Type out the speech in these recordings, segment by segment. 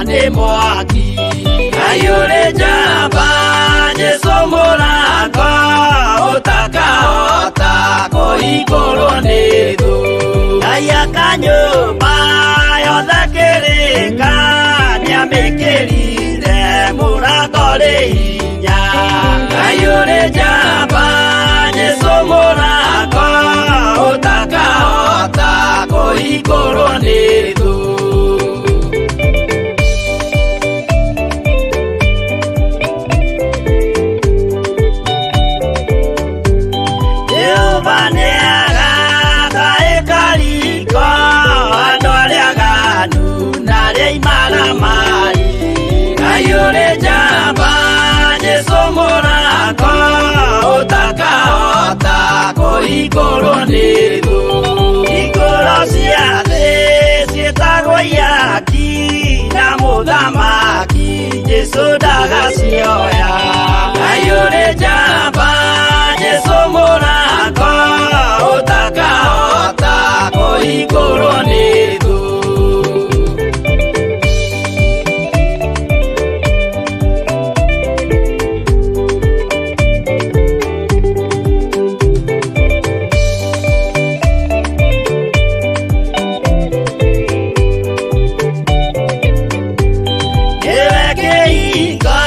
Nĩ mwaki. Ngai ũrĩ njamba, Jesũ mũrango ũtakahota kũhingũrwo nĩ thũ. Ngai aka nyũmba yothe kĩrĩka, nĩamĩkĩrire mũrango rĩ hinya. Ngai ũrĩ njamba, Jesũ mũrango ũtakahota kũhingũrwo nĩ thũ. Jehova nĩagaka ĩkariko andũ arĩa aganu na arĩa imaramari. Ngai ũrĩ njamba, Jesũ mũrango ũtakahota kũhingũrwo nĩ thũ. Hingũro cia thĩ ciĩtagwo ihaki na mũthamaki Jesũ ndagacioya. Ngai ũrĩ njamba, Jesũ mũrango ũtakahota kũhingũrwo nĩ thũ. Nĩwe kĩhingo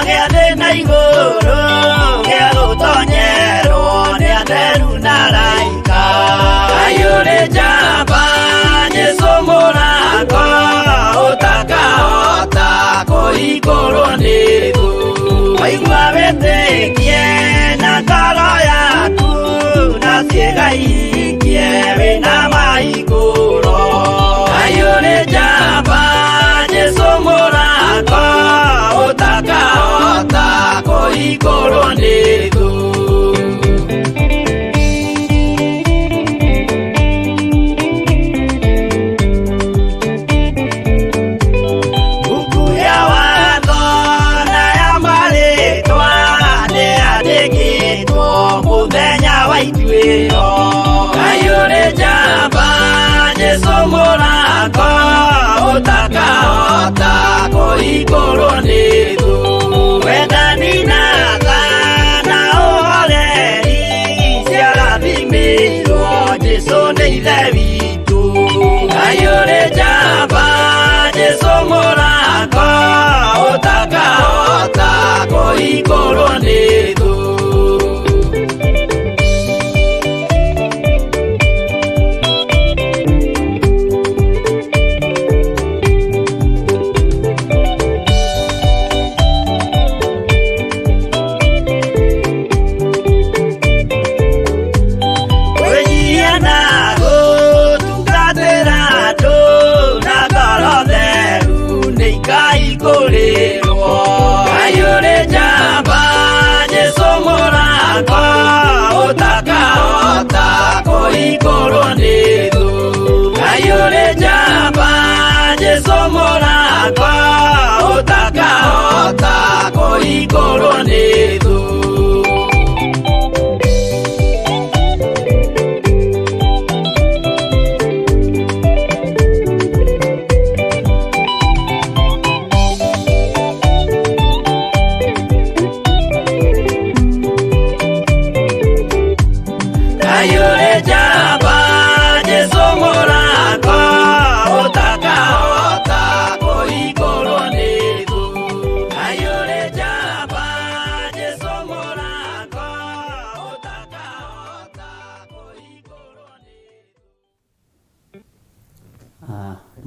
gĩa thĩ na igũrũ, gĩa gũtonyerwo nĩ atheru na araika. Ngai ũrĩ njamba, Jesũ mũrango ũtakahota kũhingũrwo nĩ thũ. Waigua wĩtĩkie na ngoro yaku, na ciĩga ihingie wĩna mahingũro. Ngai ũrĩ njamba, Jesũ mũrango ũtakahota kũhingũrwo nĩ thũ. Mbuku ya watho na ya marĩtwa nĩyandĩkĩtwo mũthenya wa ituĩro. Ngai ũrĩ njamba, Jesũ mũrango ũtakahota kũhingũrwo nĩ thũ. Wendani na tha na ũhoreri ciarathimĩirwo Jesũ nĩ Ithe witũ. Ngai ũrĩ njamba, Jesũ mũrango ũtakahota kũhingũrwo nĩ thũ. Kwĩnyihia na gũtungatĩra andũ na ngoro theru nĩ ikahingũrĩrwo. Ngai ũrĩ njamba, Jesũ mũrango ũtakahota kũhingũrwo nĩ thũ. Ngai ũrĩ njamba, Jesũ mũrango ũtakahota kũhingũrwo nĩ thũ. Ngai ũrĩ njamba, Jesũ mũrango ũtakahota kũhingũrwo nĩ thũ. Ngai ũrĩ njamba, Jesũ mũrango ũtakahota kũhingũrwo nĩ thũ.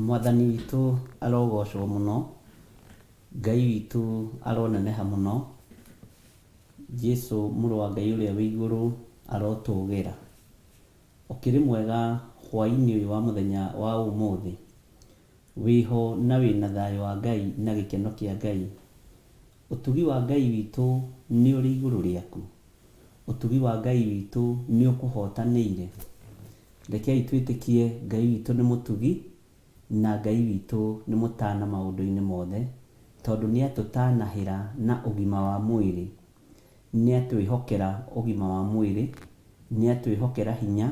Mwathani witũ arogocwo mũno, Ngai witũ aroneneha mũno, Jesu mũrũ wa Ngai ũrĩa wĩ igũrũ arotũgĩra. Ũkĩrĩ mwega hwaĩ-inĩ ũyũ wa mũthenya wa ũmũthĩ? Wĩho na wĩna thayũ wa Ngai na gĩkeno kĩa Ngai. Ũtugi wa Ngai witũ nĩ ũrĩ igũrũ rĩaku. Ũtugi wa Ngai witũ nĩ ũkũhotanĩire. Rekei twĩtĩkie Ngai witũ nĩ mũtugi na Ngai witũ nĩ mũtana maũndũ-inĩ mothe, tondũ nĩ atũtanahĩra na ũgima wa mwĩrĩ, nĩ atwĩhokera ũgima wa mwĩrĩ, nĩ atwĩhokera hinya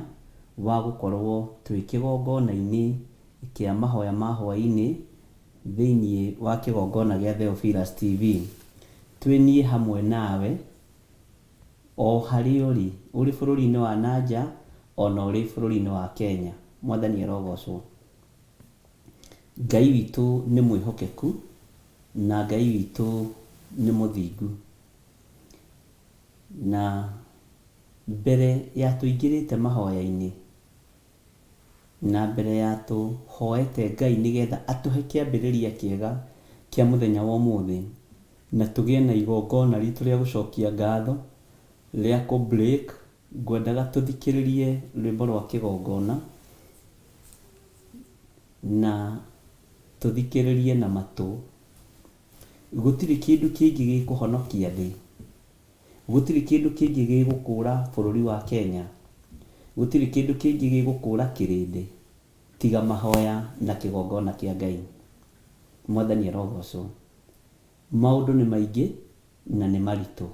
wa gũkorwo twĩ kĩgongona-inĩ kĩa mahoya ma hwaĩ-inĩ. Thĩinĩ wa kĩgongona gĩa Theophilus TV. Twĩ niĩ hamwe nawe o harĩa ũrĩ, ũrĩ bũrũri-inĩ wa na nja ona ũrĩ bũrũri-inĩ wa Kenya. Mwathani arogocwo. Ngai witũ nĩ mwĩhokeku na Ngai witũ nĩ mũthingu. Na mbere ya tũingĩrĩte mahoya-inĩ, na mbere ya tũhoete Ngai nĩgetha atũhe kĩambĩrĩria kĩega kĩa mũthenya wa ũmũthĩ, na tũgĩe na igongona ritũ rĩa gũcokia ngatho, rĩa kũ break, ngwendaga tũthikĩrĩrie rwĩmbo rwa kĩgongona, na tũthikĩrĩrie na matũ. Gũtirĩ kĩndũ kĩngĩ gĩkũhonokia thĩ, gũtirĩ kĩndũ kĩngĩ gĩgũkũra bũrũri wa Kenya, gũtirĩ kĩndũ kĩngĩ gĩgũkũra kĩrĩndĩ, tiga mahoya na kĩgongona kĩa Ngai. Mwathani arogocwo. Maũndũ nĩ maingĩ na nĩ maritũ,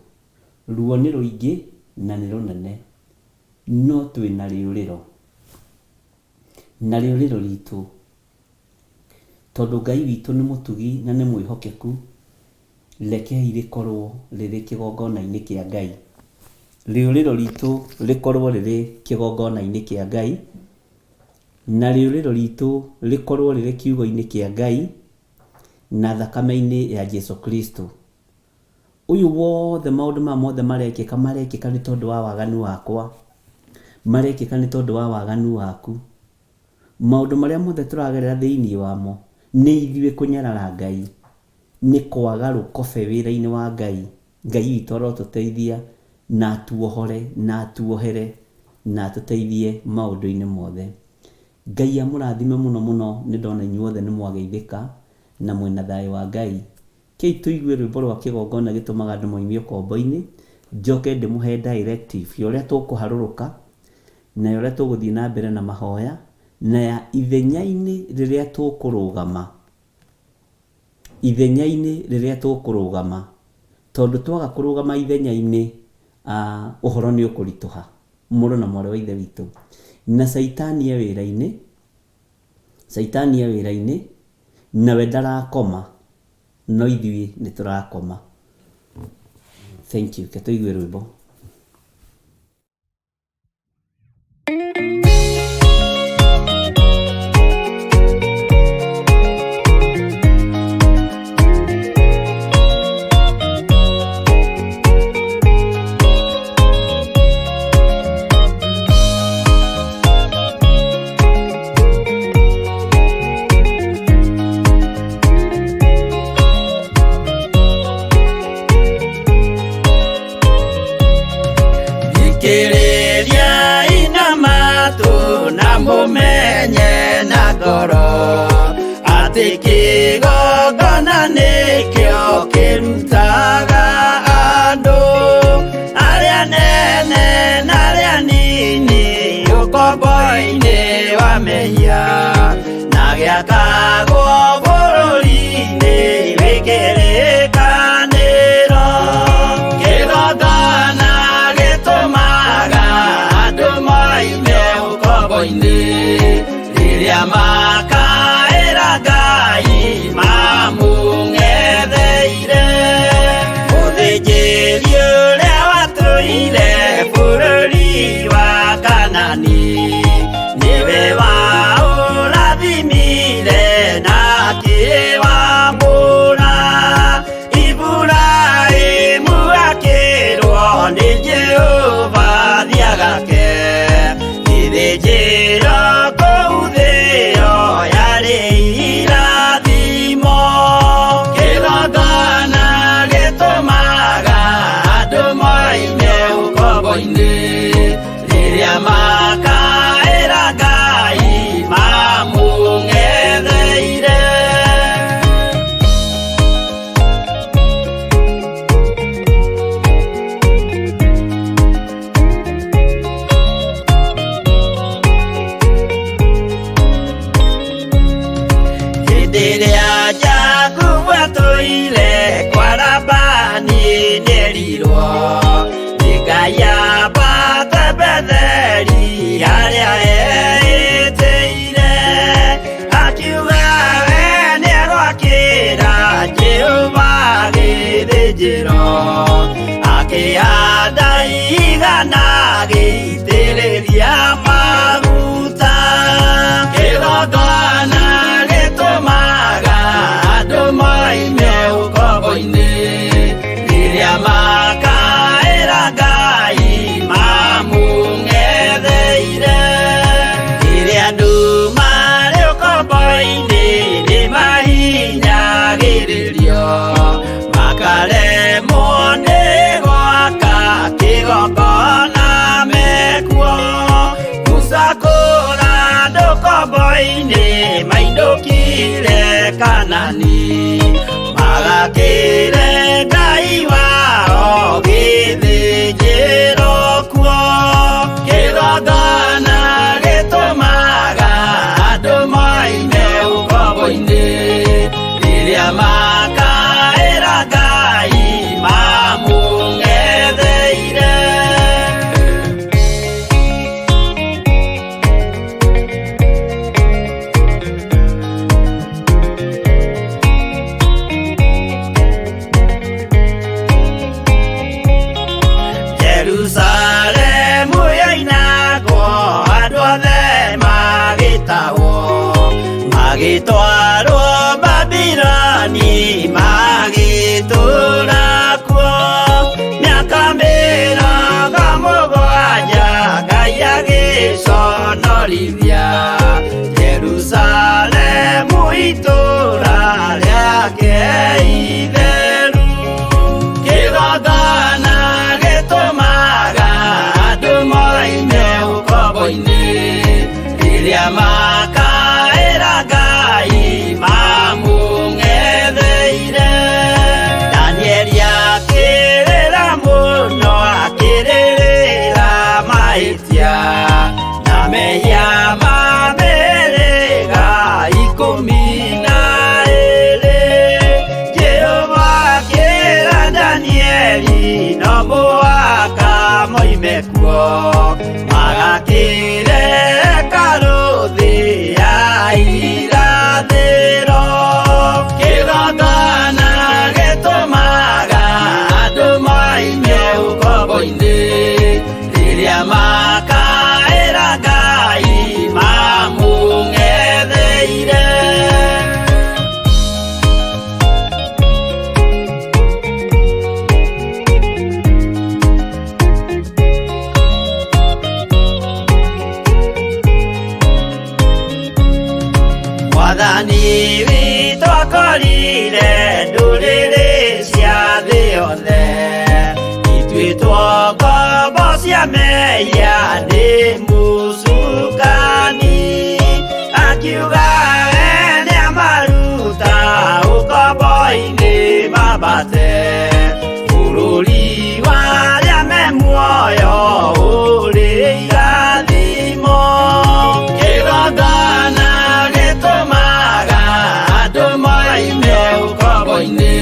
ruo nĩ rũingĩ na nĩ rũnene, no twĩna rĩũrĩro. Na rĩũrĩro ritũ, tondũ Ngai witũ nĩ mũtugi na nĩ mwĩhokeku, rekei rĩkorwo rĩrĩ kĩgongona-inĩ kĩa Ngai. Rĩũrĩro ritũ rĩkorwo rĩrĩ kĩgongona-inĩ kĩa Ngai, na rĩũrĩro ritũ rĩkorwo rĩrĩ kiugo-inĩ kĩa Ngai, na thakame-inĩ ya Jesu Kristo. Ũyũ wothe maũndũ maya mothe marekĩka, marekĩka nĩ tondũ wa waganu wakwa, marekĩka nĩ tondũ wa waganu waku. Maũndũ marĩa mothe tũragerera thĩinĩ wamo, nĩ ithuĩ kũnyarara Ngai, nĩ kwaga rũkobe wĩra-inĩ wa Ngai. Ngai witũ arotũteithia na atuohore na atuohere na atũteithie maũndũ-inĩ mothe. Ngai amũrathime mũno mũno, nĩ ndona inyuothe nĩ mwageithĩka na mwĩna thayũ wa Ngai. Kei tũigue rwĩmbo rwa kĩgongona gĩtũmaga andũ moime ũkombo-inĩ, njoke ndĩmũhe directive ya ũrĩa tũkũharũrũka na ya ũrĩa tũgũthiĩ na mbere na mahoya na ya ithenya-inĩ rĩrĩa tũkũrũgama. Ithenya-inĩ rĩrĩa tũkũrũgama, tondũ twaga kũrũgama ithenya-inĩ, ũhoro nĩ ũkũritũha, mũrũ na mwarĩ wa Ithe witũ. Na Caitani e wĩra-inĩ, Caitani e wĩra-inĩ, nawe ndarakoma, no ithuĩ nĩ tũrakoma. Thank you. Ke tũigue rwĩmbo. Thikĩrĩriai na matũ na mũmenye na ngoro atĩ kĩgongona nĩkĩo kĩrutaga andũ arĩa nene na arĩa nini ũkombo-inĩ wa mehia na gĩakagwo bũrũri-inĩ wĩ kĩrĩkanĩro. Kĩgongona gĩtũmaga andũ moime ũkombo-inĩ rĩrĩa makaĩra Ngai mamũng'etheire. Mũthĩnjĩri ũrĩa watũire bũrũri wa Kanani nĩwe waũrathimire na akĩwamũra. Iburahĩmu akĩrwo nĩ Jehova thiagake gĩthĩnjĩro kũu thĩo yarĩ irathimo. Kĩgongona gĩtũmaga andũ moime ũkombo-inĩ rĩrĩa makaĩra Ngai mamũng'etheire. Hĩndĩ ĩrĩa Jakubu atũire kwa Labani nĩerirwo nĩ Ngai amba Agĩitĩrĩria maguta. Kĩgongona gĩtũmaga andũ moime ũkombo-inĩ, rĩrĩa makaĩra Ngai mamũng'etheire. Rĩrĩa andũ marĩ ũkombo-inĩ nĩmahinyagĩrĩrio, makaremwo nĩ gwaka kĩgongona mekuo. Musa kũra andũ ũkombo-inĩ mainũkire Kanani, magakĩre Ngai wao gĩthĩnjĩro kuo. Kĩgongona gĩtũmaga andũ moime ũkombo-inĩ, rĩrĩa makaĩra Ngai mamũng'etheire. Jerusalemu yoinagwo, andũ othe magĩtahwo, magĩtwarwo Babiloni, magĩtũũra kuo mĩaka 70. Ngai agĩconorithia Jerusalemu, itũũra rĩake itheru. Kĩgongona gĩtũmaga andũ moime ũkombo-inĩ, rĩrĩa makaĩra Ngai mamũng'etheire. Danieli akĩrĩra mũno, akĩrĩrĩra mahĩtia na mehia ma mĩhĩrĩga 12. Jehova akĩra Danieli no mũhaka moime kuo, magakĩre hekarũ thĩ ya irathĩro. Kĩgongona gĩtũmaga andũ moime ũkombo-inĩ, rĩrĩa makaĩra Ngai mamũng'etheire. Mwathani witũ akorire ndũrĩrĩ cia thĩ yothe ituĩtwo ngombo cia mehia nĩ mũcukani, akiuga we nĩamaruta ũkombo-inĩ mambate bũrũri wa arĩa me muoyo ũrĩ irathimo. Kĩgongona gĩtũmaga andũ moime ũkombo-inĩ,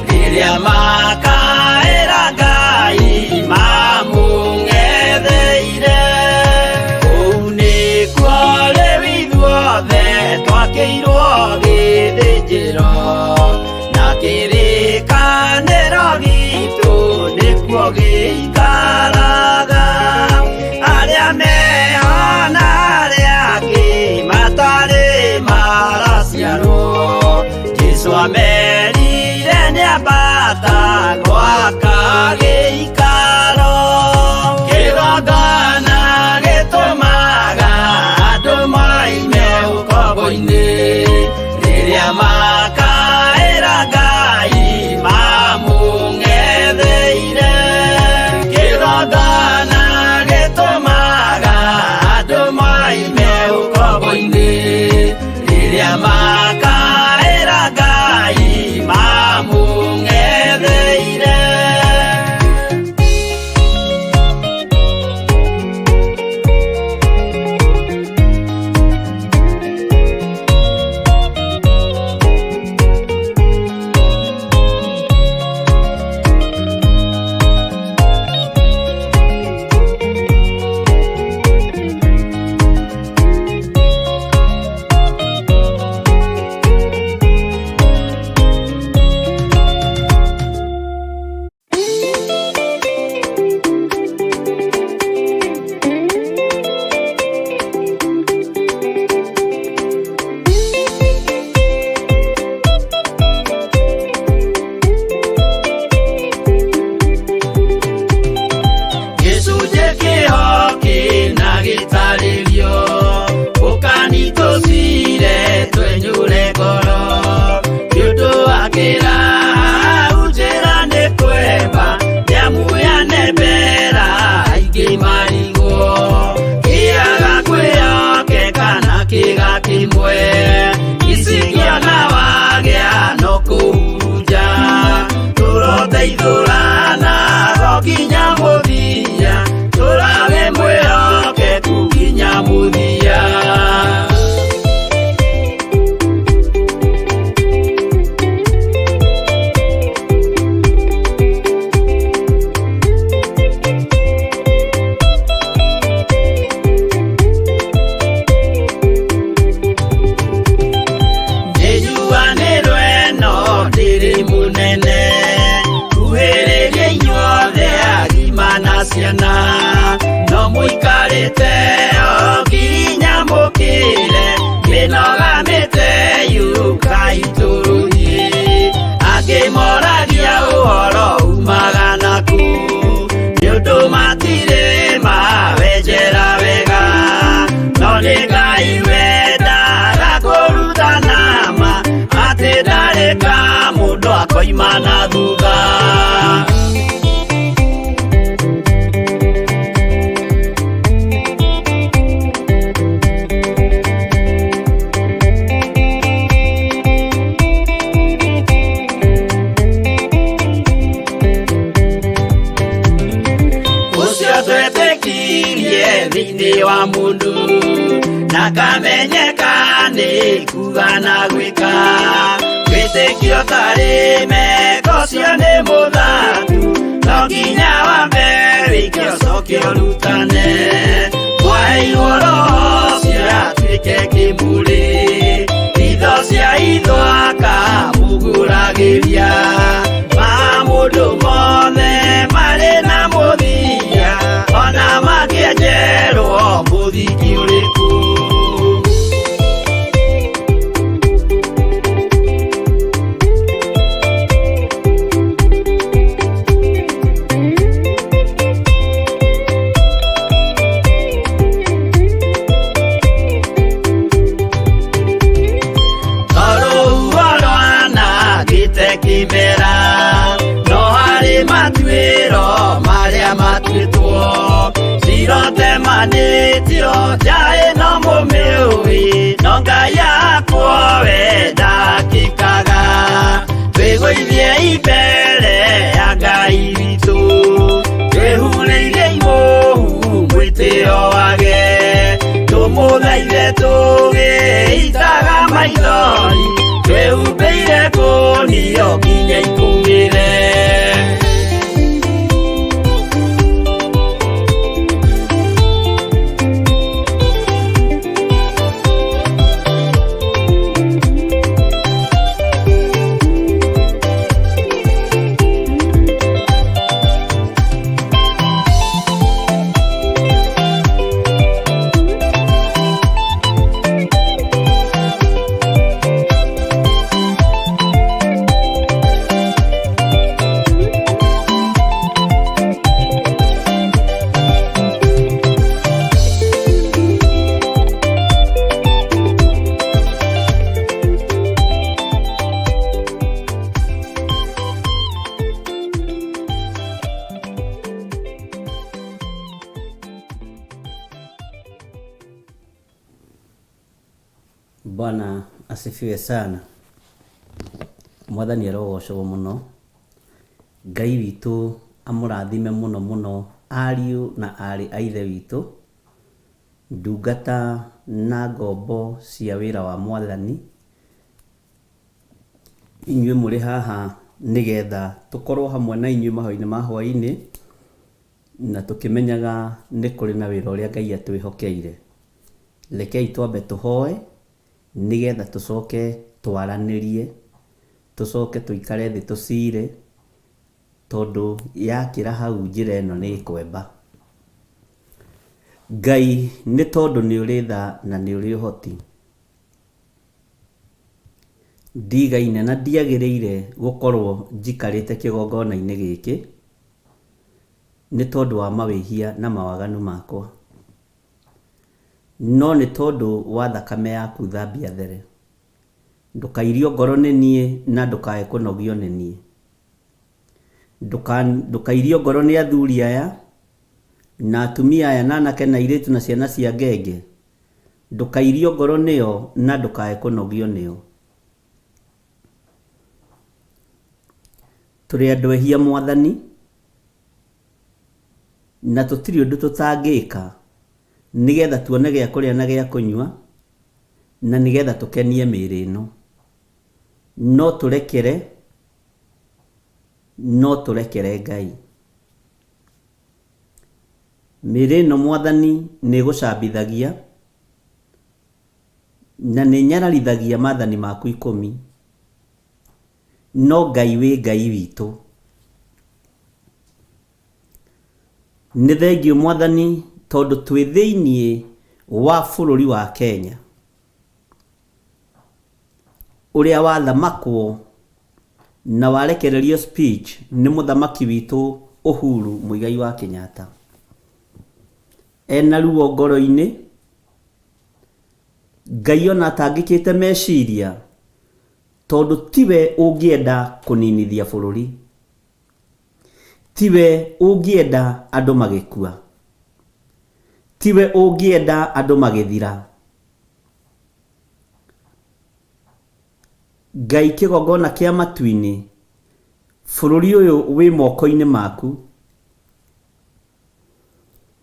rĩrĩa makaĩra Ngai mamũng'etheire. No mũikarĩte o nginya mũkĩre mĩnoga mĩte yũkai tũthiĩ. Angĩ moragia ũhoro umaga naku nĩ ũndũ matirĩ mawenjera wega. No nĩ Ngai wendaga kũrutana ma atĩ ndarĩ ka mũndũ akoima na thutha. Ũcio twetĩkirie thĩinĩ wa mũndũ na kamenyeka nĩ kuga na gwĩka. Wĩtĩkio tarĩ meko ũcio nĩ mũthatu, no nginya wambe wĩke ũcoke ũrutane. Mwaheirwo roho ũcio atuĩke kĩmũrĩ, itho cia itho akamũgũragĩria. Ma mũndũ mothe marĩ na mũthia, ona mangĩenjerwo mũthingi ũrĩkũ. Tondũ rwanangĩte kĩmera, no harĩ matuĩro marĩa matuĩtwo. Cirotemanĩtio nja ĩno mũmĩũĩ, no Ngai akwo we ndakĩkaga. Twĩgũithiei mbere ya Ngai witũ, twĩhurĩirie imũhu mwĩtĩo wage. Tũmũthaithe tũgĩitaga maithori, twĩhumbĩire kũnio nginya ikũmĩre. Bwana asifiwe sana. Mwathani arogocwo mũno. Ngai witũ amũrathime mũno mũno ariũ na arĩ a ithe witũ, ndungata na ngombo cia wĩra wa Mwathani. Inyuĩ mũrĩ haha nĩgetha tũkorwo hamwe na inyuĩ mahoya-inĩ ma hwaĩ-inĩ, na tũkĩmenyaga nĩ kũrĩ na wĩra ũrĩa Ngai atwĩhokeire. Rekei twambe tũhoe nĩgetha tũcoke twaranĩrie, tũcoke tũikare thĩ tũcire, tondũ yakĩra hau njĩra ĩno nĩ ĩkwemba. Ngai nĩ tondũ nĩ ũrĩ tha na nĩ ũrĩ ũhoti, ndigaine na ndiagĩrĩire gũkorwo njikarĩte kĩgongona-inĩ gĩkĩ nĩ tondũ wa mawĩhia na mawaganu makwa, no nĩ tondũ wa thakame yaku thambia there. Ndũkairio ngoro nĩ niĩ na ndũkae kũnogio nĩ niĩ. Ndũkairio ngoro nĩ athuri aya na atumia aya na anake na airĩtu na ciana cia ngenge. Ndũkairio ngoro nĩo na ndũkae kũnogio nĩo. Tũrĩ andũ ehia Mwathani, na tũtirĩ ũndũ tũtangĩka nĩgetha tuone gĩa kũrĩa na gĩa kũnyua, na nĩgetha tũkenie mĩĩrĩ ĩno. No tũrekere, no tũrekere Ngai. Mĩĩrĩ ĩno Mwathani nĩ ĩgũcambithagia na nĩ ĩnyararithagia maathani maku ikũmi. No Ngai wĩ Ngai witũ. Nĩ thengiũ Mwathani tondũ twĩ thĩinĩ wa bũrũri wa Kenya ũrĩa wathamakwo na warekererio speech nĩ mũthamaki witũ Uhuru Muigai wa Kenyatta. Ena ruo ngoro-inĩ, Ngai ona atangĩkĩte meciria tondũ tiwe ũngĩenda kũninithia bũrũri. Tiwe ũngĩenda andũ magĩkua. Tiwe ũngĩenda andũ magĩthira. Ngai kĩgongona kĩa matu-inĩ, bũrũri ũyũ wĩ moko-inĩ maku.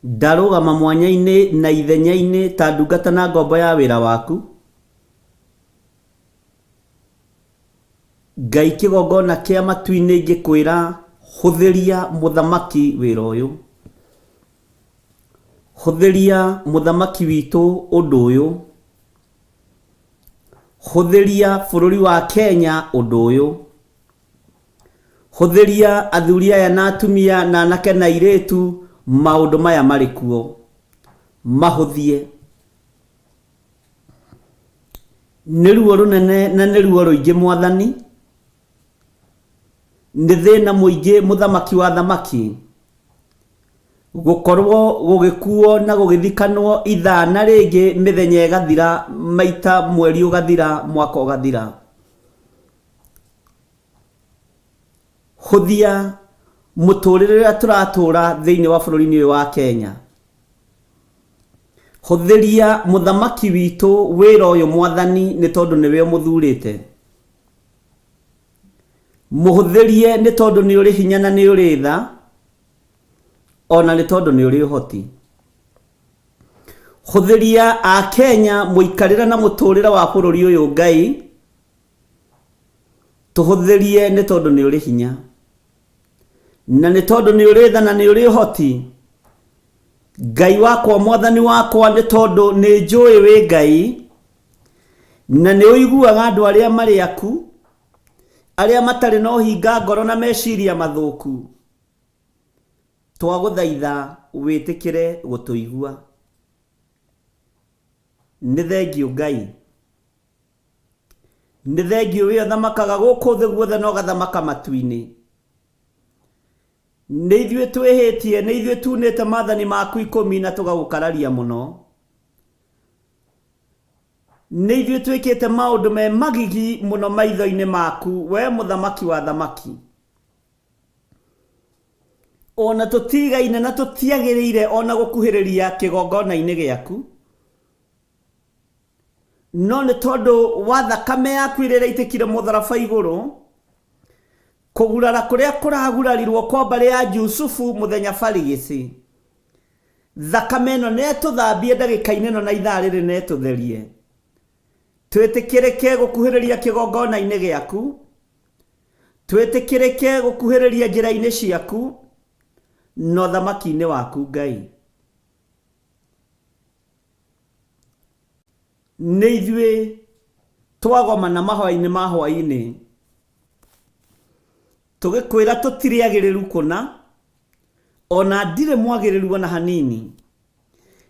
Ndarũgama mwanya-inĩ na ithenya-inĩ ta ndungata na ngombo ya wĩra waku. Ngai kĩgongona kĩa matu-inĩ ngĩkwĩra hũthĩria mũthamaki wĩra ũyũ. Hũthĩria mũthamaki witũ ũndũ ũyũ. Hũthĩria bũrũri wa Kenya ũndũ ũyũ. Hũthĩria athuri aya na atumia na anake na airĩtu maũndũ maya marĩ kuo. Mahũthie. Nĩ ruo rũnene na nĩ ruo rũingĩ Mwathani, nĩ thĩna mũingĩ mũthamaki wa athamaki, gũkorwo gũgĩkuo na gũgĩthikanwo ithaa na rĩngĩ mĩthenya ĩgathira, maita mweri ũgathira, mwaka ũgathira. Hũthia mũtũrĩre ũrĩa tũratũra thĩinĩ wa bũrũri-inĩ ũyũ wa Kenya. Hũthĩria mũthamaki witũ wĩra ũyũ Mwathani nĩ tondũ nĩwe ũmũthurĩte. Mũhũthĩrie nĩ tondũ nĩ ũrĩ hinya na nĩ ũrĩ tha, ona nĩ tondũ nĩ ũrĩ ũhoti. Hũthĩria Akenya mũikarĩre na mũtũrĩre wa bũrũri ũyũ Ngai, tũhũthĩrie nĩ tondũ nĩ ũrĩ hinya. Na nĩ tondũ nĩ ũrĩ tha na nĩ ũrĩ ũhoti. Ngai wakwa mwathani wakwa nĩ tondũ nĩ njũĩ wĩ Ngai na nĩ ũiguaga andũ arĩa marĩ aku arĩa matarĩ na ũhinga ngoro na meciria mathũku twagũthaitha wĩtĩkĩre gũtũigua. Nĩ thengiũ Ngai. Nĩ thengiũ wee ũthamakaga gũkũ thĩ guothe na ũgathamaka matu-inĩ. Nĩ ithuĩ twĩhĩtie, nĩ ithuĩ tunĩte maathani maku ikũmi na tũgagũkararia mũno. Nĩ ithuĩ twĩkĩte maũndũ me magigi mũno maitho-inĩ maku, wee mũthamaki wa athamaki. O na tũtigaine na tũtiagĩrĩire o na gũkuhĩrĩria kĩgongona-inĩ gĩaku. No nĩ tondũ wa thakame yaku ĩrĩa ĩraitĩkire mũtharaba igũrũ, kũgurara kũrĩa kũragurarirwo kwa mbarĩ ya Jusufu mũthenya barigĩcĩ, thakame ĩno nĩ ĩtũthambie ndagĩka-inĩ ĩno na ithaa rĩrĩ na ĩtũtherie. Twĩtĩkĩrĩke gũkuhĩrĩria kĩgongona-inĩ gĩaku, twĩtĩkĩrĩke gũkuhĩrĩria njĩra-inĩ ciaku, na ũthamaki-inĩ waku Ngai. Nĩ ithuĩ twagomana mahoya-inĩ ma hwaĩ-inĩ tũgĩkwĩra tũtirĩ agĩrĩru kũna, ona ndirĩ mwagĩrĩru ona hanini,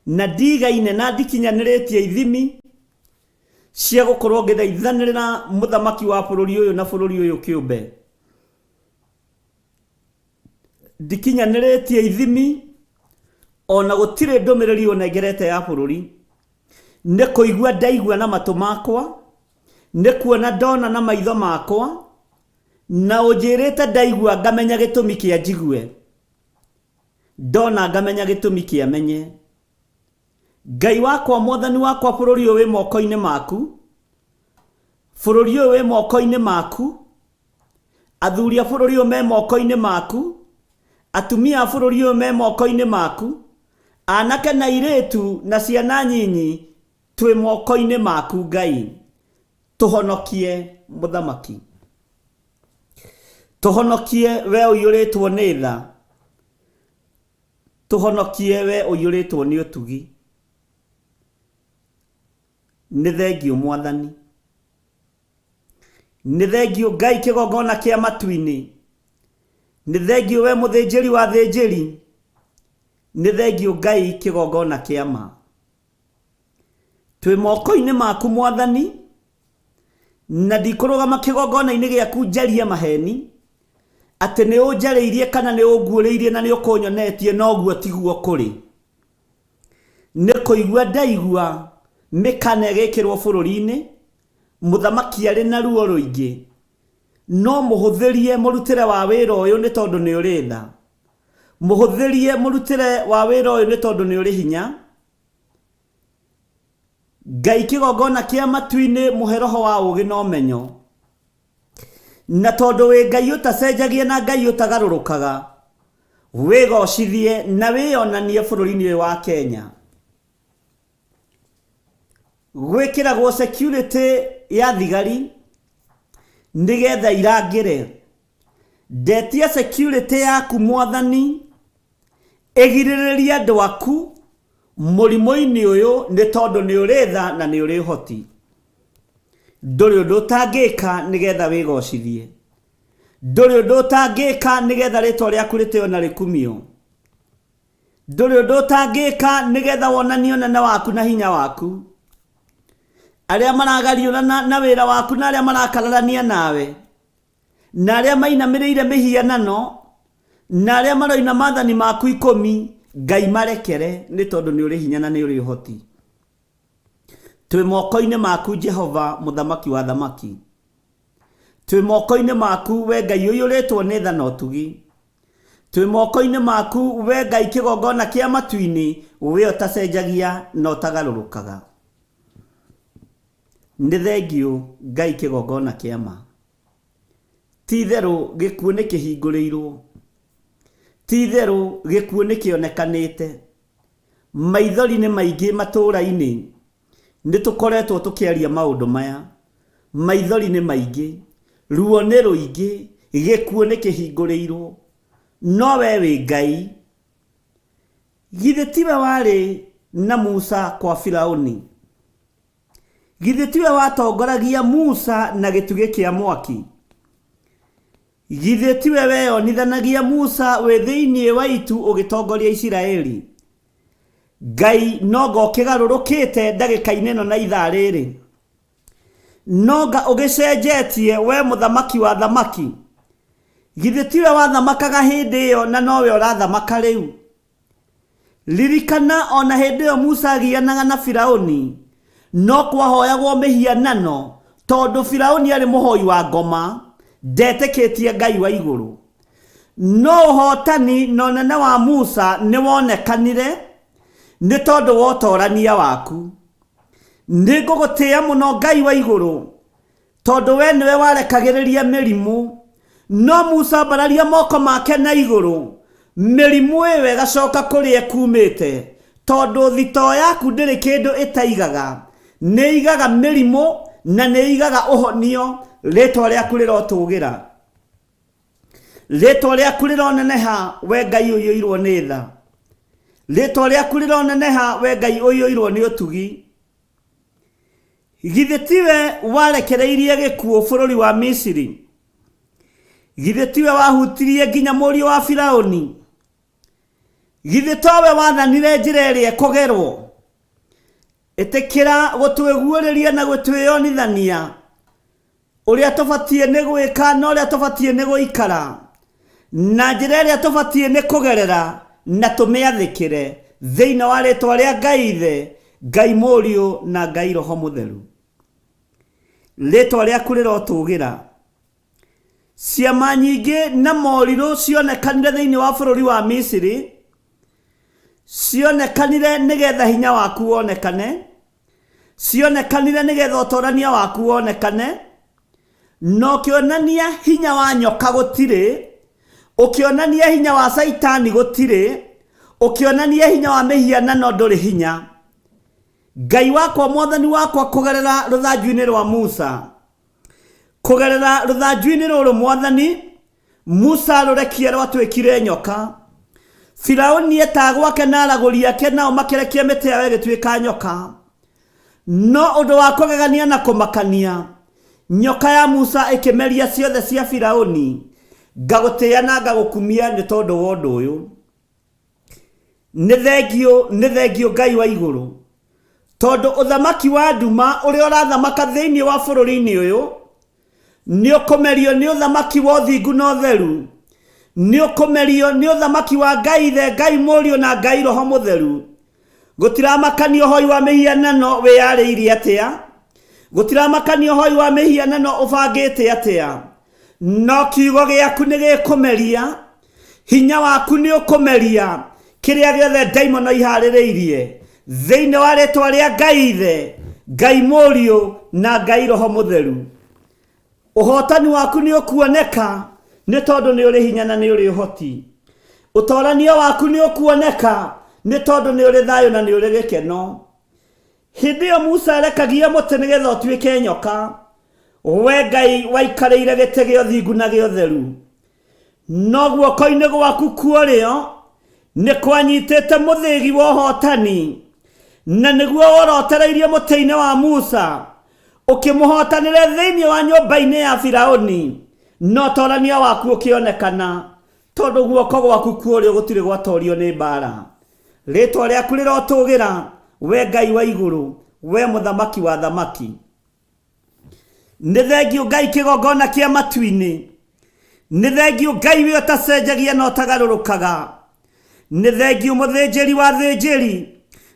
na ndigaine na ndikinyanĩrĩtie ithimi cia gũkorwo ngĩthaithanĩrĩra mũthamaki wa bũrũri ũyũ na bũrũri ũyũ kĩũmbe. Ndikinyanĩrĩtie ithimi ona gũtirĩ ndũmĩrĩri ũnengerete ya bũrũri. Nĩ kũigua ndaigua na matũ makwa, nĩ kuona ndona na maitho makwa, na ũnjĩrĩte ndaigua ngamenya gĩtũmi kĩa njigue, ndona ngamenya gĩtũmi kĩa menye. Ngai wakwa, mwathani wakwa, bũrũri ũyũ wĩ moko-inĩ maku, bũrũri ũyũ wĩ moko-inĩ maku, athuri a bũrũri ũyũ me moko-inĩ maku, atumia a bũrũri ũyũ me moko-inĩ maku, anake na airĩtu na ciana nyinyi twĩ moko-inĩ maku Ngai. Tũhonokie mũthamaki. Tũhonokie we ũiyũrĩtwo nĩ tha. Tũhonokie we ũiyũrĩtwo nĩ ũtugi. Nĩ thengiũ Mwathani. Nĩ thengiũ Ngai kĩgongona kĩa matu-inĩ. Nĩ thengiũ we mũthĩnjĩri wa athĩnjĩri. Nĩ thengiũ Ngai kĩgongona kĩa ma. Twĩ moko-inĩ maku Mwathani, na ndikũrũgama kĩgongona-inĩ gĩaku njarie maheni, atĩ nĩ ũnjarĩirie kana nĩ ũnguũrĩirie na nĩ ũkũnyonetie, noguo tiguo kũrĩ. Nĩ kũigua ndaigua mĩkana ĩgĩkĩrwo bũrũri-inĩ, mũthamaki arĩ na ruo rũingĩ, no mũhũthĩrie mũrutĩre wa wĩra ũyũ nĩ tondũ nĩ ũrĩ tha. Mũhũthĩrie mũrutĩre wa wĩra ũyũ nĩ tondũ nĩ ũrĩ hinya. Ngai kĩgongona kĩa matu-inĩ mũhe roho wa ũũgĩ na ũmenyo. Na tondũ wĩ Ngai ũtacenjagia na Ngai ũtagarũrũkaga, wĩgocithie na wĩyonanie bũrũri-inĩ ũyũ wa Kenya. Gwĩkĩragwo security ya thigari nĩgetha irangĩre. Ndetia security yaku Mwathani ĩgirĩrĩrie andũ aku mũrimũ-inĩ ũyũ nĩ tondũ nĩ ũrĩ tha na nĩ ũrĩ ũhoti. Ndũrĩ ũndũ ũtangĩka nĩgetha wĩgocithie. Ndũrĩ ũndũ ũtangĩka nĩgetha rĩtwa rĩaku rĩtĩo na rĩkumio. Ndũrĩ ũndũ ũtangĩka nĩgetha wonanie ũnene waku na hinya waku. Arĩa maragariũrana na wĩra waku na arĩa marakararania nawe, na arĩa mainamĩrĩire mĩhianano, na arĩa maroina maathani maku ikũmi, Ngai marekere, nĩ tondũ nĩ ũrĩ hinya na nĩ ũrĩ ũhoti. Twĩ moko-inĩ maku Jehova, Mũthamaki wa athamaki. Twĩ moko-inĩ maku, we Ngai ũiyũrĩtwo nĩ tha na ũtugi. Twĩ moko-inĩ maku, we Ngai kĩgongona kĩa matu-inĩ, we ũtacenjagia na ũtagarũrũkaga. Nĩ thengiũ Ngai kĩgongona kĩa ma. Ti-itherũ gĩkuũ nĩkĩhingũrĩirwo, ti-itherũ gĩkuũ nĩkĩonekanĩte. Maithori nĩ maingĩ matũũra-inĩ, nĩtũkoretwo tũkĩaria maũndũ maya. Maithori nĩ maingĩ, ruo nĩ rũingĩ, gĩkuũ nĩkĩhingũrĩirwo. No wee wĩ Ngai. Githĩ tiwe warĩ na Musa kwa Firaũni? Githĩ tiwe watongoragia Musa na gĩtugĩ kĩa mwaki? Githĩ tiwe weyonithanagia Musa wĩ thĩinĩ wa itu ũgĩtongoria Isiraeli? Ngai nonga ũkĩgarũrũkĩte ndagĩka-inĩ ĩno na ithaa rĩrĩ. Nonga ũgĩcenjetie we mũthamaki wa thamaki. Githĩ tiwe wathamakaga hĩndĩ ĩyo na nowe ũrathamaka rĩu? Ririkana o na hĩndĩ ĩyo Musa agianaga na Firauni, no kwahoyagwo mĩhianano tondũ Firauni arĩ mũhoi wa ngoma, ndetĩkĩtie Ngai wa igũrũ. No ũhotani na ũnene wa Musa nĩ wonekanire nĩ tondũ wa ũtorania waku. Nĩ ngũgũtĩĩa mũno Ngai wa igũrũ, Tondũ wee nĩwe warekagĩrĩria mĩrimũ. No Musa ambararia moko make na igũrũ, mĩrimũ ĩyo ĩgacoka kũrĩa ĩkuumĩte, tondũ thitoo yaku ndĩrĩ kĩndũ ĩtaigaga. Nĩĩigaga mĩrimũ na nĩĩigaga ũhonio. Rĩĩtwa rĩaku rĩrotũũgĩra. Rĩĩtwa rĩaku rĩroneneha, wee Ngai ũiyũirwo nĩ tha. Rĩĩtwa rĩaku rĩroneneha, wee Ngai ũiyũirwo nĩ ũtugi. Githĩ tiwe warekereirie gĩkuũ bũrũri wa Misiri? Githĩ tiwe wahutirie nginya mũriũ wa Firaũni? Githĩ towe wathanire njĩra ĩrĩa ĩkũgerwo? Ĩtĩkĩra gũtwĩguũrĩria na gũtwĩyonithania ũrĩa tũbatiĩ nĩ gwĩka na ũrĩa tũbatiĩ nĩ gũikara na njĩra ĩrĩa tũbatiĩ nĩ kũgerera na tũmĩathĩkĩre thĩinĩ wa rĩtwa rĩa Ngai Ithe, Ngai Mũriũ na Ngai Roho Mũtheru. Rĩtwa rĩaku rĩrotũgĩra. Ciama nyingĩ na morirũ cionekanire thĩinĩ wa bũrũri wa Misiri, cionekanire nĩgetha hinya waku wonekane, cionekanire nĩgetha ũtorania waku wonekane, na ũkĩonania hinya wa nyoka gũtirĩ, ũkĩonania hinya wa Caitani gũtirĩ, ũkĩonania hinya wa mĩhianano ndũrĩ hinya. Ngai wakwa, Mwathani wakwa, kũgerera rũthanju-inĩ rwa Musa, kũgerera rũthanju-inĩ rũrũ Mwathani, Musa rũrekia rwatuĩkire nyoka. Firauni eta gwake na aragũri ake nao makĩrekia mĩtĩ yao ĩgĩtuĩka nyoka. No ũndũ wa kũgegania na kũmakania, nyoka ya Musa ĩkĩmeria ciothe cia Firauni. Ngagũtĩĩa na ngagũkumia nĩ tondũ wa ũndũ ũyũ. Nĩ thengiũ, nĩ thengiũ Ngai wa igũrũ. Tondũ ũthamaki wa nduma ũrĩa ũrathamaka thĩinĩ wa bũrũri-inĩ ũyũ, nĩ ũkũmerio nĩ ũthamaki wa ũthingu na ũtheru. Nĩ ũkũmerio nĩ ũthamaki wa Ngai Ithe, Ngai Mũriũ na Ngai Roho Mũtheru. Gũtiramakania ũhoi wa mĩhianano wĩyarĩirie atĩa, gũtiramakania ũhoi wa mĩhianano ũbangĩte atĩa, no kiugo gĩaku nĩ gĩkũmeria, hinya waku nĩ ũkũmeria kĩrĩa gĩothe ndaimono iharĩrĩirie thĩinĩ wa rĩtwa rĩa Ngai Ithe, Ngai Mũriũ na Ngai Roho Mũtheru. Ũhotani waku nĩ ũkuoneka nĩ tondũ nĩ ũrĩ hinya na nĩ ũrĩ ũhoti. Ũtorania waku nĩ ũkuoneka nĩ tondũ nĩ ũrĩ thayũ na nĩ ũrĩ gĩkeno. Hĩndĩ ĩyo Musa arekagia mũtĩ nĩgetha ũtuĩke nyoka. We Ngai waikarĩire gĩtĩ gĩa ũthingu na gĩa ũtheru. No guoko-inĩ gwaku kwa ũrĩo nĩ kwanyitĩte mũthĩgi wa ũhotani, na nĩguo worotereirie mũtĩ-inĩ wa Musa, ũkĩmũhotanĩre thĩinĩ wa nyũmba-inĩ ya Firauni, na ũtorania waku ũkĩonekana, tondũ guoko gwaku kwa ũrĩo gũtirĩ gwatorio nĩ mbaara. Rĩĩtwa rĩaku rĩrotũgĩra, wee Ngai wa igũrũ, wee Mũthamaki wa athamaki. Nĩ thengiũ Ngai kĩgongona kĩa matu-inĩ. Nĩ thengiũ Ngai we ũtacenjagia na ũtagarũrũkaga. Nĩ thengiũ mũthĩnjĩri wa thĩnjĩri,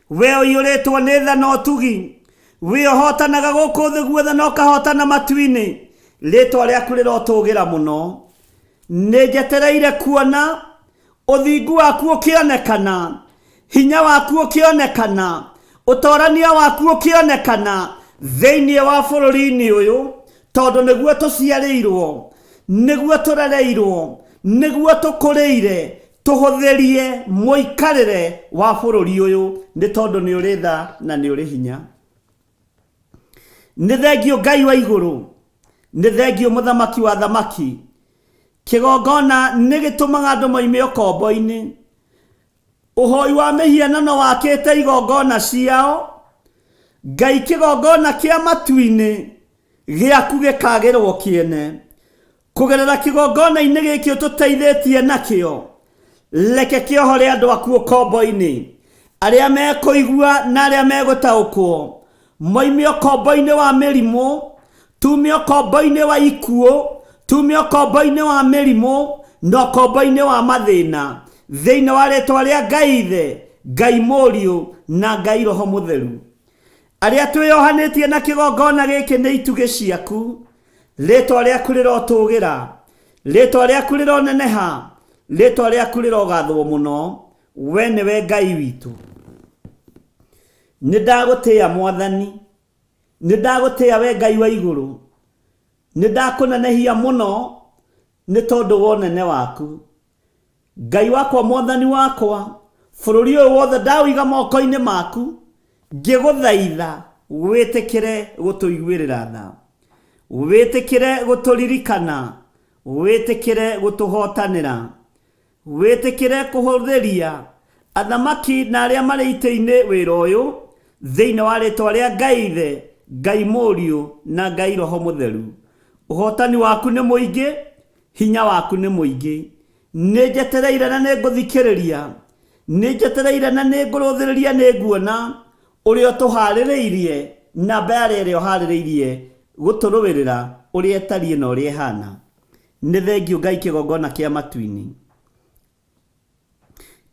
we ũiyũrĩtwo nĩ tha na ũtugi, we ũhotanaga gũkũ thĩ guothe na ũkahotana matu-inĩ. Rĩtwa rĩaku rĩrotũgĩra mũno. Nĩ njetereire kuona ũthingu waku ũkĩonekana, hinya waku ũkĩonekana, ũtorania waku ũkĩonekana thĩinĩ wa bũrũri-inĩ ũyũ, tondũ nĩguo tũciarĩirwo, nĩguo tũrereirwo, nĩguo tũkũrĩire, tũhũthĩrie mũikarĩre wa bũrũri ũyũ, nĩ tondũ nĩ ũrĩ tha na nĩ ũrĩ hinya. Nĩ thengiũ Ngai wa igũrũ, nĩ thengiũ mũthamaki wa thamaki. Kĩgongona nĩ gĩtũmaga andũ moime ũkombo-inĩ. Ũhoi wa mĩhianano wakĩte igongona ciao. Ngai kĩgongona kĩa matu-inĩ gĩaku gĩkagĩrwo kĩene. Kũgerera kĩgongona-inĩ gĩkĩ ũtũteithĩtie nakĩo, reke kĩohore andũ aku ũkombo-inĩ, arĩa mekũigua na arĩa megũtaũkwo, moime ũkombo-inĩ wa mĩrimũ, tume ũkombo-inĩ wa ikuũ, tume ũkombo-inĩ wa mĩrimũ, na ũkombo-inĩ wa mathĩna, thĩinĩ wa rĩtwa rĩa Ngai Ithe, Ngai Mũriũ, na Ngai Roho Mũtheru. Arĩa twĩyohanĩtie na kĩgongona gĩkĩ nĩ itugĩ ciaku, rĩtwa rĩaku rĩrotũgĩra, rĩtwa rĩaku rĩroneneha, rĩtwa rĩaku rĩrogathwo mũno, we nĩwe Ngai witũ. Nĩ ndagũtĩĩa Mwathani, nĩ ndagũtĩĩa we Ngai wa igũrũ, nĩ ndakũnenehia mũno nĩ tondũ wa ũnene waku. Ngai wakwa Mwathani wakwa, bũrũri ũyũ wothe ndaũiga moko-inĩ maku, ngĩgũthaitha wĩtĩkĩre gũtũiguĩrĩra tha, wĩtĩkĩre gũtũririkana, wĩtĩkĩre gũtũhotanĩra, wĩtĩkĩre kũhũthĩria athamaki na arĩa marĩ itĩ-inĩ wĩra ũyũ, thĩinĩ wa rĩtwa rĩa Ngai Ithe, Ngai Mũriũ, na Ngai Roho Mũtheru. Ũhotani waku nĩ mũingĩ, Hinya waku nĩ mũingĩ. Nĩ njetereire na nĩ ngũthikĩrĩria, nĩ njetereire na nĩ ngũrũthĩrĩria, nĩ nguona ũrĩa ũtũhaarĩrĩirie na mbaara ĩrĩa ũhaarĩrĩirie gũtũrũĩrĩra, ũrĩa ĩtariĩ na ũrĩa ĩhaana. Nĩ thengiũ Ngai kĩgongona kĩa matu-inĩ.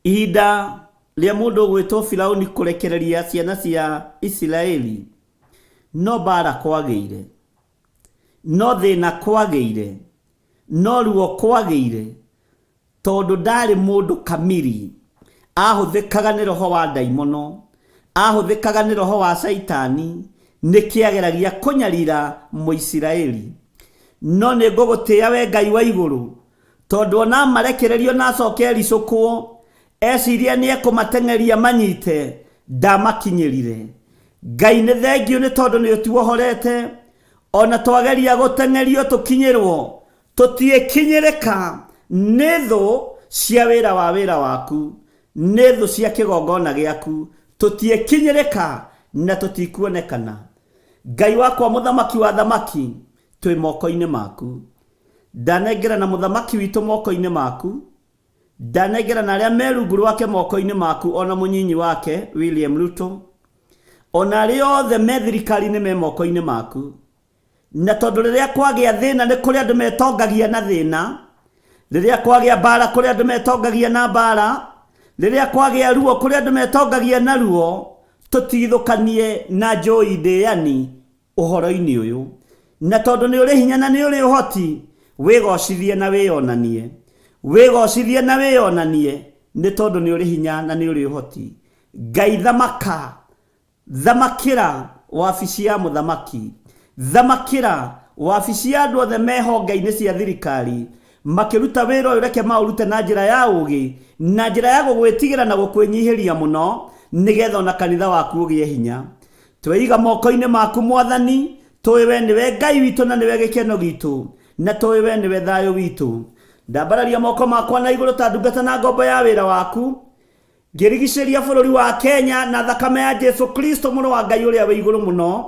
Ihinda rĩa mũndũ ũgwĩtwo Firauni kũrekereria ciana cia Isiraeli, no mbaara kwagĩire. No thĩna kwagĩire, no ruo kwagĩire, tondũ ndarĩ mũndũ kamiri, ahũthĩkaga nĩ roho wa ndaimono, ahũthĩkaga nĩ roho wa Caitani, nĩkĩo ageragia kũnyarira Mũisiraeli. No nĩ ngũgũtĩĩa wee Ngai wa igũrũ, tondũ o na amarekererio na acoke ericũkwo, eciria nĩ ekũmateng'eria manyite, ndamakinyĩrire. Ngai nĩ thengiũ nĩ tondũ nĩ ũtuohorete, o na twageria gũteng'erio tũkinyĩrwo, tũtiĩkinyĩrĩka nĩ thũ cia wĩra wa wĩra waku, nĩ thũ cia kĩgongona gĩaku, tũtiĩkinyĩrĩka na tũtikuonekana. Ngai wakwa mũthamaki wa athamaki, twĩ moko-inĩ maku. Ndanengerana mũthamaki witũ moko-inĩ maku. Ndanengerana arĩa me rungu rwake moko-inĩ maku, ona mũnyinyi wake William Ruto, ona arĩa othe me thirikari-inĩ me moko-inĩ maku. Na tondũ rĩrĩa kwagĩa thĩna nĩ kũrĩ andũ metongagia na thĩna, rĩrĩa kwagĩa mbara kũrĩ andũ metongagia na mbara, rĩrĩa kwagĩa ruo kũrĩ andũ metongagia na ruo, tũtigithũkanie na njũi ndĩani ũhoro-inĩ ũyũ. Na tondũ nĩ ũrĩ hinya na nĩ ũrĩ ũhoti, wĩgocithie na wĩyonanie, wĩgocithie na wĩyonanie, nĩ tondũ nĩ ũrĩ hinya na nĩ ũrĩ ũhoti. Ngai thamaka, thamakĩra wabici ya mũthamaki, thamakĩra wabici ya andũ othe me honge-inĩ cia thirikari, makĩruta wĩra ũyũ reke maũrute na njĩra ya ũũgĩ, na njĩra ya gũgwĩtigĩra na gũkwĩnyihĩria mũno, nĩgetha ona kanitha waku ũgĩe hinya. Tweiga moko-inĩ maku Mwathani, tũĩ we nĩwe Ngai witũ na nĩwe gĩkeno gitũ, na tũĩ we nĩwe thayũ witũ. Ndambararia moko makwa na igũrũ ta ndungata na ngombo ya wĩra waku, ngĩrigicĩria bũrũri wa Kenya na thakame ya Jesu Kristo mũrũ wa Ngai ũrĩa wĩ igũrũ mũno,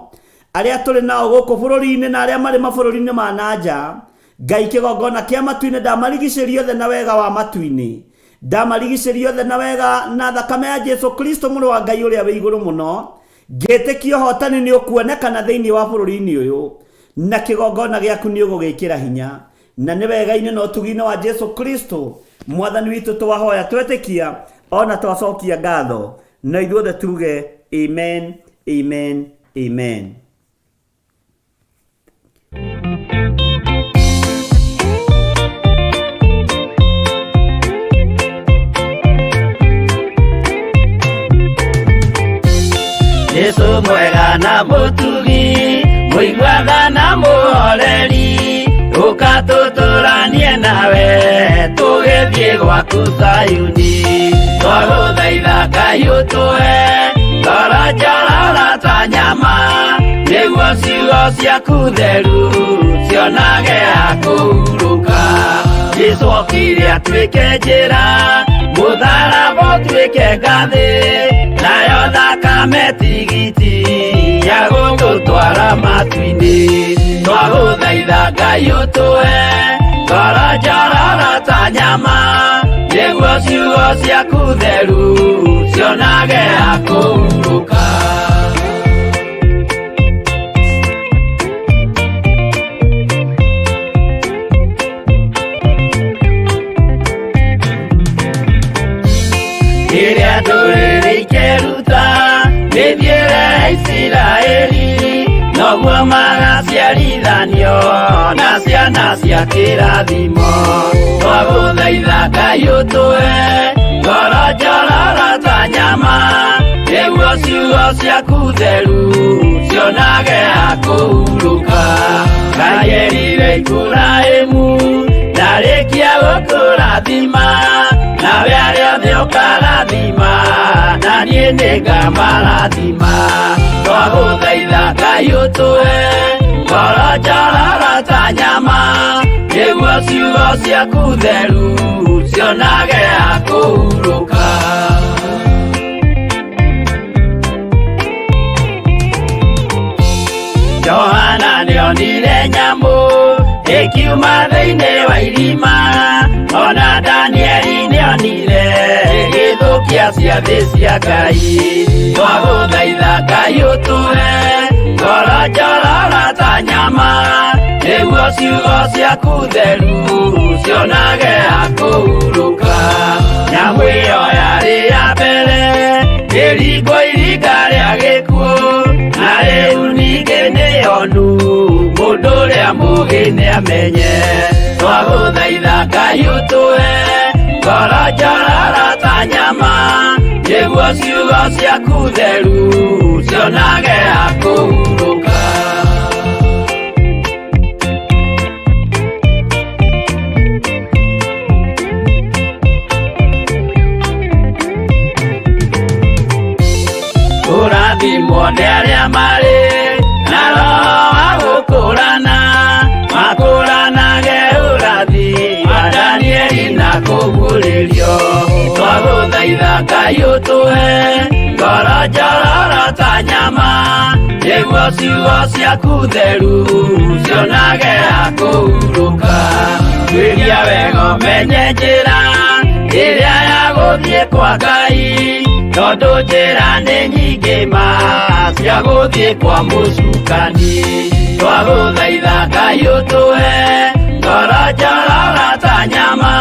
arĩa tũrĩ nao gũkũ bũrũri-inĩ na arĩa marĩ mabũrũri-inĩ ma na nja. Ngai kĩgongona kĩa matu-inĩ ndamarigicĩria othe na wega wa matu-inĩ, ndamarigicĩria othe na wega na thakame ya Jesu Kristo mũrũ wa Ngai ũrĩa wĩ igũrũ mũno, ngĩtĩkia ũhotani nĩ ũkuonekana thĩinĩ wa bũrũri-inĩ ũyũ, na kĩgongona gĩaku nĩ ũgũgĩkĩra hinya, na nĩ wega-inĩ na ũtugi-inĩ wa Jesu Kristo Mwathani witũ twahoya twetĩkia ona twacokia ngatho, na ithuothe tuge amen, amen, amen. Jesu mwega na mũtugi, mũiguaga na mũhoreri, ũka tũtũranie nawe, tũgĩthiĩ gwaku Zayuni. Twagũthaitha Ngai ũtũhe ngoro njororo ta nyama, nĩguo ciugo ciaku theru cionage ha kũhurũka. Jesu okire atuĩke njĩra, mũtharaba ũtuĩke ngathĩ, nayo thakame tigiti ya gũtũtwara matu-inĩ. Twagũthaitha Ngai ũtũhe ngoro njororo ta nyama, nĩguo ciugo ciaku theru cionage ha kũhurũka. Rĩrĩa ndũrĩrĩ ikeruta mĩthiĩre ya Isiraeli, noguo magaciarithanio na ciana cia kĩrathimo. Twagũthaitha Ngai ũtũhe ngoro njororo ta nyama, nĩguo ciugo ciaku theru cionage ha kũhurũka. Ngai erire Iburahĩmu ndarĩkia gũkũrathima, nawe arĩa othe ũkarathima, na niĩ nĩngamarathima. Twagũthaitha Ngai ũtũhe ngoro njororo ta nyama, nĩguo ciugo ciaku theru cionage ha kũhurũka. Johana nĩonire nyamũ ĩkiuma thĩinĩ wa irima, ona Danieli nĩonire ĩgĩthũkia ciathĩ cia Ngai. Twagũthaitha Ngai ũtũhe ngoro njororo ta nyama, nĩguo ciugo ciaku theru cionage ha kũhurũka. Nyamũ ĩyo yarĩ ya mbere ĩringwo iringa rĩa gĩkuũ, na rĩu ningĩ nĩyonu mũndũ ũrĩa mũũgĩ nĩamenye. Twagũthaitha Ngai ũtũhe ngoro njororo ta nyama, nĩguo ciugo ciaku theru cionage ha kũhurũka. Kũrathimwo nĩ arĩa marĩ na roho wa gũkũrana, makũranage ũrathi wa Danieli na kũguũrĩrio. Twagũthaitha Ngai ũtũhe ngoro njororo ta nyama, nĩguo ciugo ciaku theru cionage ha kũhurũka. Tuĩria wega ũmenye njĩra Ĩrĩa ya gũthiĩ kwa Ngai, tondũ njĩra nĩ nyingĩ ma cia gũthiĩ kwa mũcukani. Twagũthaitha Ngai ũtũhe ngoro njororo ta nyama,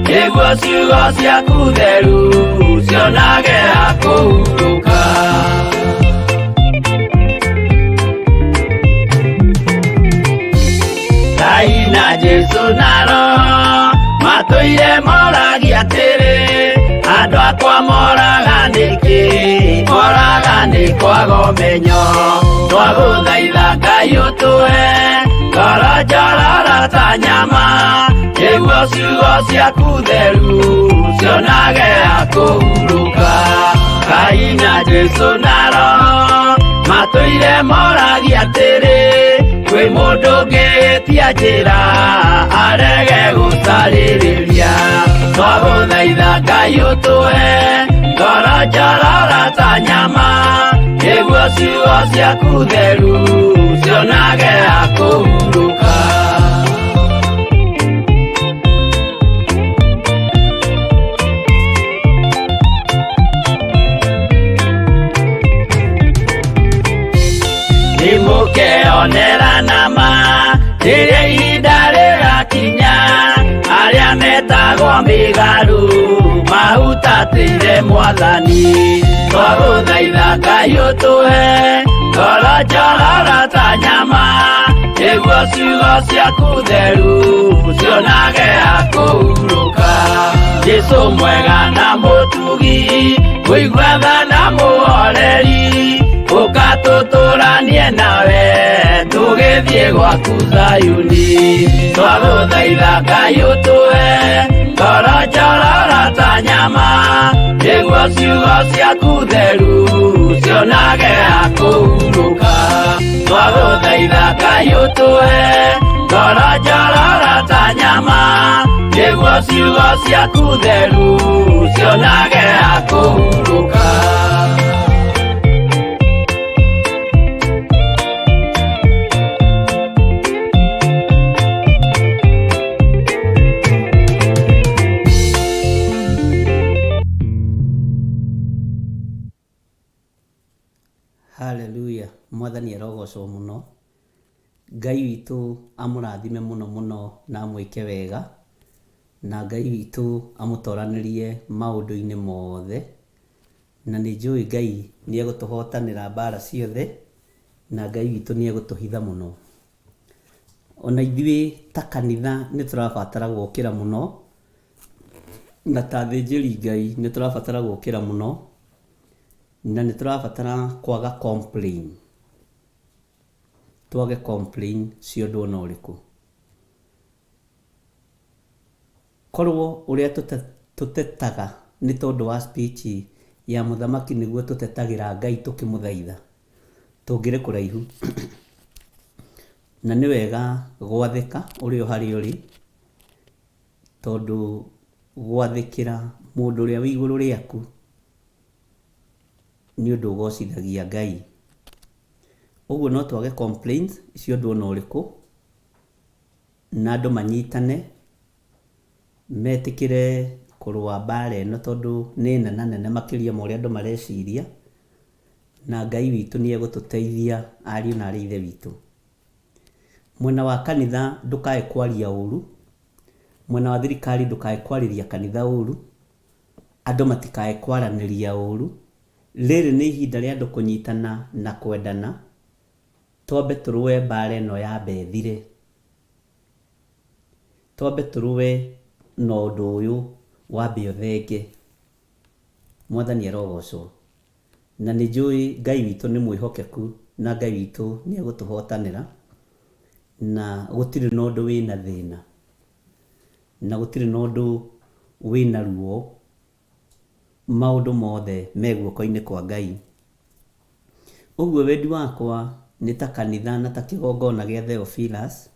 nĩguo ciugo ciaku theru cionage ha kũhurũka. Ngai na Jesu na Roho matũire moragia atĩrĩ, andũ akwa moraga nĩkĩ? Moraga nĩ kwaga ũmenyo. Twagũthaitha Ngai ũtũhe ngoro njororo ta nyama, nĩguo ciugo ciaku theru cionage ha kũhurũka. Ngai na Jesu na Roho matũire moragia atĩrĩ, kwĩ mũndũ ũngĩtia njĩra arege gũcarĩrĩria. Twagũthaitha Ngai ũtũhe ngoro njororo ta nyama, nĩguo ciugo ciaku theru cionage ha kũhurũka. Nĩmũkeonera nama rĩrĩa ihinda rĩgakinya, arĩa metagwo mĩgarũ mahutatĩire Mwathani. Twagũthaitha Ngai ũtũhe ngoro njororo ta nyama, nĩguo ciugo ciaku theru cionage ha kũhurũka. Jesu mwega na mũtugi, mũigua tha na mũhoreri, ũka tũtũranie nawe tũgĩthiĩ gwaku Zayuni. Twagũthaitha Ngai ũtũhe ngoro njororo ta nyama, nĩguo ciugo ciaku theru cionage ha kũhurũka. Twagũthaitha Ngai ũtũhe ngoro njororo ta nyama, nĩguo ciugo ciaku theru cionage ha kũhurũka. Haleluya, Mwathani arogocwo mũno. Ngai witũ amũrathime mũno mũno na amwĩke wega, na Ngai witũ amũtoranĩrie maũndũ-inĩ mothe, na nĩ njũĩ Ngai nĩ egũtũhotanĩra mbara ciothe, na Ngai witũ nĩ egũtũhitha mũno. Ona ithuĩ ta kanitha nĩ tũrabatara gũkĩra mũno, na ta athĩnjĩri Ngai nĩ tũrabatara gũkĩra mũno, na nĩ tũrabatara kwaga complain. Twage complain cia ũndũ ona ũrĩkũ. Korwo ũrĩa tũtetaga nĩ tondũ wa speech ya mũthamaki nĩguo tũtetagĩra Ngai tũkĩmũthaitha, tũngĩrĩ kũraihu. Na nĩ wega gwathĩka ũrĩ o harĩa ũrĩ, tondũ gwathĩkĩra mũndũ ũrĩa wĩ igũrũ rĩaku nĩ ũndũ ũgocithagia Ngai. Ũguo no twage complaints cia ũndũ ona ũrĩkũ, na andũ manyitane, metĩkĩre kũrũa mbara ĩno tondũ nĩ nenanene makĩria ma ũrĩa andũ mareciria, na Ngai witũ nĩ egũtũteithia ariũ na arĩ a ithe witũ. Mwena wa kanitha ndũkae kwaria ũru, mwena wa thirikari ndũkae kwarĩria kanitha ũru, andũ matikae kwaranĩria ũru. Rĩrĩ nĩ ihinda rĩa andũ kũnyitana na kwendana, twambe tũrũe mbara ĩno yambe ĩthire. Twambe tũrũe na ũndũ ũyũ wambe ũthenge. Mwathani arogocwo. Na nĩ njũĩ Ngai witũ nĩ mwĩhokeku na Ngai witũ nĩ egũtũhotanĩra, na gũtirĩ na ũndũ wĩna thĩna, na gũtirĩ na ũndũ wĩna ruo, maũndũ mothe me guoko-inĩ kwa Ngai. Ũguo wendi wakwa nĩ ta kanitha na ta kĩgongona gĩa Theophilus,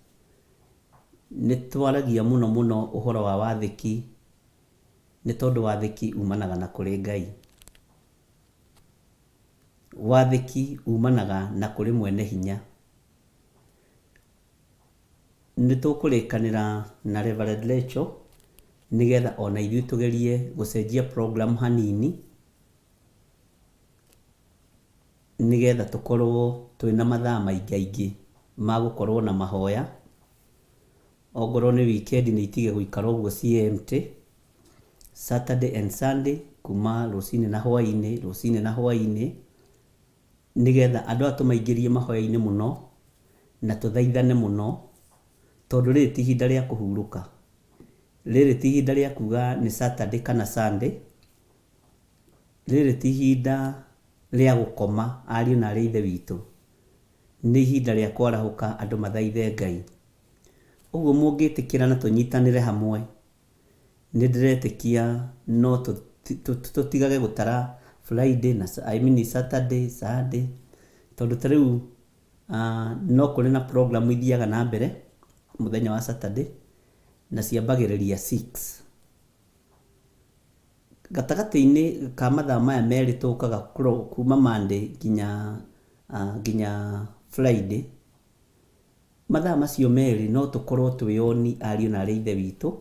nĩ twaragia mũno mũno ũhoro wa wathĩki, nĩ tondũ wathĩki umanaga na kũrĩ Ngai. Wathĩki umanaga na kũrĩ mwene hinya. Nĩ tũkũrĩkanĩra na Reverend Rachel. Nĩgetha ona ithuĩ tũgerie gũcenjia program hanini, nĩgetha tũkorwo twĩna mathaa maingaingĩ ma gũkorwo na mahoya. Ongorwo nĩ weekend nĩ itige gũikara ũguo ciĩ empty. Saturday and Sunday kuma rũcinĩ na hwainĩ, rũcinĩ na hwainĩ, nĩgetha andũ aya tũmaingĩrie mahoya-inĩ mũno na tũthaithane mũno, tondũ rĩrĩ ti ihinda rĩa kũhurũka. Rĩrĩ ti ihinda rĩa kuga nĩ Saturday kana Sunday, rĩrĩ ti ihinda rĩa gũkoma ariũ na aarĩ a Ithe witũ, nĩ ihinda rĩa kwarahũka andũ mathaithe Ngai. Ũguo mũngĩtĩkĩra na tũnyitanĩre hamwe, nĩ ndĩretĩkia no tũtigage gũtara Friday na I mean Saturday, Sunday, tondũ ta rĩu no kũrĩ na program ithiaga na mbere mũthenya wa Saturday, na ciambagĩrĩria 6. Gatagatĩ-inĩ ka mathaa maya merĩ tũkaga kuma Monday nginya nginya Friday, mathaa macio merĩ no tũkorwo twĩ on ariũ na aarĩ a Ithe witũ,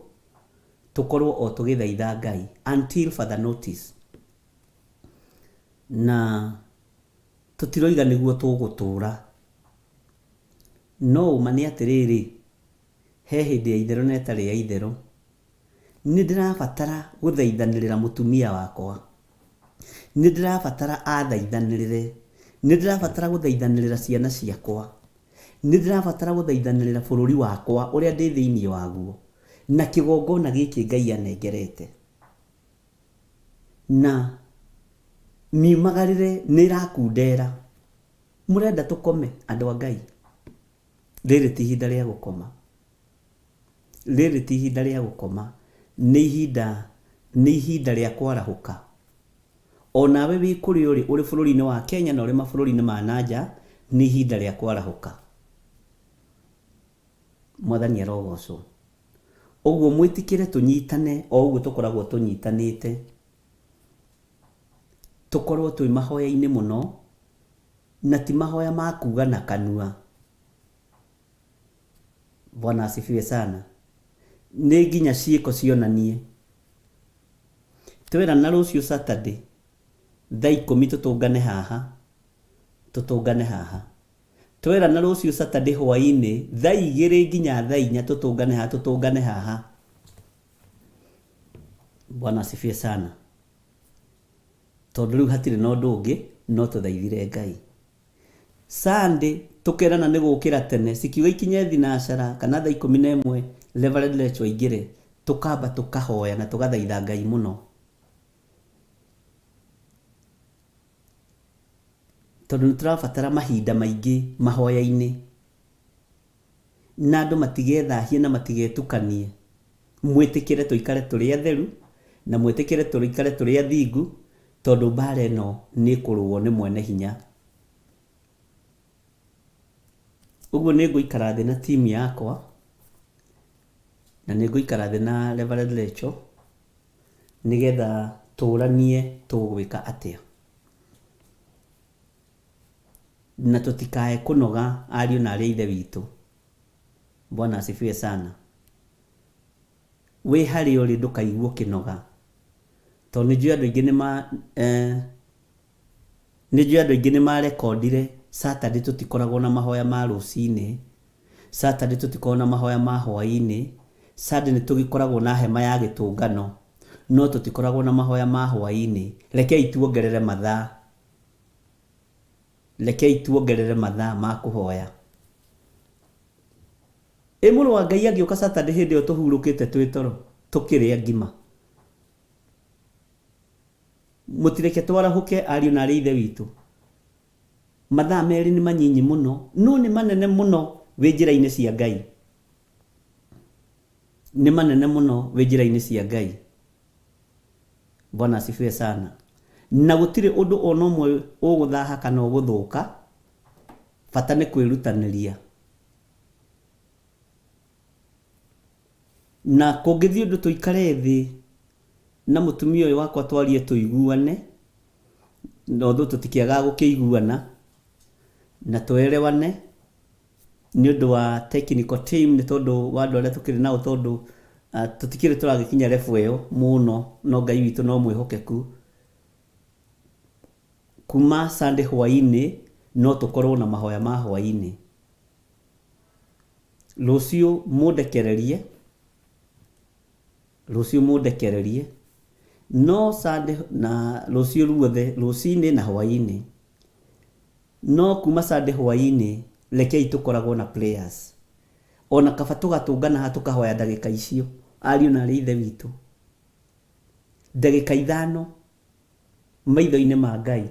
tũkorwo o tũgĩthaitha Ngai until further notice. Na tũtiroiga nĩguo tũgũtũra, no ũma nĩ atĩrĩrĩ, He hĩndĩ ya itherũ na ĩtarĩ ya itherũ. Nĩ ndĩrabatara gũthaithanĩrĩra mũtumia wakwa. Nĩ ndĩrabatara athaithanĩrĩre. Nĩ ndĩrabatara gũthaithanĩrĩra ciana ciakwa. Nĩ ndĩrabatara gũthaithanĩrĩra bũrũri wakwa ũrĩa ndĩ thĩinĩ waguo, na kĩgongona gĩkĩ Ngai anengerete. Na miumagarĩre nĩ ĩrakundera. Mũrenda tũkome, andũ a Ngai? Rĩrĩ ti ihinda rĩa gũkoma. Rĩrĩ ti ihinda rĩa gũkoma, nĩ ihinda, nĩ ihinda rĩa kwarahũka. O nawe wĩ kũrĩa ũrĩ, ũrĩ bũrũri-inĩ wa Kenya na ũrĩ mabũrũri-inĩ ma na nja, nĩ ihinda rĩa kwarahũka. Mwathani arogocwo. Ũguo mwĩtĩkĩre tũnyitane o ũguo tũkoragwo tũnyitanĩte. Tũkorwo twĩ mahoya-inĩ mũno. Na ti mahoya ma kuuga na kanua. Bwana asifiwe sana. Nĩ nginya ciĩko cionanie. Twerana rũciũ Saturday thaa ikũmi tũtũngane haha, tũtũngane haha. Twerana rũciũ Saturday hwainĩ thaa igĩrĩ nginya thaa inya tũtũngane haha, tũtũngane haha. Bwana asifiwe sana. Tondũ rĩu hatirĩ na ũndũ ũngĩ no tũthaithire Ngai. Sunday tũkerana nĩ gũkĩra tene cikiuga ikinye thinacara kana thaa 11 Reverend Lecho aingĩre, tũkamba tũkahoya na tũgathaitha Ngai mũno. Tondũ nĩ tũrabatara mahinda maingĩ mahoya-inĩ. Na andũ matigethahie na matigetukanie. Mwĩtĩkĩre tũikare tũrĩ atheru, na mwĩtĩkĩre tũikare tũrĩ athingu, tondũ mbaara ĩno nĩ ĩkũrũo nĩ Mwene Hinya. Ũguo nĩ ngũikara thĩ na team yakwa, na nĩ ngũikara thĩ na Reverend Rachel, nĩgetha tũranie tũgwĩka atĩa. Na tũtikae kũnoga ariũ na aarĩ a Ithe witũ. Bwana asifiwe sana. Wĩ harĩa ũrĩ ndũkaigue ũkĩnoga. Tondũ nĩ njũĩ andũ aingĩ nĩ ma eh, nĩ njũĩ andũ aingĩ nĩ marekondire Saturday tũtikoragwo na mahoya ma rũcinĩ, Saturday tũtikoragwo na mahoya ma hwainĩ, Sunday nĩ tũgĩkoragwo na hema ya gĩtũngano, no tũtikoragwo na mahoya ma hwainĩ. Rekei tuongerere mathaa. Rekei tuongerere mathaa ma kũhoya. Ĩ mũrũ wa Ngai angĩũka Saturday hĩndĩ ĩyo tũhurũkĩte twĩ toro tũkĩrĩa ngima? Mũtireke twarahũke ariũ na aarĩ a Ithe witũ. Mathaa merĩ nĩ manyinyi mũno, no nĩ manene mũno wĩ njĩra-inĩ cia Ngai. Nĩ manene mũno wĩ njĩra-inĩ cia Ngai. Bwana asifiwe sana. Na gũtirĩ ũndũ ona ũmwe ũgũthaha kana ũgũthũka, bata nĩ kwĩrutanĩria. Na kũngĩthiĩ ũndũ tũikare thĩ na mũtumia ũyũ wakwa twarie tũiguane, na although tũtikĩagaga gũkĩiguana, na tũerewane, nĩ ũndũ wa technical team, nĩ tondũ wa andũ arĩa tũkĩrĩ nao tondũ Tũtikĩrĩ tũragĩkinya level ĩyo mũno, no Ngai witũ no mwĩhokeku. Kuma Sunday hwainĩ no tũkorwo na mahoya ma hwainĩ. Rũciũ mũndekererie, rũciũ mũndekererie, no Sunday na rũciũ ruothe, rũcinĩ na hwainĩ. No kuma Sunday hwainĩ rekei tũkoragwo na prayers. Ona kaba tũgatũngana haha tũkahoya ndagĩka icio, ariũ na aarĩ a Ithe witũ. Ndagĩka ithano maitho-inĩ ma Ngai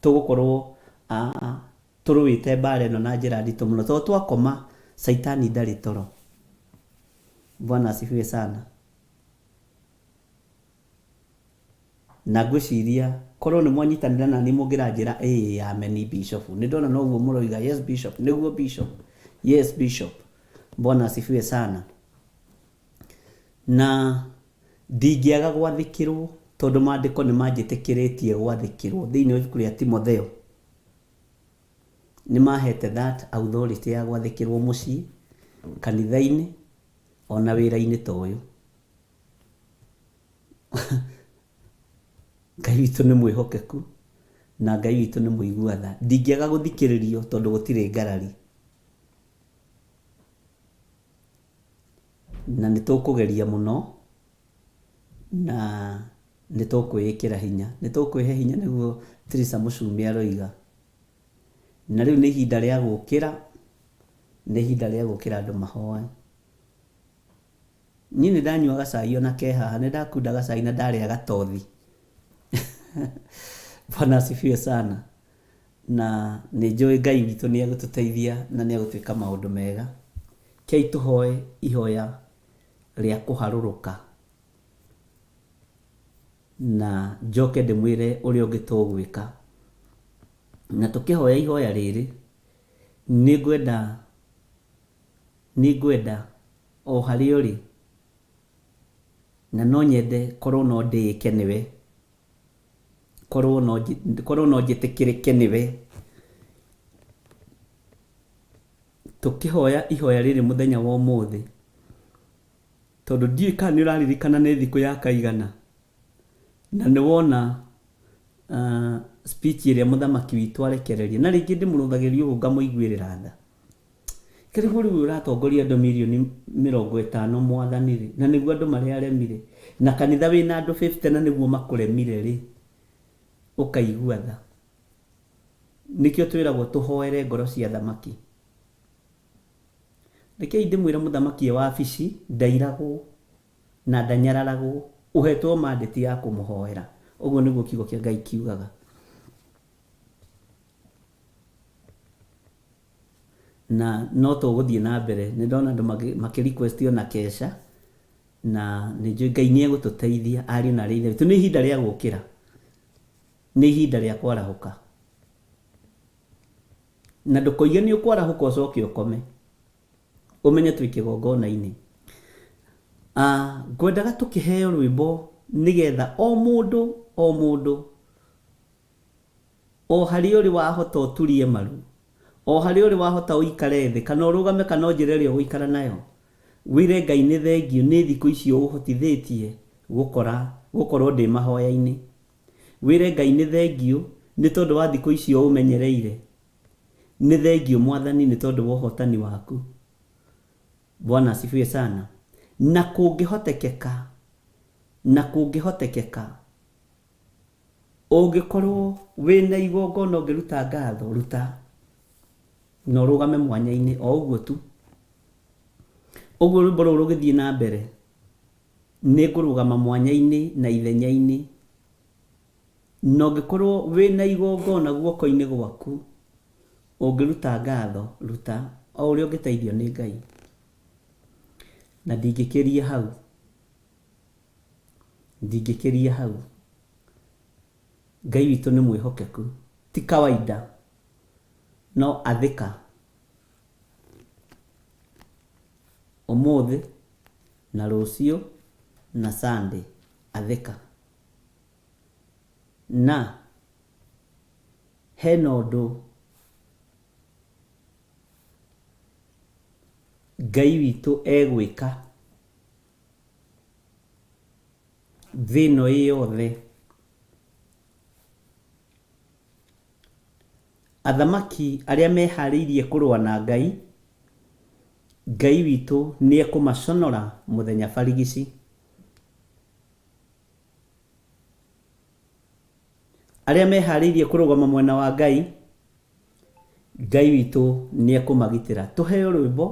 tũgũkorwo tũrũĩte mbara ĩno na njĩra nditũ mũno, tondũ twakoma caitani ndarĩ toro. Bwana asifiwe sana. Na ngwĩciria korwo nĩ mwanyitanĩra nani mũngĩranjĩra ĩĩ ameni bishop. Nĩ ndona noguo mũroiga yes bishop, nĩguo bishop, yes bishop. Bwana asifiwe sana. Na ndingĩaga gwathĩkĩrwo tondũ maandĩko nĩ manjĩtĩkĩrĩtie gwathĩkĩrwo. Thĩinĩ wa ibuku rĩa Timotheo nĩ mahete that authority ya gwathĩkĩrwo mũciĩ, kanitha-inĩ, ona wĩra-inĩ ta ũyũ. Ngai witũ nĩ mwĩhokeku na Ngai witũ nĩ mũigua tha. Ndingĩaga gũthikĩrĩrio tondũ gũtirĩ ngarari. Na nĩ tũkũgeria mũno na nĩ tũkwĩĩkĩra hinya. Nĩ tũkwĩhe hinya nĩguo Teresa Mũcumi aroiga. Na rĩu nĩ ihinda rĩa gũkĩra, nĩ ihinda rĩa gũkĩra andũ mahoe. Niĩ nĩ ndanyua gacai ona ke haha, nĩ ndakunda gacai na ndarĩa gatothi. Bwana asifiwe sana. Na nĩ njũĩ Ngai witũ nĩ egũtũteithia na nĩ egũtwĩka maũndũ mega. Kei tũhoe ihoya rĩa kũharũrũka na njoke ndĩmwĩre ũrĩa ũngĩ tũgwĩka. Na tũkĩhoya ihoya rĩrĩ, nĩ ngwenda nĩ ngwenda o harĩa ũrĩ, na no nyende korwo no ndĩĩke nĩwe, korwo no korwo no njĩtĩkĩrĩke nĩwe. Tũkĩhoya ihoya rĩrĩ mũthenya wa ũmũthĩ, tondũ ndiũĩ kana nĩ ũraririkana nĩ thikũ ya kaigana, na nĩ wona speech ĩrĩa mũthamaki witũ arekereria, na rĩngĩ ndĩmũrũthagĩria ũguo ngamũiguĩrĩra tha. Kĩrĩguo rĩu ũratongoria andũ mirioni 50 mwathani rĩ, na nĩguo andũ marĩa aremi rĩ, na kanitha wĩna andũ 50 na nĩguo makũremire rĩ, ũkaigua tha. Nĩkĩo twĩragwo tũhoere ngoro cia athamaki. Rekei ndĩmwĩre mũthamaki e wabici ndairagwo na ndanyararagwo, ũhetwo mandate ya kũmũhoera. Ũguo nĩguo kiugo kĩa Ngai kiugaga. Na no tũgũthiĩ na mbere, nĩ ndona andũ makĩ request ona kesha, na nĩ njũĩ Ngai nĩ egũtũteithia ariũ na aarĩ a Ithe witũ. Nĩ ihinda rĩa gũkĩra. Nĩ ihinda rĩa kwarahũka. Na ndũkoige nĩ ũkwarahũka ũcoke ũkome. Ũmenye twĩ kĩgongona-inĩ. Ah, ngwendaga tũkĩheo rwĩmbo nĩgetha o mũndũ o mũndũ o harĩa ũrĩ wahota ũturie maru, o harĩa ũrĩ wahota ũikare thĩ kana ũrũgame kana o njĩra ĩrĩa ũgũikara nayo, wĩre Ngai nĩ thengiũ nĩ thikũ icio ũhotithĩtie gũkora gũkorwo ndĩ mahoya-inĩ. Wĩre Ngai nĩ thengiũ nĩ tondũ wa thikũ icio ũmenyereire. Nĩ thengiũ Mwathani nĩ tondũ wa ũhotani waku. Bwana asifiwe sana. Na kũngĩhotekeka, na kũngĩhotekeka, ũngĩkorwo wĩna igongona ũngĩruta ngatho, ruta. Na ũrũgame mwanya-inĩ o ũguo tu. Ũguo rwĩmbo rũrũ rũgĩthiĩ na mbere. Nĩngũrũgama mwanya-inĩ na ithenya-inĩ, na ũngĩkorwo wĩ na igongona guoko-inĩ gwaku, ũngĩruta ngatho, ruta, o ũrĩa ũngĩteithio nĩ Ngai. Na ndingĩkĩria hau, ndingĩkĩria hau. Ngai witũ nĩ mwĩhokeku, ti kawaida, no athĩka ũmũthĩ. Na rũciũ na Sunday athĩka. Na hena ũndũ Ngai witũ egwĩka. Thĩ ĩno ĩ yothe. Athamaki arĩa meharĩirie kũrũa na Ngai, Ngai witũ nĩekũmaconora mũthenya barigici. Arĩa meharĩirie kũrũgama mwena wa Ngai, Ngai witũ nĩekũmagitĩra. Tũheo rwĩmbo,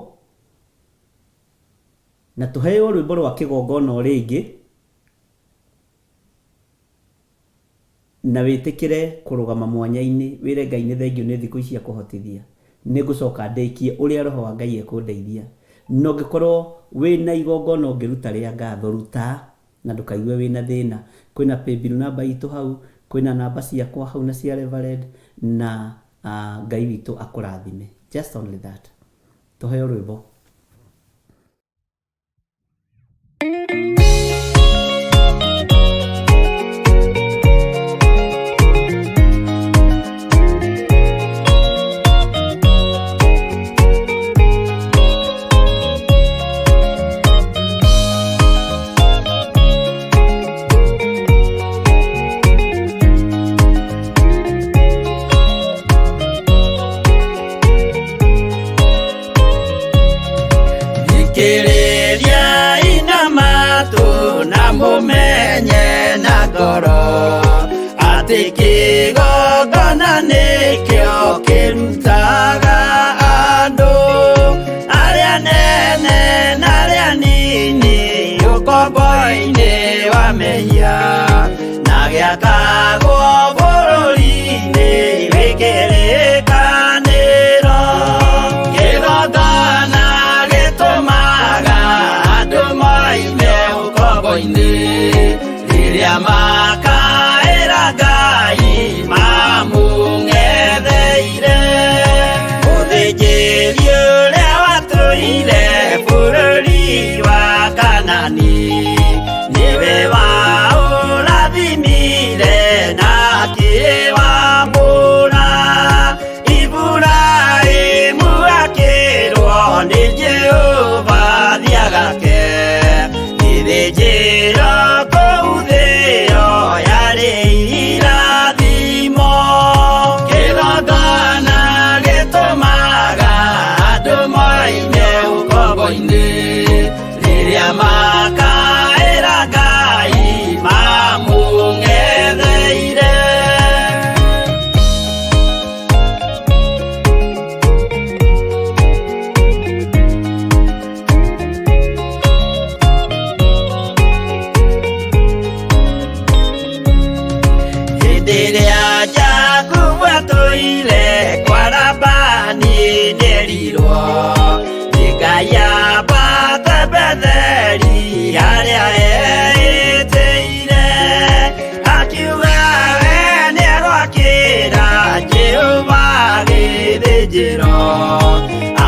na tũheo rwĩmbo rwa kĩgongona o rĩngĩ. Na wĩtĩkĩre kũrũgama mwanya-inĩ wĩre Ngai nĩ thengiũ nĩ thikũ ici akũhotithia. Nĩ ngũcoka ndĩkie ũrĩa Roho wa Ngai ekũndeithia. Na ũngĩkorwo wĩna igongona ũngĩruta rĩa ngatho, ruta na ndũkaigue wĩna thĩna. Kwĩna paybill number itũ hau, kwĩna namba ciakwa hau na cia Reverend, na Ngai witũ akũrathime. Just only that. Tũheo rwĩmbo. Thikĩrĩriai na matũ na mũmenye na ngoro atĩ kĩgongona nĩkĩo kĩrutaga andũ arĩa nene na arĩa nini ũkombo-inĩ wa mehia na gĩakagwo bũrũri-inĩ wĩ kĩrĩkanĩro. Kĩgongona gĩtũmaga andũ moime ũkombo-inĩ rĩrĩa makaĩra Ngai mamũng'etheire. Mũthĩnjĩri ũrĩa watũire bũrũri wa Kanani nĩwe waũrathimire na akĩwamũra. Iburahĩmu akĩrwo nĩ Jehova thiagake gĩthĩnjĩro kũu thĩo yarĩ irathimo. Kĩgongona gĩtũmaga andũ moime ũkombo-inĩ rĩrĩa makaĩra Ngai mamũng'etheire. Hĩndĩ ĩrĩa Jakubu atũire kwa Labani nĩerirwo nĩ Ngai ambate Betheli harĩa eĩtĩire. Akiuga we nĩegwakĩra Jehova gĩthĩnjĩro,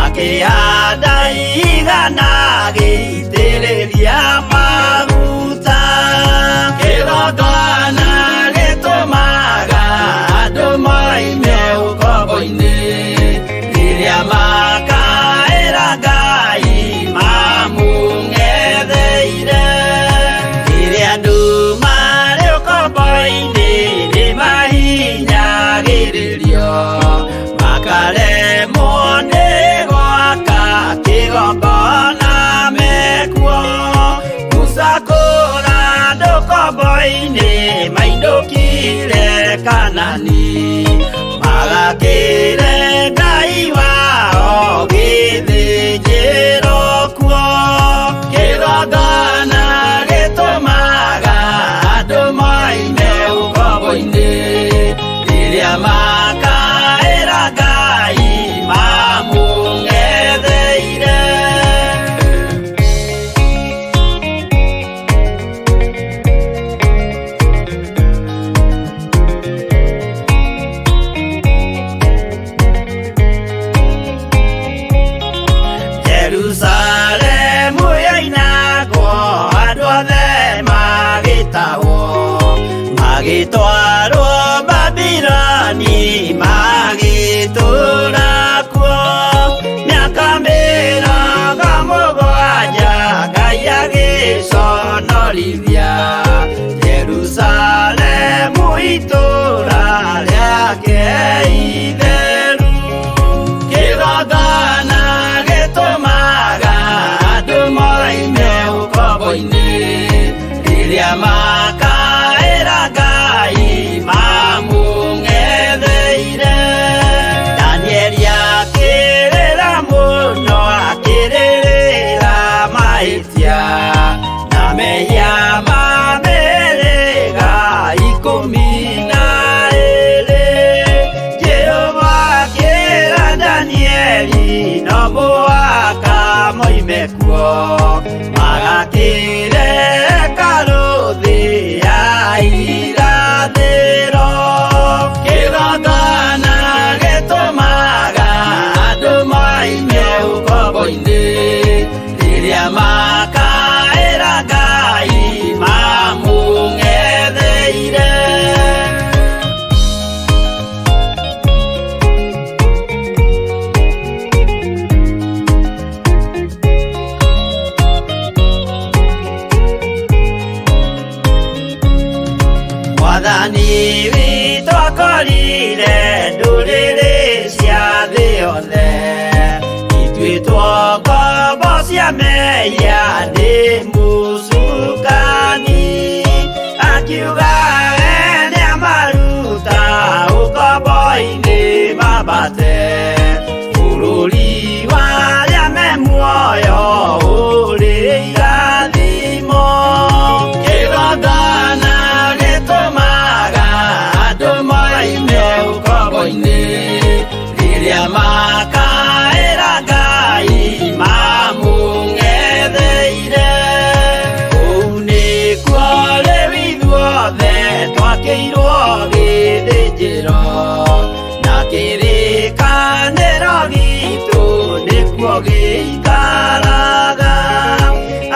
akĩhanda ihiga na agĩitĩrĩria maguta. Kĩgongona gĩtũmaga andũ moime ũkombo-inĩ rĩrĩa makaĩra Ngai mamũng'etheire. Rĩrĩa andũ marĩ ũkombo-inĩ nĩmahinyagĩrĩrio, makaremwo nĩ gwaka kĩgongona mekuo. Musa kũra andũ ũkombo-inĩ mainũkire Kanani, magakĩre Ngai wao gĩthĩnjĩro kuo. Kĩgongona gĩtũmaga andũ moime ũkombo-inĩ rĩrĩa makaĩra Ngai mamũng'etheire. mekuo magakĩre karũthĩ ya irathĩro kĩgongona gĩtũmaga andũ moime ũkombo-inĩ rĩrĩa makaĩra Ngai mamũng'etheire. Mwathani witũ akorire ndũrĩrĩ cia thĩ yothe ithuĩ ngombo cia mehia nĩ mũcukani akiuga we nĩamaruta ũkombo-inĩ mambate bũrũri wa arĩa me muoyo ũrĩ irathimo kĩgongona gĩtũmaga andũ moime ũkombo-inĩ rĩrĩa makaĩra Ngai mamũng'etheire kũu nĩkuo rĩu ithuothe twakĩirwo gĩthĩnjĩro na kĩrĩkanĩro gitũ nĩkuo gĩikaraga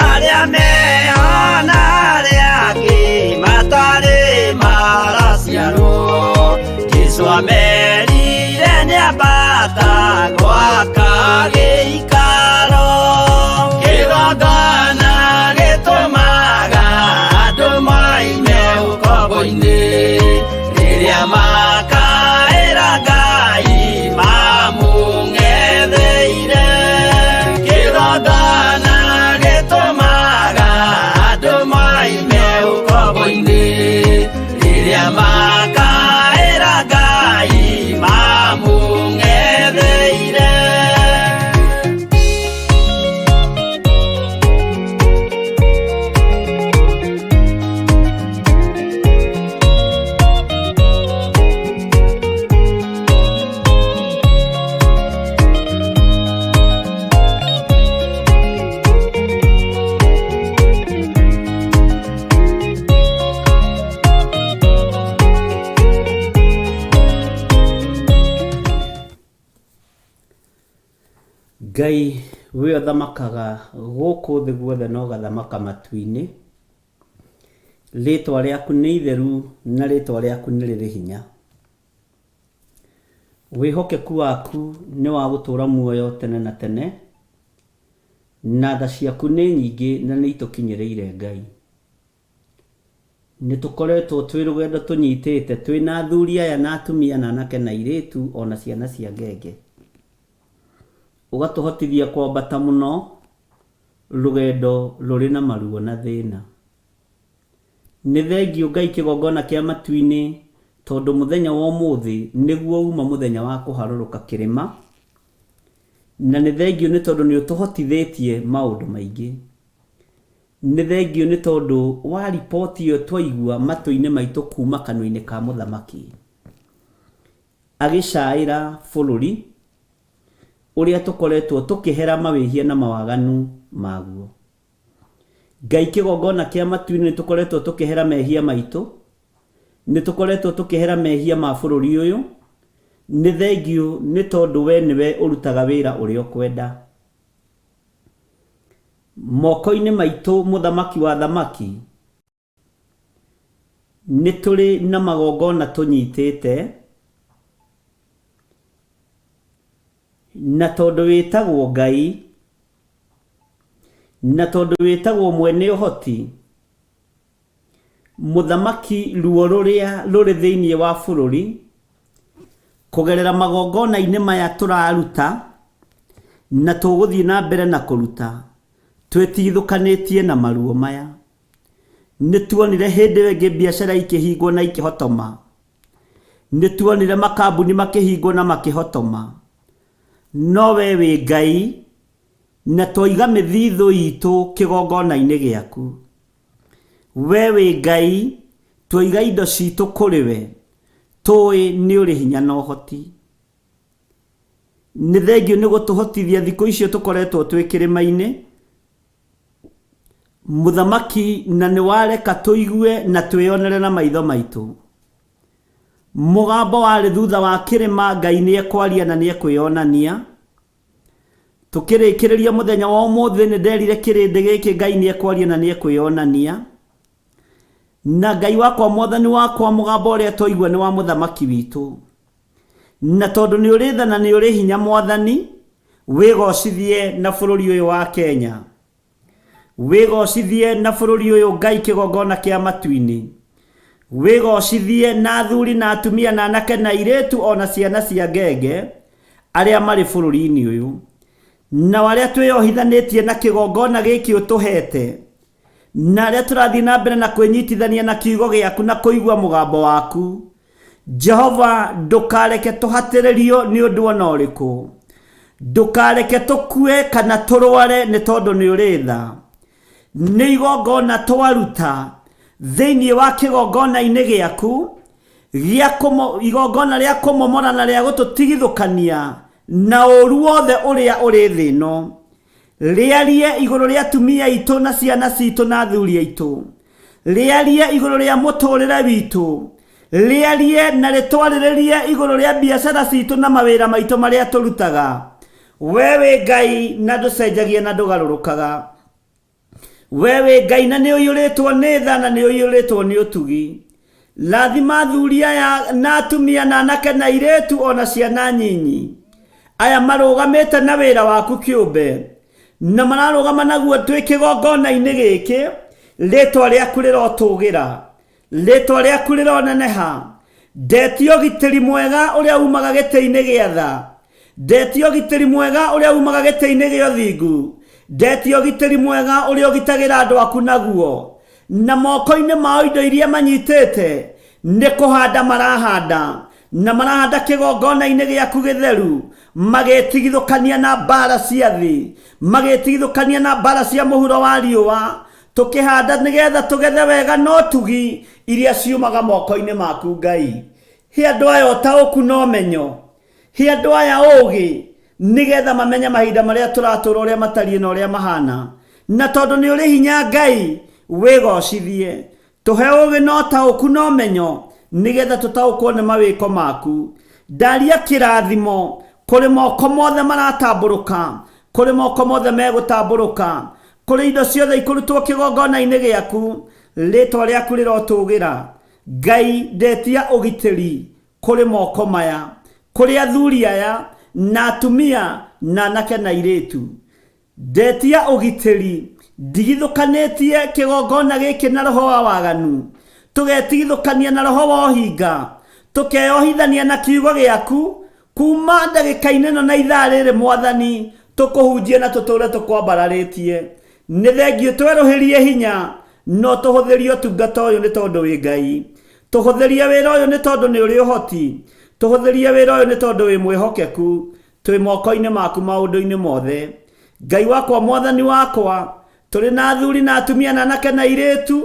arĩa meho na arĩa angĩ matarĩ maraciarwo Jesũ amerire nĩambata gwaka gĩikaro kĩgongona gĩtũmaga andũ moime ũkombo-inĩ rĩrĩa makaĩra Ngai mamũng'etheire kĩgongona gĩtũmaga andũ moime ũkombo-inĩ rĩrĩa makaĩra Ngai mamũng'etheire. Ngai we ũthamakaga gũkũ thĩ guothe na ũgathamaka matu-inĩ, rĩtwa rĩaku nĩ itheru na rĩtwa rĩaku nĩ rĩrĩ hinya. Wĩhokeku waku nĩ wa gũtũũra muoyo tene na tene, na tha ciaku nĩ nyingĩ na nĩ itũkinyĩrĩire Ngai. Nĩ tũkoretwo twĩ rũgendo tũnyitĩte twĩ na athuri aya na atumia na anake na airĩtu ona ciana cia ngenge. Ũgatũhotithia kwambata mũno rũgendo rũrĩ na maruo na thĩna. Nĩ thengiũ Ngai kĩgongona kĩa matu-inĩ tondũ mũthenya wa ũmũthĩ nĩguo uma mũthenya wa kũharũrũka kĩrĩma, na nĩ thengiũ nĩ tondũ nĩ ũtũhotithĩtie maũndũ maingĩ. Nĩ thengiũ nĩ tondũ wa riboti ĩyo twaigua matũ-inĩ maitũ kuma kanua-inĩ ka mũthamaki agĩcaĩra bũrũri ũrĩa tũkoretwo tũkĩhera mawĩhia na mawaganu maguo. Ngai kĩgongona kĩa matu-inĩ nĩ tũkoretwo tũkĩhera mehia maitũ, nĩ tũkoretwo tũkĩhera mehia ma bũrũri ũyũ. Nĩ thengiũ nĩ tondũ we nĩwe ũrutaga wĩra ũrĩa ũkwenda. Moko-inĩ maitũ mũthamaki wa thamaki, nĩ tũrĩ na magongona tũnyitĩte, na tondũ wĩtagwo Ngai, na tondũ wĩtagwo mwene ũhoti, mũthamaki ruo rũrĩa rũrĩ thĩinĩ wa bũrũri, kũgerera magongona-inĩ maya tũraruta, na tũgũthiĩ na mbere na kũruta, twĩtigithũkanĩtie na maruo maya. Nĩ tuonire hĩndĩ ĩyo ĩngĩ biacara ikĩhingwo na ikĩhotoma. Nĩ tuonire makambuni makĩhingwo na makĩhotoma. No we wĩ Ngai, na twaiga mĩthithũ itũ kĩgongona-inĩ gĩaku. We wĩ Ngai, twaiga indo citũ kũrĩ we, tũĩ nĩ ũrĩ hinya na ũhoti. Nĩ thengiũ nĩ gũtũhotithia thikũ icio tũkoretwo twĩ kĩrĩma-inĩ. Mũthamaki na nĩ wareka tũigue na twĩyonere na maitho maitũ. Mũgambo warĩ thutha wa kĩrĩma Ngai nĩ ekwaria na nĩ ekwĩyonania. Tũkĩrĩkĩrĩria mũthenya wa ũmũthĩ nĩ nderire kĩrĩndĩ gĩkĩ Ngai nĩ ekwaria na nĩ ekwĩyonania. Na Ngai wakwa mwathani wakwa mũgambo ũrĩa twaigua nĩ wa mũthamaki witũ. Na tondũ nĩ ũrĩ tha na nĩ ũrĩ hinya mwathani, wĩgocithie na bũrũri ũyũ wa Kenya. Wĩgocithie na bũrũri ũyũ Ngai kĩgongona kĩa matu-inĩ. Wĩgocithie na athuri na atumia na anake na airĩtu ona ciana cia ngenge arĩa marĩ bũrũri-inĩ ũyũ. Nao arĩa twĩyohithanĩtie na kĩgongona gĩkĩ ũtũhete, na arĩa tũrathiĩ na mbere na kwĩnyitithania na kiugo gĩaku na kũigua mũgambo waku. Jehova ndũkareke tũhatĩrĩrio nĩ ũndũ ona ũrĩkũ. Ndũkareke tũkue kana tũrware nĩ tondũ nĩ ũrĩ tha. Nĩ igongona twaruta thĩinĩ wa kĩgongona-inĩ gĩaku, gĩa kũmo, igongona rĩa kũmomora na rĩa gũtũtigithũkania na ũru wothe ũrĩa ũrĩ thĩ ĩno. Rĩarie igũrũ rĩa atumia aitũ na ciana citũ na athuri aitũ. Rĩarie igũrũ rĩa mũtũrĩre witũ. Rĩarie na rĩtwarĩrĩrie igũrũ rĩa biacara citũ na mawĩra maitũ marĩa tũrutaga. We wĩ Ngai na ndũcenjagia na ndũgarũrũkaga. We wĩ Ngai na nĩ ũiyũrĩtwo nĩ tha na nĩ ũiyũrĩtwo nĩ ũtugi. Rathima athuri aya na atumia na anake na airĩtu ona ciana nyinyi. Aya marũgamĩte na wĩra waku kĩũmbe na mararũgama naguo twĩ kĩgongona-inĩ gĩkĩ, rĩtwa rĩaku rĩrotũgĩra, rĩtwa rĩaku rĩroneneha. Ndetia ũgitĩri mwega ũrĩa umaga gĩtĩ-inĩ gĩa tha. Ndetia ũgitĩri mwega ũrĩa umaga gĩtĩ-inĩ gĩa ũthingu. Ndetia ũgitĩri mwega ũrĩa ũgitagĩra andũ aku naguo. Na moko-inĩ mao indo iria manyitĩte nĩ kũhanda marahanda, na marahanda kĩgongona-inĩ gĩaku gĩtheru, magĩtigithũkania na mbara cia thĩ, magĩtigithũkania na mbara cia mũhuro wa riũa, tũkĩhanda nĩgetha tũgethe wega na ũtugi iria ciumaga moko-inĩ maku Ngai. He andũ aya ũtaũku na ũmenyo, he andũ aya ũũgĩ, nĩgetha mamenye mahinda marĩa tũratũũra ũrĩa matariĩ na ũrĩa mahana. Na tondũ nĩ ũrĩ hinya Ngai, wĩgocithie. Tũhe ũũgĩ na ũtaũku na ũmenyo, nĩgetha tũtaũkwo nĩ mawĩko maku. Ndaria kĩrathimo kũrĩ moko mothe maratambũrũka, kũrĩ moko mothe megũtambũrũka, kũrĩ indo ciothe ikũrutwo kĩgongona-inĩ gĩaku. Rĩtwa rĩaku rĩrotũgĩra. Ngai, ndetia ũgitĩri kũrĩ moko maya, kũrĩ athuri aya, na atumia, na anake na airĩtu. Ndetia ũgitĩri, ndigithũkanĩtie kĩgongona gĩkĩ na roho wa waganu, tũgetigithũkania na roho wa ũhinga, tũkeyohithania na kiugo gĩaku, kuma ndagĩka-inĩ ĩno na ithaa rĩrĩ Mwathani, tũkũhunjie na tũtũũre tũkwambararĩtie. Nĩ thengiũ twerũhĩrie hinya, no tũhũthĩrie ũtungata ũyũ nĩ tondũ wĩ Ngai. Tũhũthĩrie wĩra ũyũ nĩ tondũ nĩ ũrĩ ũhoti. Tũhũthĩrie wĩra ũyũ nĩ tondũ wĩ mwĩhokeku. Twĩ moko-inĩ maku maũndũ-inĩ mothe. Ngai wakwa Mwathani wakwa, tũrĩ na athuri na atumia na anake na airĩtu,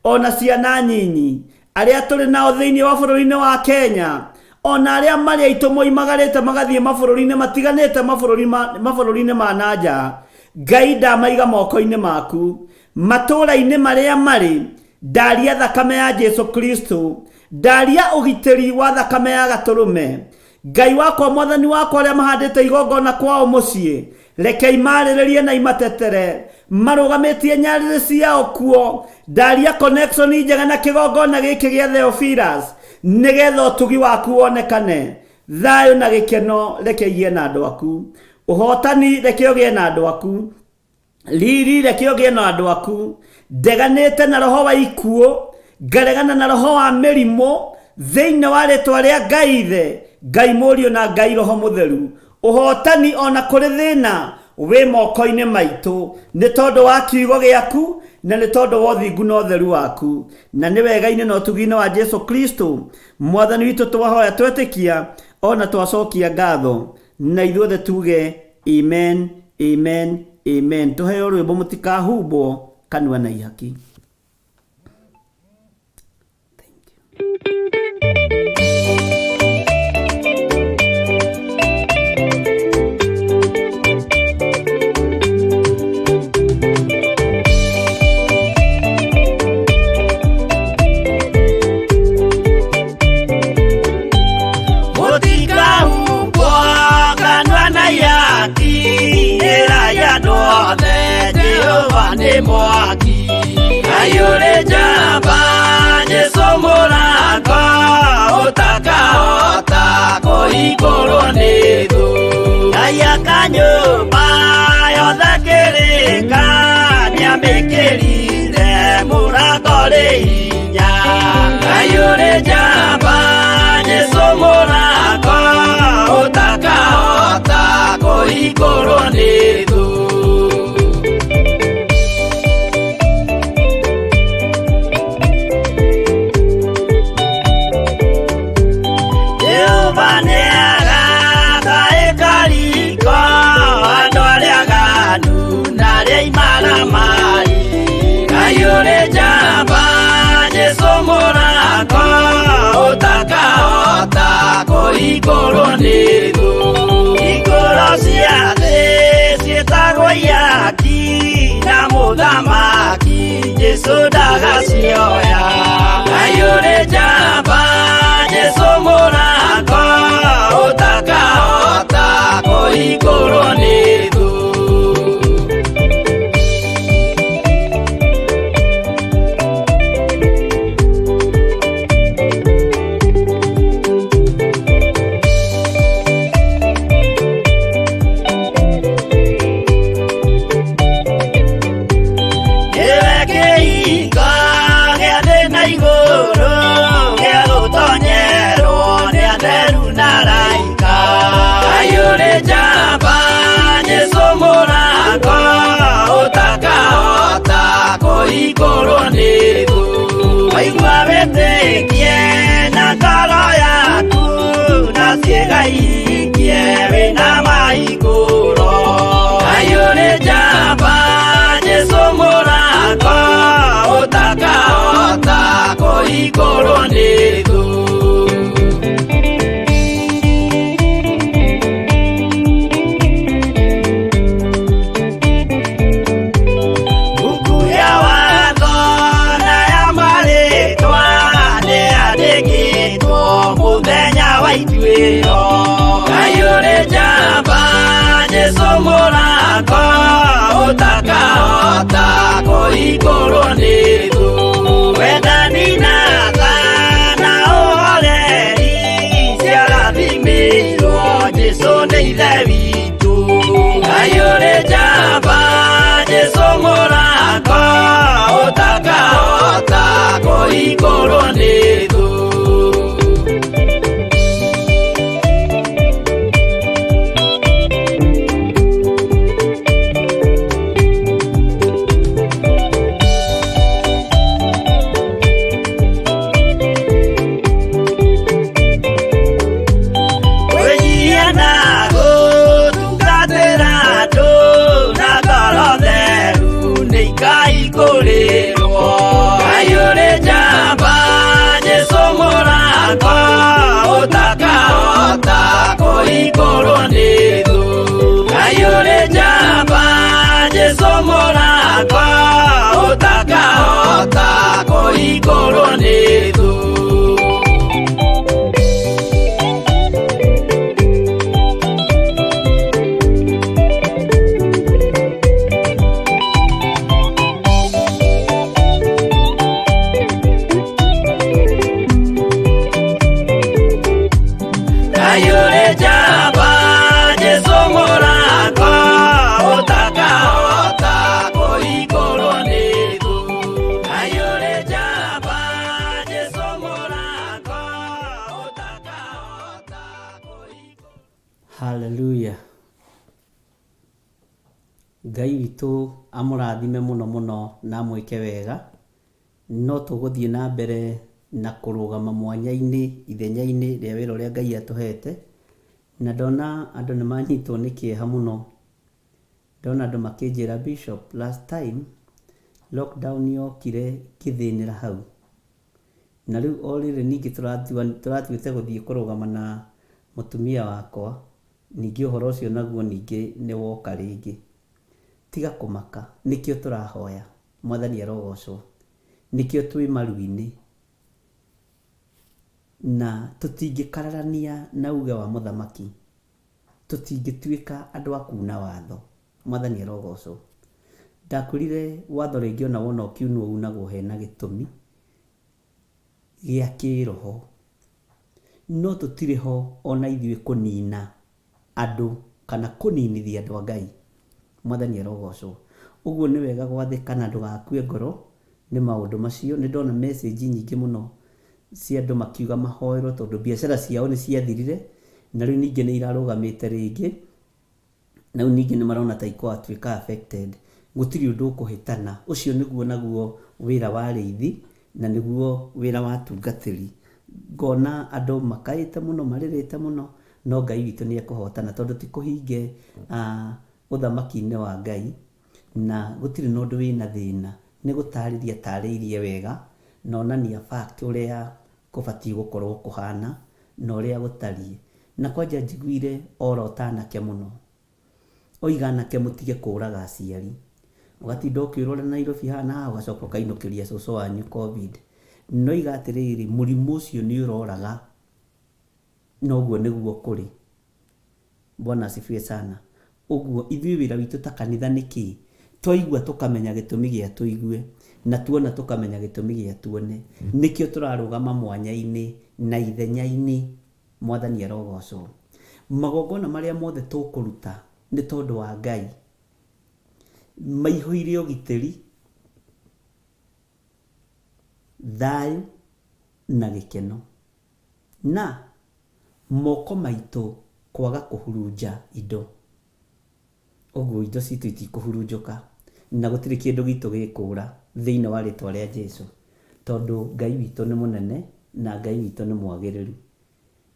o na ciana nyinyi, arĩa tũrĩ nao thĩinĩ wa bũrũri-inĩ wa Kenya, o na arĩa marĩ aitũ moimagarĩte magathiĩ mabũrũri-inĩ matiganĩte mabũrũri-inĩ ma na nja. Ngai ndamaiga moko-inĩ maku. Matũũra-inĩ marĩa marĩ, ndaria thakame ya Jesu Kristo, ndaria ũgitĩri wa thakame ya gatũrũme. Ngai wakwa Mwathani wakwa arĩa mahandĩte igongona kwao mũciĩ, reke imarĩrĩrie na imatetere, marũgamĩtie nyarĩrĩ ciao kuo. Ndaria connection njega na kĩgongona gĩkĩ gĩa Theophilus, nĩgetha ũtugi waku wonekane. Thayũ na gĩkeno reke igĩe na andũ aku. Ũhotani reke ũgĩe na andũ aku. Riri reke ũgĩe na andũ aku. Ndeganĩte na roho wa ikuũ, ngaregana na roho wa mĩrimũ, thĩinĩ wa rĩtwa rĩa Ngai Ithe, Ngai Mũriũ na Ngai Roho Mũtheru. Ũhotani ona kũrĩ thĩna wĩ moko-inĩ maitũ, nĩ tondũ wa kiugo gĩaku na nĩ tondũ wa ũthingu na ũtheru waku. Na nĩ wega-inĩ na ũtugi-inĩ wa Jesu Kristo, Mwathani witũ twahoya twetĩkia ona twacokia ngatho. Na ithuothe tuge amen, amen, amen. Tũheo rwĩmbo mũtikahumbwo kanua na ihaki. Thank you. nĩ mwaki. Ngai ũrĩ njamba, Jesũ mũrango, ũtakahota kũhingũrwo nĩ thũ. Ngai aka nyũmba yothe kĩrĩka, nĩamĩkĩrire mũrango rĩ hinya. Ngai ũrĩ njamba, Jesũ mũrango, ũtakahota kũhingũrwo nĩ thũ. Jehova nĩaraka ĩkariko, andũ arĩa aganu na arĩa imaramari. Ngai ũrĩ njamba, Jesũ mũrango, ũtakahota kũhingũrwo nĩ thũ. Hingũro cia thĩ ciĩtagwo ihaki, na mũthamaki Jesũ ndagacioya. Ngai ũrĩ njamba, Jesũ mũrango, ũtakahota kũhingũrwo nĩ thũ. Nĩwe kĩhingo gĩa thĩ na igũrũ, gĩa gũtonyerwo nĩ atheru na araika. Ngai ũrĩ njamba, Jesũ mũrango, ũtakahota kũhingũrwo nĩ thũ. Waigua wĩtĩkie na ngoro yaku, na ciĩga ihingie wĩna mahingũro. Ngai ũrĩ njamba, Jesũ mũrango, ũtakahota kũhingũrwo nĩ thũ. Buku ya watho na ya marĩtwa nĩyandĩkĩtwo mũthenya wa ituĩro. Ngai ũrĩ njamba, Jesũ mũrango, ũtakahota kũhingũrwo nĩ thũ. Wendani na tha na ũhoreri ciarathimĩirwo Jesũ nĩ Ithe witũ. Ngai ũrĩ njamba, Jesũ mũrango, ũtakahota kũhingũrwo nĩ thũ. Kwĩnyihia na gũtungatĩra andũ na ngoro theru nĩ ikaihingũrĩrwo. Ngai ũrĩ njamba, Jesũ mũrango, ũtakahota kũhingũrwo nĩ thũ. Ngai ũrĩ njamba, Jesũ mũrango, ũtakahota kũhingũrwo nĩ thũ. Ngai ũrĩ njamba, Jesũ mũrango, ũtakahota kũhingũrwo nĩ thũ. Ngai ũrĩ njamba, Jesũ mũrango, ũtakahota kũhingũrwo. Hallelujah. Ngai witũ amũrathime mũno mũno na amwĩke wega. No tũgũthiĩ na mbere na kũrũgama mwanya-inĩ ithenya-inĩ rĩa wĩra ũrĩa Ngai atũhete. Na ndona andũ nĩ manyitwo nĩ kĩeha mũno. Ndona andũ makĩnjĩra Bishop, last time lockdown yokire ngĩthĩnĩra hau. Na rĩu o rĩrĩ ningĩ tũratuĩte gũthiĩ kũrũgama na mũtumia wakwa, ningĩ ũhoro ũcio naguo ningĩ nĩ woka rĩngĩ. Tiga kũmaka, nĩkĩo tũrahoya, Mwathani arogocwo. Nĩkĩo twĩ maru-inĩ. Na tũtingĩkararania na uge wa mũthamaki. Tũtingĩtuĩka andũ a kuna watho. Mwathani arogocwo. Ndakwĩrire watho rĩngĩ ona wona ũkiunwo unagwo hena gĩtũmi gĩa kĩroho. No tũtirĩ ho ona ithuĩ kũnina andũ kana kũninithia andũ a Ngai. Mwathani arogocwo. Ũguo nĩ wega gwathĩka na ndũgakue ngoro nĩ maũndũ macio. Nĩ ndona message nyingĩ mũno cia andũ makiuga mahoerwo tondũ biacara ciao nĩ ciathirire na rĩu ningĩ nĩ irarũgamĩte rĩngĩ. Na rĩu ningĩ nĩ marona ta ikwatuĩka affected. Gũtirĩ ũndũ ũkũhĩtana. Ũcio nĩguo naguo wĩra wa arĩithi na nĩguo wĩra wa atungatĩri. Ngona andũ makaĩte mũno, marĩrĩte mũno, no Ngai witũ nĩ ekũhotana tondũ ti kũhinge ũthamaki-inĩ wa Ngai na gũtirĩ na ũndũ wĩna thĩna. Nĩ gũtarĩria atarĩirie wega na onania fact ũrĩa kũbatiĩ gũkorwo kũhana na ũrĩa gũtariĩ. Na kwanja njiguire orota anake mũno. Oiga anake mũtige kũraga aciari. Ũgatinda ũkĩũra ũrĩa Nairobi hahana haha ũgacoka ũkainũkĩria cũcũ wanyu Covid. Na oiga atĩrĩrĩ, mũrimũ ũcio nĩ ũroraga na ũguo nĩguo kũrĩ. Bwana asifiwe sana. Ũguo ithuĩ wĩra witũ ta kanitha nĩ kĩĩ? Twaigua tũkamenya gĩtũmi gĩa tũigue, na tuona tũkamenya gĩtũmi gĩa tuone. Nĩkĩo tũrarũgama mwanya-inĩ na ithenya-inĩ. Mwathani arogocwo. Magongona marĩa mothe tũkũruta nĩ tondũ wa Ngai, maihũire ũgitĩri, thayũ na gĩkeno. Na moko maitũ kwaga kũhurunja indo. Ũguo indo citũ itikũhurunjũka, na gũtirĩ kĩndũ gitũ gĩkũra thĩinĩ wa rĩtwa rĩa Jesu, tondũ Ngai witũ nĩ mũnene na Ngai witũ nĩ mwagĩrĩru.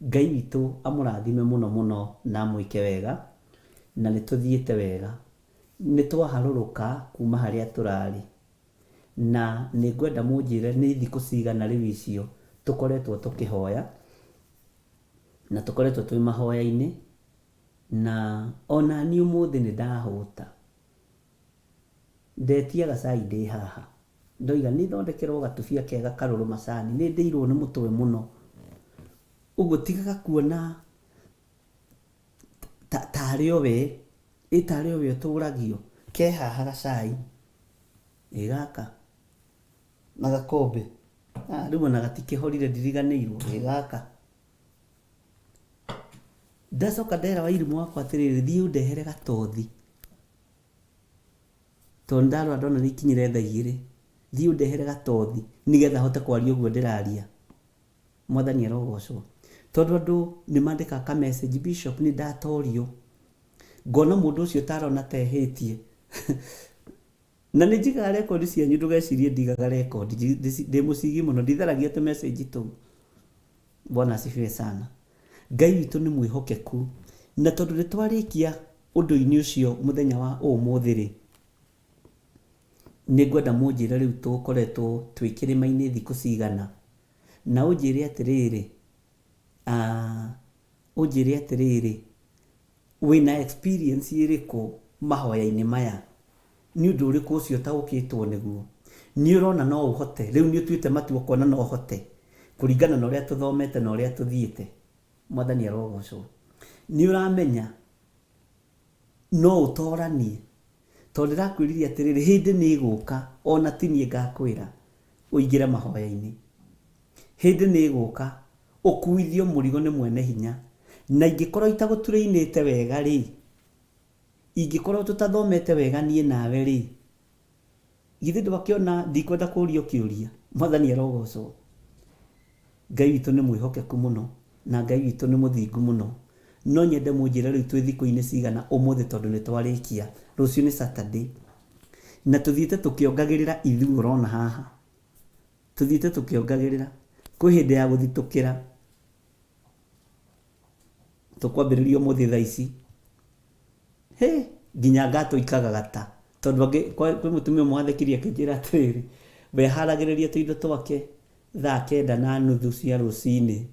Ngai witũ amũrathime mũno mũno na amwĩke wega, na nĩ tũthiĩte wega. Nĩ twaharũrũka kuma harĩa tũrarĩ. Na nĩ ngwenda mũnjĩre nĩ thikũ cigana rĩu icio tũkoretwo tũkĩhoya, na tũkoretwo twĩ mahoya-inĩ, na ona niĩ ũmũthĩ nĩ ndahũta. Ndetia gacai ndĩ haha, ndoiga nĩ thondekerwo gatubia kega karũrũ macani, nĩ ndĩirwo nĩ mũtwe mũno. Ũguo tigaga kuona tarĩ o we, ĩ tarĩ o we ũtũragio. Ke haha gacai, ĩ gaka na gakombe, rĩu ona gatikĩhorire ndiriganĩirwo, ĩ gaka. Ndacoka ndera Wairimũ wakwa atĩrĩrĩ, thiĩ ũndehere gatothi, tondũ ndarora ndona nĩ ikinyire thaa igĩrĩ, thiĩ ũndehere gatothi nĩgetha hote kwaria ũguo ndĩraria. Mwathani arogocwo. Tondũ andũ nĩ mandĩkaga ka message, Bishop nĩ ndatorio. Ngona mũndũ ũcio ta arona ta ehĩtie. Na nĩ njigaga rekondi cianyu ndũgecirie ndigaga rekondi, ndĩ mũcigi mũno, nditharagia tũ message tũu. Bwana asifiwe sana. Ngai witũ nĩ mwĩhokeku, na tondũ nĩ twarĩkia ũndũ-inĩ ũcio mũthenya wa ũmũthĩ rĩ, nĩ ngwenda mũnjĩre rĩu tũkoretwo twĩ kĩrĩma-inĩ thikũ cigana, na ũnjĩre atĩrĩrĩ, ũnjĩre atĩrĩrĩ, wĩna experience ĩrĩkũ mahoya-inĩ maya? Nĩ ũndũ ũrĩkũ ũcio ũtaũkĩtwo nĩguo? Nĩ ũrona no ũhote? Rĩu nĩ ũtuĩte matua ũkona no ũhote kũringana na ũrĩa tũthomete na ũrĩa tũthiĩte? Mwathani arogocwo. Nĩ ũramenya no ũtoranie? Tondũ ndĩrakwĩrire atĩrĩrĩ, hĩndĩ nĩ ĩgũka ona ti niĩ ngakwĩra ũingĩre mahoya-inĩ. Hĩndĩ nĩ ĩgũka ũkuithio mũrigo nĩ mwene hinya. Na ingĩkorwo itagũturĩinĩte wega-rĩ, Ingĩkorwo tũtathomete wega niĩ nawe rĩ, githĩ ndwakĩona ndikwenda kũrio kĩũria? Mwathani arogocwo. Ngai witũ nĩ mwĩhokeku mũno na Ngai witũ nĩ mũthingu mũno. No nyende mũnjĩre rĩu twĩ thikũ-inĩ cigana ũmũthĩ tondũ nĩ twarĩkia. Rũciũ nĩ Saturday. Na tũthiĩte tũkĩongagĩrĩra ithuĩ ũrona haha. Tũthiĩte tũkĩongagĩrĩra. Kwĩ hĩndĩ ya gũthitũkĩra. Tũkwambĩrĩria ũmũthĩ thaa ici. Hĩ, nginya ngatũ ikagagata. Tondũ angĩ, kwĩ mũtumia ũmwe wathekirie akĩnjĩra atĩrĩrĩ, we aharagĩrĩria tũindo twake thaa kenda na nuthu cia rũcinĩ.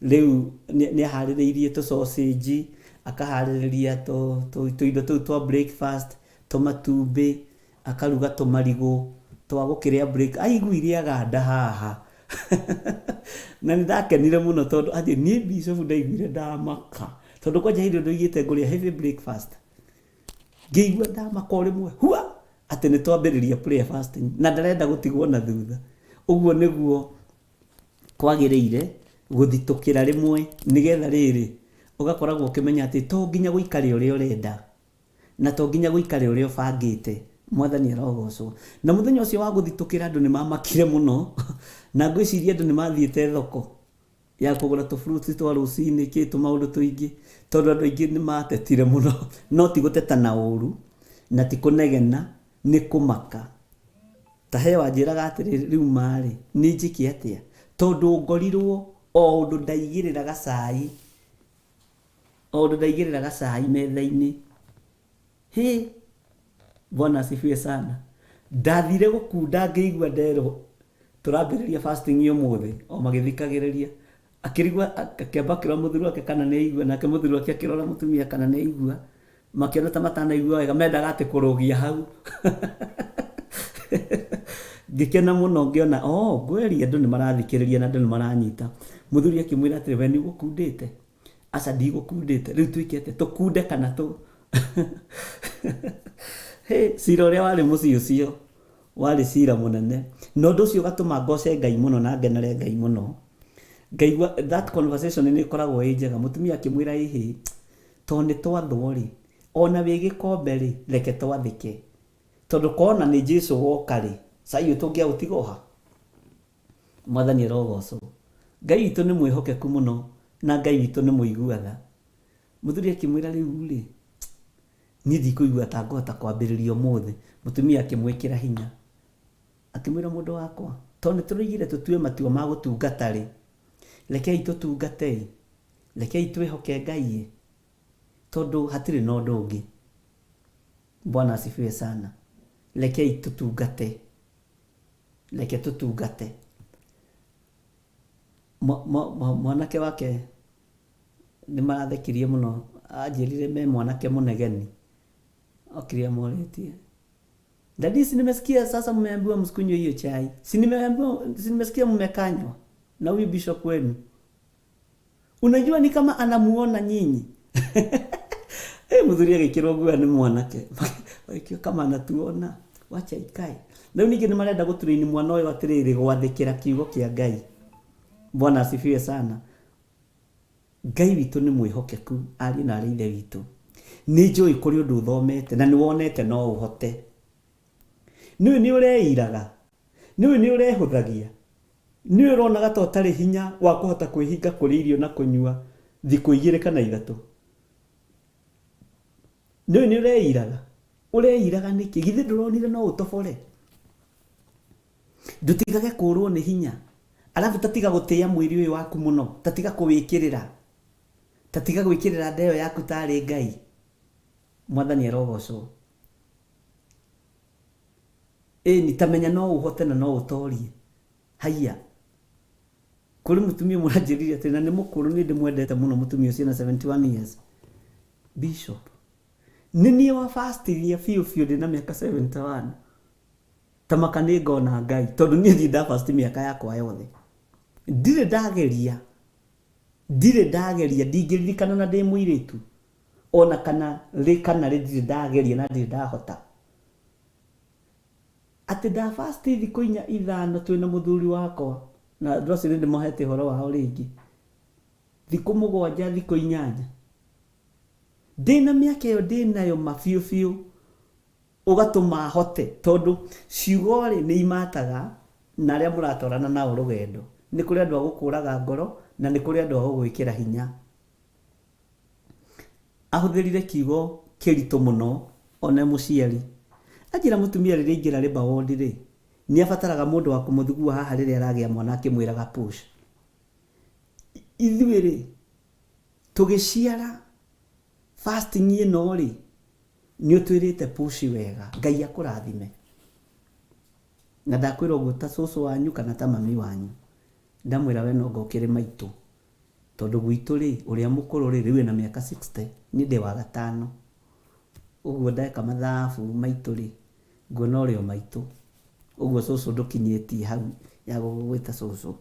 Rĩu nĩ aharĩrĩirie tũ sausage, akaharĩrĩria tũindo tũu twa breakfast, tũmatumbĩ, Akaruga tũmarigũ twa gũkĩrĩa break, aiguire aganda haha. Na nĩ ndakenire mũno tondũ atĩ niĩ Bishop ndaiguire ndamaka. Tondũ kwanja hĩndĩ ĩyo ndoigĩte ngũrĩa heavy breakfast. Ngĩigua ndamaka o rĩmwe, hua! Atĩ nĩ twambĩrĩria prayer fasting na ndarenda gũtigwo na thutha. Ũguo nĩguo kwagĩrĩire gũthitũkĩra rĩmwe nĩgetha rĩrĩ, ũgakoragwo ũkĩmenya atĩ to nginya gũikare ũrĩa ũrenda na to nginya gũikare ũrĩa ũbangĩte. Mwathani arogocwo. Na mũthenya ũcio wa gũthitũkĩra andũ nĩ mamakire mũno na ngwĩciria andũ nĩ mathiĩte thoko ya kũgũra tũ fruits twa rũcinĩ kĩ tũmaũndũ tũingĩ tondũ andũ aingĩ nĩ matetire mũno no ti gũteta na ũru na ti kũnegena nĩ kũmaka. Ta he wanjĩraga atĩrĩrĩ rĩu ma rĩ nĩ njĩke atĩa tondũ ngorirwo o ũndũ ndaigĩrĩra gacai o ũndũ ndaigĩrĩra gacai metha-inĩ Hĩ! Bwana asifiwe sana. Ndathire gũkunda ngĩigua nderwo tũrambĩrĩria fasting ũmũthĩ o magĩthikagĩrĩria. Akĩrigwo akĩamba akĩrora mũthuri wake kana nĩ aigua nake mũthuri wake akĩrora mũtumia kana nĩ aigua. Makĩona ta matanaigua wega mendaga atĩ kũrũgia hau. Ngĩkena mũno ngĩona oh kweli andũ nĩ marathikĩrĩria na andũ nĩ maranyita. Mũthuri akĩmwĩra atĩrĩ we nĩ ũgũkundĩte? Aca ndigũkundĩte. Rĩu twĩke atĩa? Tũkunde kana tũ Hĩ, cira ũrĩa warĩ mũciĩ ũcio warĩ cira mũnene. Na ũndũ ũcio ũgatũma ngoce Ngai mũno na ngenere Ngai mũno. Ngaigua that conversation nĩ ĩkoragwo ĩ njega. Mũtumia akĩmwĩra ĩhĩ, tondũ nĩ twathwo rĩ, ona wĩ gĩkombe rĩ, reke twathĩke. Tondũ kona nĩ Jesu woka rĩ, cai ũyũ tũngĩaũtiga o ha? Mwathani arogocwo. Ngai witũ nĩ mwĩhokeku mũno na Ngai witũ nĩ mũigua tha. Mũthuri akĩmwĩra rĩu rĩ, niĩ ndikũigua ta ngũhota kwambĩrĩria ũmũthĩ. Mũtumia akĩmwĩkĩra hinya. Akĩmwĩra mũndũ wakwa, tondũ nĩ tũroigire tũtue matua ma gũtungata rĩ, rekei tũtungate-ĩ, rekei twĩhoke Ngai-ĩ, tondũ hatirĩ na ũndũ ũngĩ. Bwana asifiwe sana. Rekei tũtungate. Reke tũtungate. Mwanake wake nĩ marathekirie mũno, anjĩrire me mwanake mũnegeni. Okire amũrĩtie, Daddy, si nimesikia sasa mmeambiwa msikunywe hiyo chai. Si nimeambiwa, si nimesikia mmekanywa na huyu bishop wenu. Unajua ni kama anamuona nyinyi. Eh, mũthuri agĩkĩrwo guoya nĩ mwanake. Agĩkĩo kama anatuona, wacha ikae. Rĩu ningĩ nĩ marenda gũturaini mwana ũyũ atĩrĩrĩ gwathĩkĩra kiugo kĩa Ngai. Bwana asifiwe sana. Ngai witũ nĩ mwĩhokeku ariũ na arĩ ithe witũ. Nĩ njũĩ kũrĩ ũndũ ũthomete na nĩ wonete no ũhote. Nĩũĩ nĩ ũreiraga? Nĩũĩ nĩ ũrehũthagia? Nĩũĩ ũronaga ta ũtarĩ hinya wa kũhota kwĩhinga kũrĩa irio na kũnyua thikũ igĩrĩ kana ithatũ? Nĩũĩ nĩ ũreiraga? Ũreiraga nĩkĩ? Githĩ ndũronire no ũtobore? Ndũtigage kũrwo nĩ hinya. Alafu tatiga gũtĩa mwĩrĩ ũyũ waku mũno, tatiga kũwĩkĩrĩra. Tatiga gwĩkĩrĩra nda ĩyo yaku tarĩ Ngai. Mwathani arogocwo. Ĩni, ta menya no ũhote na no ũtorie. Haiya. Kũrĩ mũtumia ũmwe ũranjĩrire atĩ, na nĩ mũkũrũ, niĩ ndĩmwendete mũno mũtumia ũcio ena 71 years. Bishop, nĩ niĩ wa fastithia biũ biũ ndĩna mĩaka 71. Ta maka nĩ ngona Ngai, tondũ niĩ ndirĩ nda fast mĩaka yakwa yothe. Ndirĩ ndageria, ndirĩ ndageria, ndingĩririkana na ndĩ mũirĩtu, ona kana rĩ kana rĩ ndirĩ ndageria na ndirĩ ndahota. Atĩ nda fast thikũ inya ithano twĩna mũthuri wakwa, na andũ acio nĩ ndĩmahete ũhoro wao rĩngĩ, thikũ mũgwanja thikũ inyanya. Ndĩna mĩaka ĩyo ndĩnayo ma biũ biũ, Ũgatũma ahote, tondũ ciugo-rĩ, nĩ imataga na arĩa mũratwarana nao rũgendo. Nĩ kũrĩ andũ a gũkũraga ngoro na nĩ kũrĩ andũ a gũgwĩkĩra hinya. Ahũthĩrire kiugo kĩritũ mũno ona e mũciari. Anjĩra mũtumia rĩrĩa aingĩra labour ward rĩ, nĩ abataraga mũndũ wa kũmũthugua haha rĩrĩa aragĩa mwana akĩmwĩraga push. Ithuĩ-rĩ, tũgĩciara fasting ĩno-rĩ, Nĩ ũtwĩrĩte push wega. Ngai akũrathime. Na ndakwĩra ũguo ta cũcũ wanyu kana ta mami wanyu. Ndamwĩra we no anga ũkĩrĩ maitũ. Tondũ gwitũ rĩ, ũrĩa mũkũrũ rĩ, rĩu ena mĩaka 60, niĩ ndĩ wa gatano. Ũguo ndeka mathabu maitũ rĩ, nguona ũrĩ o maitũ. Ũguo cũcũ ndũkinyĩtie hau ya gũgwĩta cũcũ.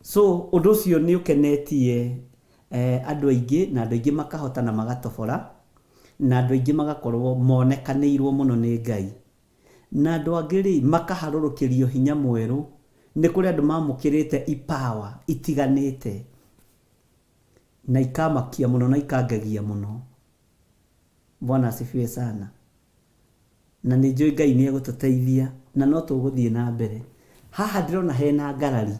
So ũndũ ũcio nĩ ũkenetie andũ aingĩ na andũ aingĩ makahota na magatobora. Na andũ aingĩ magakorwo monekanĩirwo mũno nĩ Ngai. Na andũ angĩ-rĩ, makaharũrũkĩrio hinya mwerũ. Nĩ kũrĩ andũ maamũkĩrĩte ipawa itiganĩte, na ikamakia mũno na ikangegia mũno. Bwana asifiwe sana. Na nĩ njũĩ Ngai nĩ egũtũteithia na no tũgũthiĩ na mbere. Haha ndĩrona hena ngarari.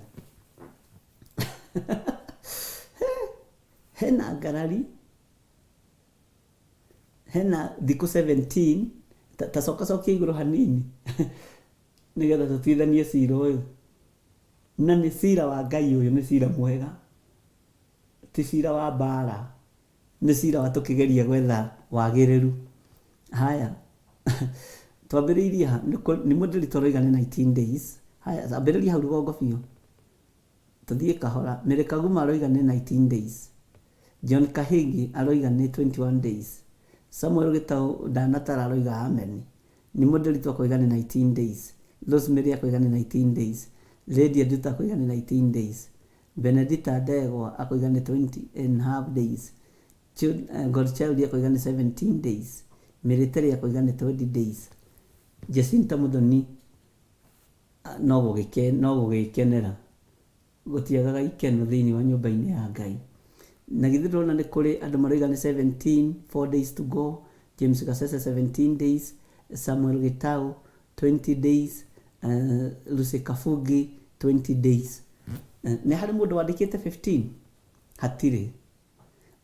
Hena ngarari. Hena thikũ 17, ta coka cokia igũrũ hanini nĩgetha tũtuithanie cira ũyũ. Na nĩ cira wa Ngai ũyũ nĩ cira mwega, ti cira wa mbara, nĩ cira wa tũkĩgeria gwetha wagĩrĩru. Haya, twambĩrĩirie ha? Nĩ mũndĩri tũroiga nĩ 19 days. Haya, ambĩrĩria hau rũgongo biũ. Tũthiĩ kahora. Mary Kaguma aroiga nĩ 19 days. John Kahĩngĩ aroiga nĩ 21 days. Samuel Gĩtaũ ndanatara aroiga amen. Nimũndĩritũ akoiga nĩ 19 days. Rosemary akoiga nĩ 19 days. Lydia Nduta akoiga nĩ 19 days. Benedita Ndegwa akoiga nĩ 20 and half days. Godchild akoiga nĩ 17 days. Mary Terry akoiga nĩ 20 days. Jacinta Muthoni no gũgĩkenera. Gũtiagaga ikeno thĩinĩ wa nyũmba-inĩ ya Ngai. Na githĩ ndũrona nĩ kũrĩ andũ maroiga nĩ 17, 4 days to go, James Gacece 17 days, Samuel Gĩtaũ 20 days, Lucy Kabugi 20 days. Nĩ harĩ mũndũ wandĩkĩte 15? Hatirĩ.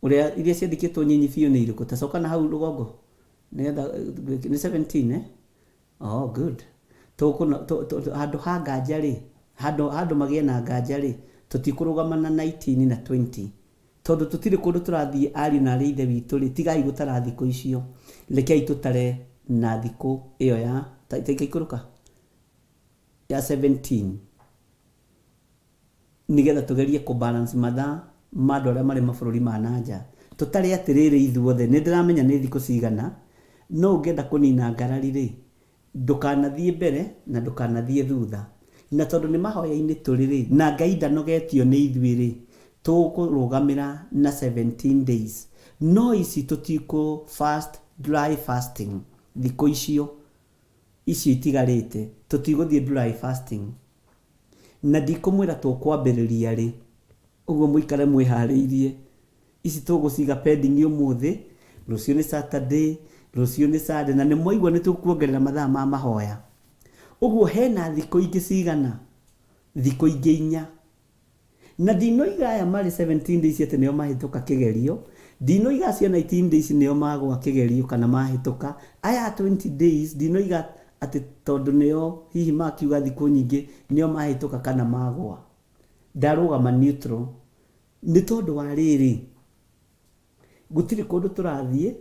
Ũrĩa iria ciandĩkĩtwo nyinyi biũ nĩ irĩkũ? Ta coka na hau rũgongo. Nĩgetha nĩ 17 eh? Oh, good. Tũkũno, tũ, tũ, handũ ha nganja rĩ, handũ, handũ magĩe na nganja rĩ, tũtikũrũgama na 19 na 20. Tondũ tũtirĩ kũndũ tũrathiĩ ariũ na arĩ ithe witũ rĩ, tigai gũtara thikũ icio. Rekei tũtare na thikũ ĩyo ya, ta, ta ikũrũka, ya 17. Nĩgetha tũgerie kũ balance mathaa ma andũ arĩa marĩ mabũrũri ma na nja. Tũtarĩ atĩrĩrĩ ithuothe, nĩ ndĩramenya nĩ thikũ cigana, no ũngĩenda kũnina ngarari rĩ, ndũkanathiĩ mbere na ndũkanathiĩ thutha. Na tondũ nĩ mahoya-inĩ tũrĩ rĩ, na Ngai ndanogetio nĩ ithuĩ rĩ, tũkũrũgamĩra na 17 days. No ici tũtikũ fast dry fasting thikũ icio, icio itigarĩte, tũtigũthiĩ dry fasting. Na ndikũmwĩra tũkwambĩrĩria rĩ, ũguo mũikare mwĩharĩirie. Ici tũgũciga pending ũmũthĩ, rũciũ nĩ Saturday, rũciũ nĩ Sunday, na nĩ mwaigua nĩ tũkuongerera mathaa ma mahoya. Ũguo hena thikũ ingĩ cigana? Thikũ ingĩ inya. Na ndinoiga aya marĩ 17 days atĩ nĩo mahĩtũka kĩgerio, ndinoiga acio a 19 days nĩo magũa kĩgerio kana mahĩtũka, aya a 20 days ndinoiga atĩ tondũ nĩo hihi makiuga thikũ nyingĩ nĩo mahĩtũka kana magũa. Ndarũgama neutral nĩ tondũ wa rĩrĩ, gũtirĩ kũndũ tũrathiĩ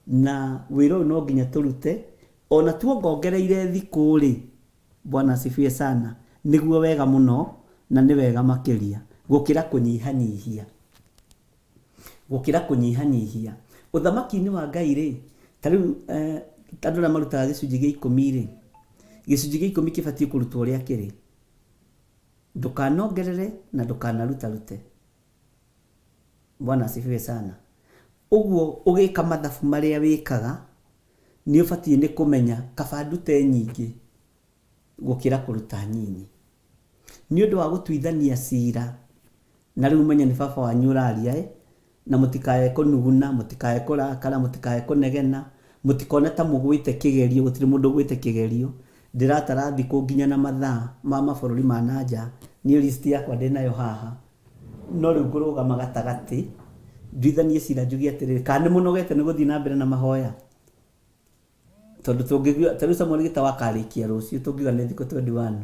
na wĩra ũyũ no nginya tũrute, ona tuongongereire thikũ rĩ, Bwana asifiwe sana, nĩguo wega mũno na nĩ wega makĩria gũkĩra kũnyihanyihia. Gũkĩra kũnyihanyihia. Ũthamaki-inĩ wa Ngai rĩ, ta rĩu eh, andũ arĩa marutaga gĩcunjĩ gĩa ikũmi rĩ, gĩcunjĩ gĩa ikũmi kĩbatiĩ kũrutwo ũrĩa kĩrĩ. Ndũkanongerere na ndũkanarutarute. Bwana asifiwe sana. Ũguo ũgĩka mathabu marĩa wĩkaga, nĩ ũbatiĩ nĩ kũmenya kaba ndute nyingĩ gũkĩra kũruta nyinyi. Nĩ ũndũ wa gũtuithania cira, na rĩu ũmenye nĩ baba wanyu ũraria ĩ, na mũtikae kũnuguna, mũtikae kũrakara, mũtikae kũnegena, mũtikone ta mũgwĩte kĩgerio, gũtirĩ mũndũ ũgwĩte kĩgerio. Ndĩratara thikũ nginya na mathaa ma mabũrũri ma na nja, niĩ list yakwa ndĩnayo haha. No rĩu ngũrũgama gatagatĩ, nduithanie cira njuge atĩrĩrĩ, kana nĩ mũnogete nĩ gũthiĩ na mbere na mahoya? Tondũ tũngĩigua, ta rĩu Samuel Gĩtaũ akarĩkia rũciũ, tũngiuga nĩ thikũ 21.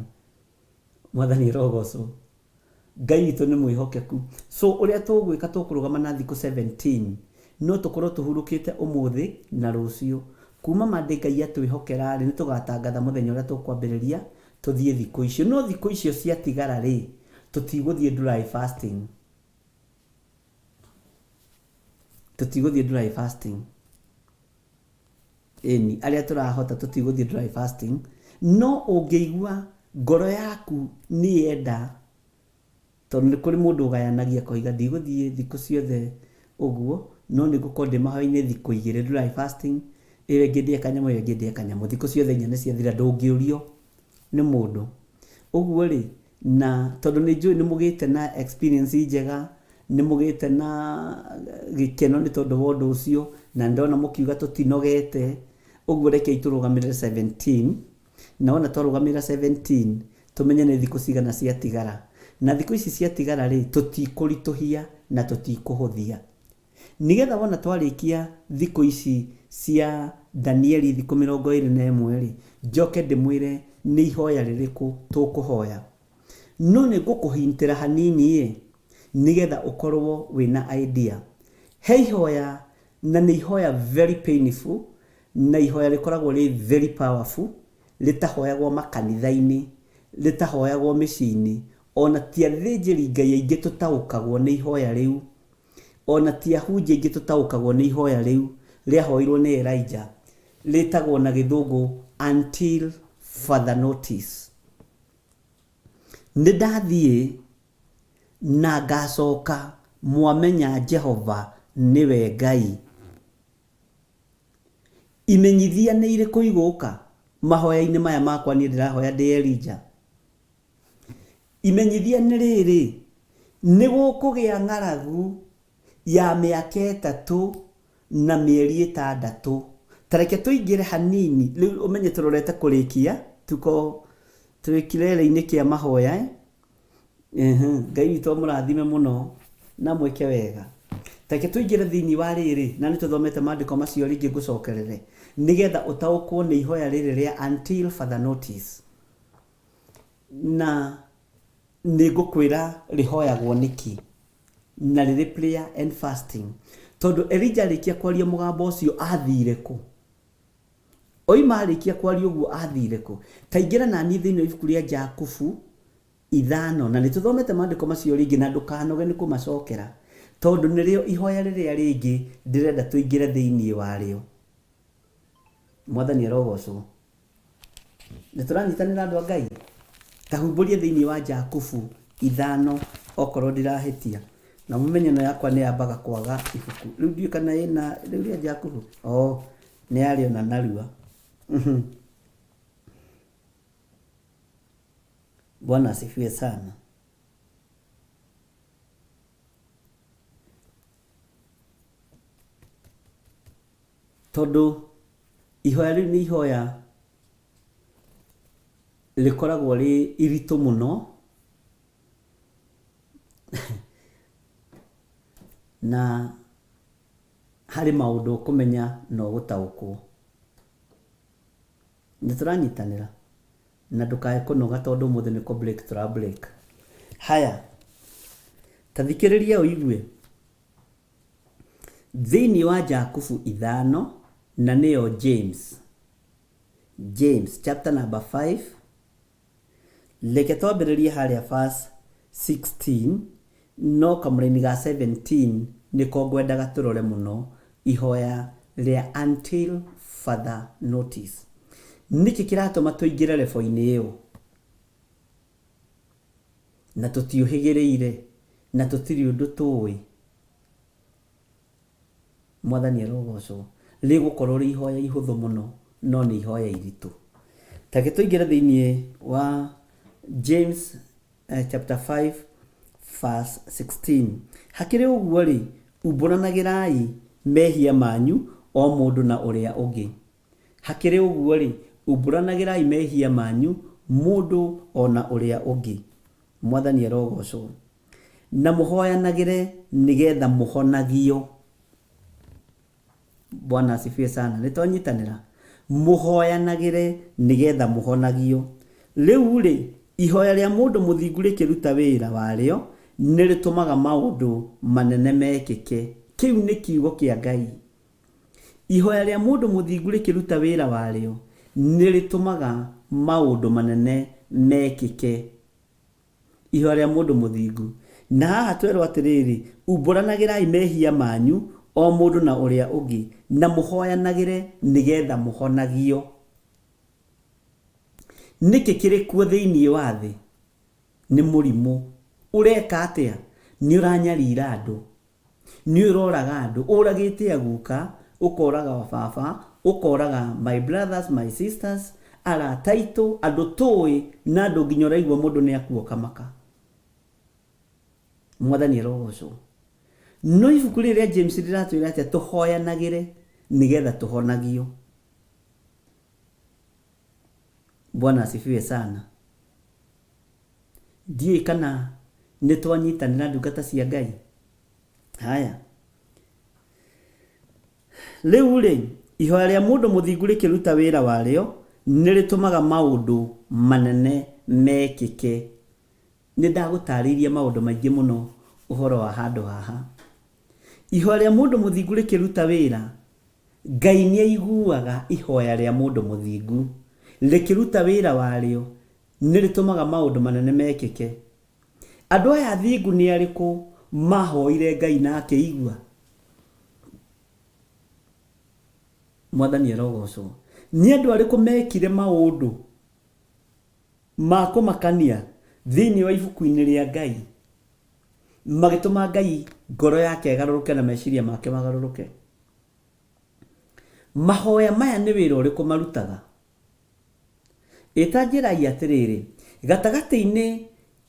Mwathani arogocwo. Ngai witũ nĩ mwĩhokeku. So ũrĩa tũgwĩka tũkũrũgama na thikũ 17, no tũkorwo tũhurũkĩte ũmũthĩ na rũciũ. Kuma Monday Ngai atwĩhokera-rĩ, nĩ tũgatangatha mũthenya ũrĩa tũkwambĩrĩria tũthiĩ thikũ icio. No thikũ icio ciatigara rĩ, tũtigũthiĩ dry fasting. Tũtigũthiĩ dry fasting. Ĩni, arĩa tũrahota tũtigũthiĩ dry fasting, no ũngĩigua ngoro yaku nĩ yenda, tondũ nĩ kũrĩ mũndũ ũgayanagia akoiga ndigũthiĩ thikũ ciothe ũguo, no nĩ ngũkorwo ndĩ mahoya-inĩ thikũ igĩrĩ dry fasting, Ĩyo ĩngĩ ndĩe kanyamũ, ĩyo ĩngĩ ndĩe kanyamũ. Thikũ ciothe inya nĩ ciathira ndũngĩũrio nĩ mũndũ. Ũguo rĩ, na tondũ nĩ njũĩ nĩ mũgĩte na experience njega, nĩ mũgĩte na gĩkeno nĩ tondũ wa ũndũ ũcio, na nĩ ndona mũkiuga tũtinogete, ũguo rekei tũrũgamĩrĩre 17, na wona twarũgamĩrĩra 17, tũmenye nĩ thikũ cigana ciatigara. Na thikũ ici ciatigara rĩ, tũtikũritũhia na tũtikũhũthia. Nĩgetha wona twarĩkia thikũ ici cia Danieli thikũ 21-rĩ, njoke ndĩmwĩre nĩ ihoya rĩrĩkũ tũkũhoya. No nĩ ngũkũhintĩra hanini-ĩ, nĩgetha ũkorwo wĩna idea. He ihoya, na nĩ ihoya very painful, na ihoya rĩkoragwo rĩ very powerful, rĩtahoyagwo makanitha-inĩ, rĩtahoyagwo mĩciĩ-inĩ, ona ti athĩnjĩri Ngai aingĩ tũtaũkagwo nĩ ihoya rĩu. O na ti ahunjia aingĩ tũtaũkagwo nĩ ihoya rĩu rĩahoirwo nĩ Elijah, rĩtagwo na gĩthũngũ until further notice. Nĩ ndathiĩ na ngacoka mwamenya Jehova nĩwe Ngai. Imenyithia nĩ irĩkũ igũka mahoya-inĩ maya makwa niĩ ndĩrahoya ndĩ Elijah? Imenyithia nĩ rĩrĩ, nĩ gũkũgĩa ng'aragu ya mĩaka ĩtatũ na mĩeri ĩtandatũ. Ta reke tũingĩre hanini, rĩu ũmenye tũrorete kũrĩkia, tuko twĩ kilele-inĩ kĩa mahoya. Ngai witũ amũrathime mũno na mwĩke wega. Ta reke tũingĩre thĩinĩ wa rĩrĩ, na nĩ tũthomete maandĩko macio rĩngĩ ngũcokerere, nĩgetha ũtaũkwo nĩ ihoya rĩrĩ rĩa until further notice. Na nĩ ngũkwĩra rĩhoyagwo nĩkĩ, na rĩrĩ prayer and fasting. Tondũ Elijah arĩkia kwaria mũgambo ũcio athire kũ? Oima arĩkia kwaria ũguo athire kũ? Ta ingĩra naniĩ thĩinĩ wa ibuku rĩa Jakubu 5, na nĩ tũthomete maandĩko macio rĩngĩ na ndũkanoge nĩ kũmacokera, tondũ nĩrĩo ihoya rĩrĩa rĩngĩ ndĩrenda tũingĩre thĩinĩ warĩo. Mwathani arogocwo. Nĩ tũranyitanĩra andũ a Ngai? Ta humbũrie thĩinĩ wa Jakubu 5 okorwo ndirahĩtia. Na mũmenye ĩno yakwa nĩ yambaga kwaga ibuku. Rĩu ndiũĩ kana ĩna rĩu rĩa Jakubu. Oh, nĩ yarĩona narua. Bwana asifiwe sana. Tondũ ihoya rĩu nĩ ihoya rĩkoragwo rĩ iritũ mũno, na harĩ maũndũ ũkũmenya na ũgũtaũkwo. Nĩ tũranyitanĩra? Na ndũkae kũnoga tondũ ũmũthĩ nĩ kũ break tũra break. Haya, ta thikĩrĩria ũigue. Thĩinĩ wa Jakubu 5, na nĩyo James, James chapter number 5, reke twambĩrĩrie harĩa verse 16, no kamũraini ga 17 nĩko ngwendaga tũrore mũno, ihoya rĩa until further notice. Nĩkĩ kĩratũma tũingĩre level-inĩ ĩyo? Na tũtiũhĩgĩrĩire, na tũtirĩ ũndũ tũĩ. Mwathani arogocwo. Rĩgũkorwo rĩ ihoya ihũthũ mũno, no nĩ ihoya iritũ. Ta reke tũingĩre thĩinĩ wa James chapter 5 verse 16. Hakĩrĩ ũguo-rĩ, umbũranagĩrai mehia manyu o mũndũ na ũrĩa ũngĩ. Hakĩrĩ ũguo-rĩ, umbũranagĩrai mehia manyu mũndũ o na ũrĩa ũngĩ. Mwathani arogocwo. Na mũhoyanagĩre nĩ getha mũhonagio. Bwana asifiwe sana. Nĩ twanyitanĩra? Mũhoyanagĩre nĩ getha mũhonagio. Rĩu-rĩ, ihoya rĩa mũndũ mũthingu rĩkĩruta wĩra warĩo, nĩ rĩtũmaga maũndũ manene mekĩke. Kĩu nĩ kiugo kĩa Ngai. Ihoya rĩa mũndũ mũthingu rĩkĩruta wĩra warĩo, nĩ rĩtũmaga maũndũ manene mekĩke. Ihoya rĩa mũndũ mũthingu. Na haha twerwo atĩrĩrĩ, umbũranagĩrai mehia manyu o mũndũ na ũrĩa ũngĩ, na mũhoyanagĩre nĩ getha mũhonagio. Nĩkĩ kĩrĩ kuo thĩinĩ wa thĩ? Nĩ mũrimũ. Ũreka atĩa? Nĩ ũranyarira andũ. Nĩ ũroraga andũ. Ũragĩte a guka, ũkoraga a baba, Ũkoraga my brothers, my sisters, arata aitũ, andũ tũĩ, na andũ nginya ũraigua mũndũ nĩ akua ũkamaka. Mwathani arogocwo. No ibuku rĩrĩ rĩa James rĩratwĩra atĩa? Tũhoyanagĩre nĩgetha tũhonagio. Bwana asifiwe sana. Ndiũĩ kana nĩ twanyitanĩra ndungata cia Ngai. Haya. Rĩu-rĩ, ihoya rĩa mũndũ mũthingu rĩkĩruta wĩra warĩo, nĩ rĩtũmaga maũndũ manene mekĩke. Nĩ ndagũtaarĩirie maũndũ maingĩ mũno ũhoro wa handũ haha. Ihoya rĩa mũndũ mũthingu rĩkĩruta wĩra, Ngai nĩ aiguaga ihoya rĩa mũndũ mũthingu rĩkĩruta wĩra warĩo, nĩ rĩtũmaga maũndũ manene mekĩke. Andũ aya athingu nĩ arĩkũ mahoire Ngai na akĩigua? Mwathani arogocwo. Nĩ andũ arĩkũ mekire maũndũ ma kũmakania thĩinĩ wa ibuku-inĩ rĩa Ngai magĩtũma Ngai ngoro yake ĩgarũrũke na meciria make magarũrũke? Mahoya maya nĩ wĩra ũrĩkũ marutaga? Ĩ ta njĩrai atĩrĩrĩ, gatagatĩ-inĩ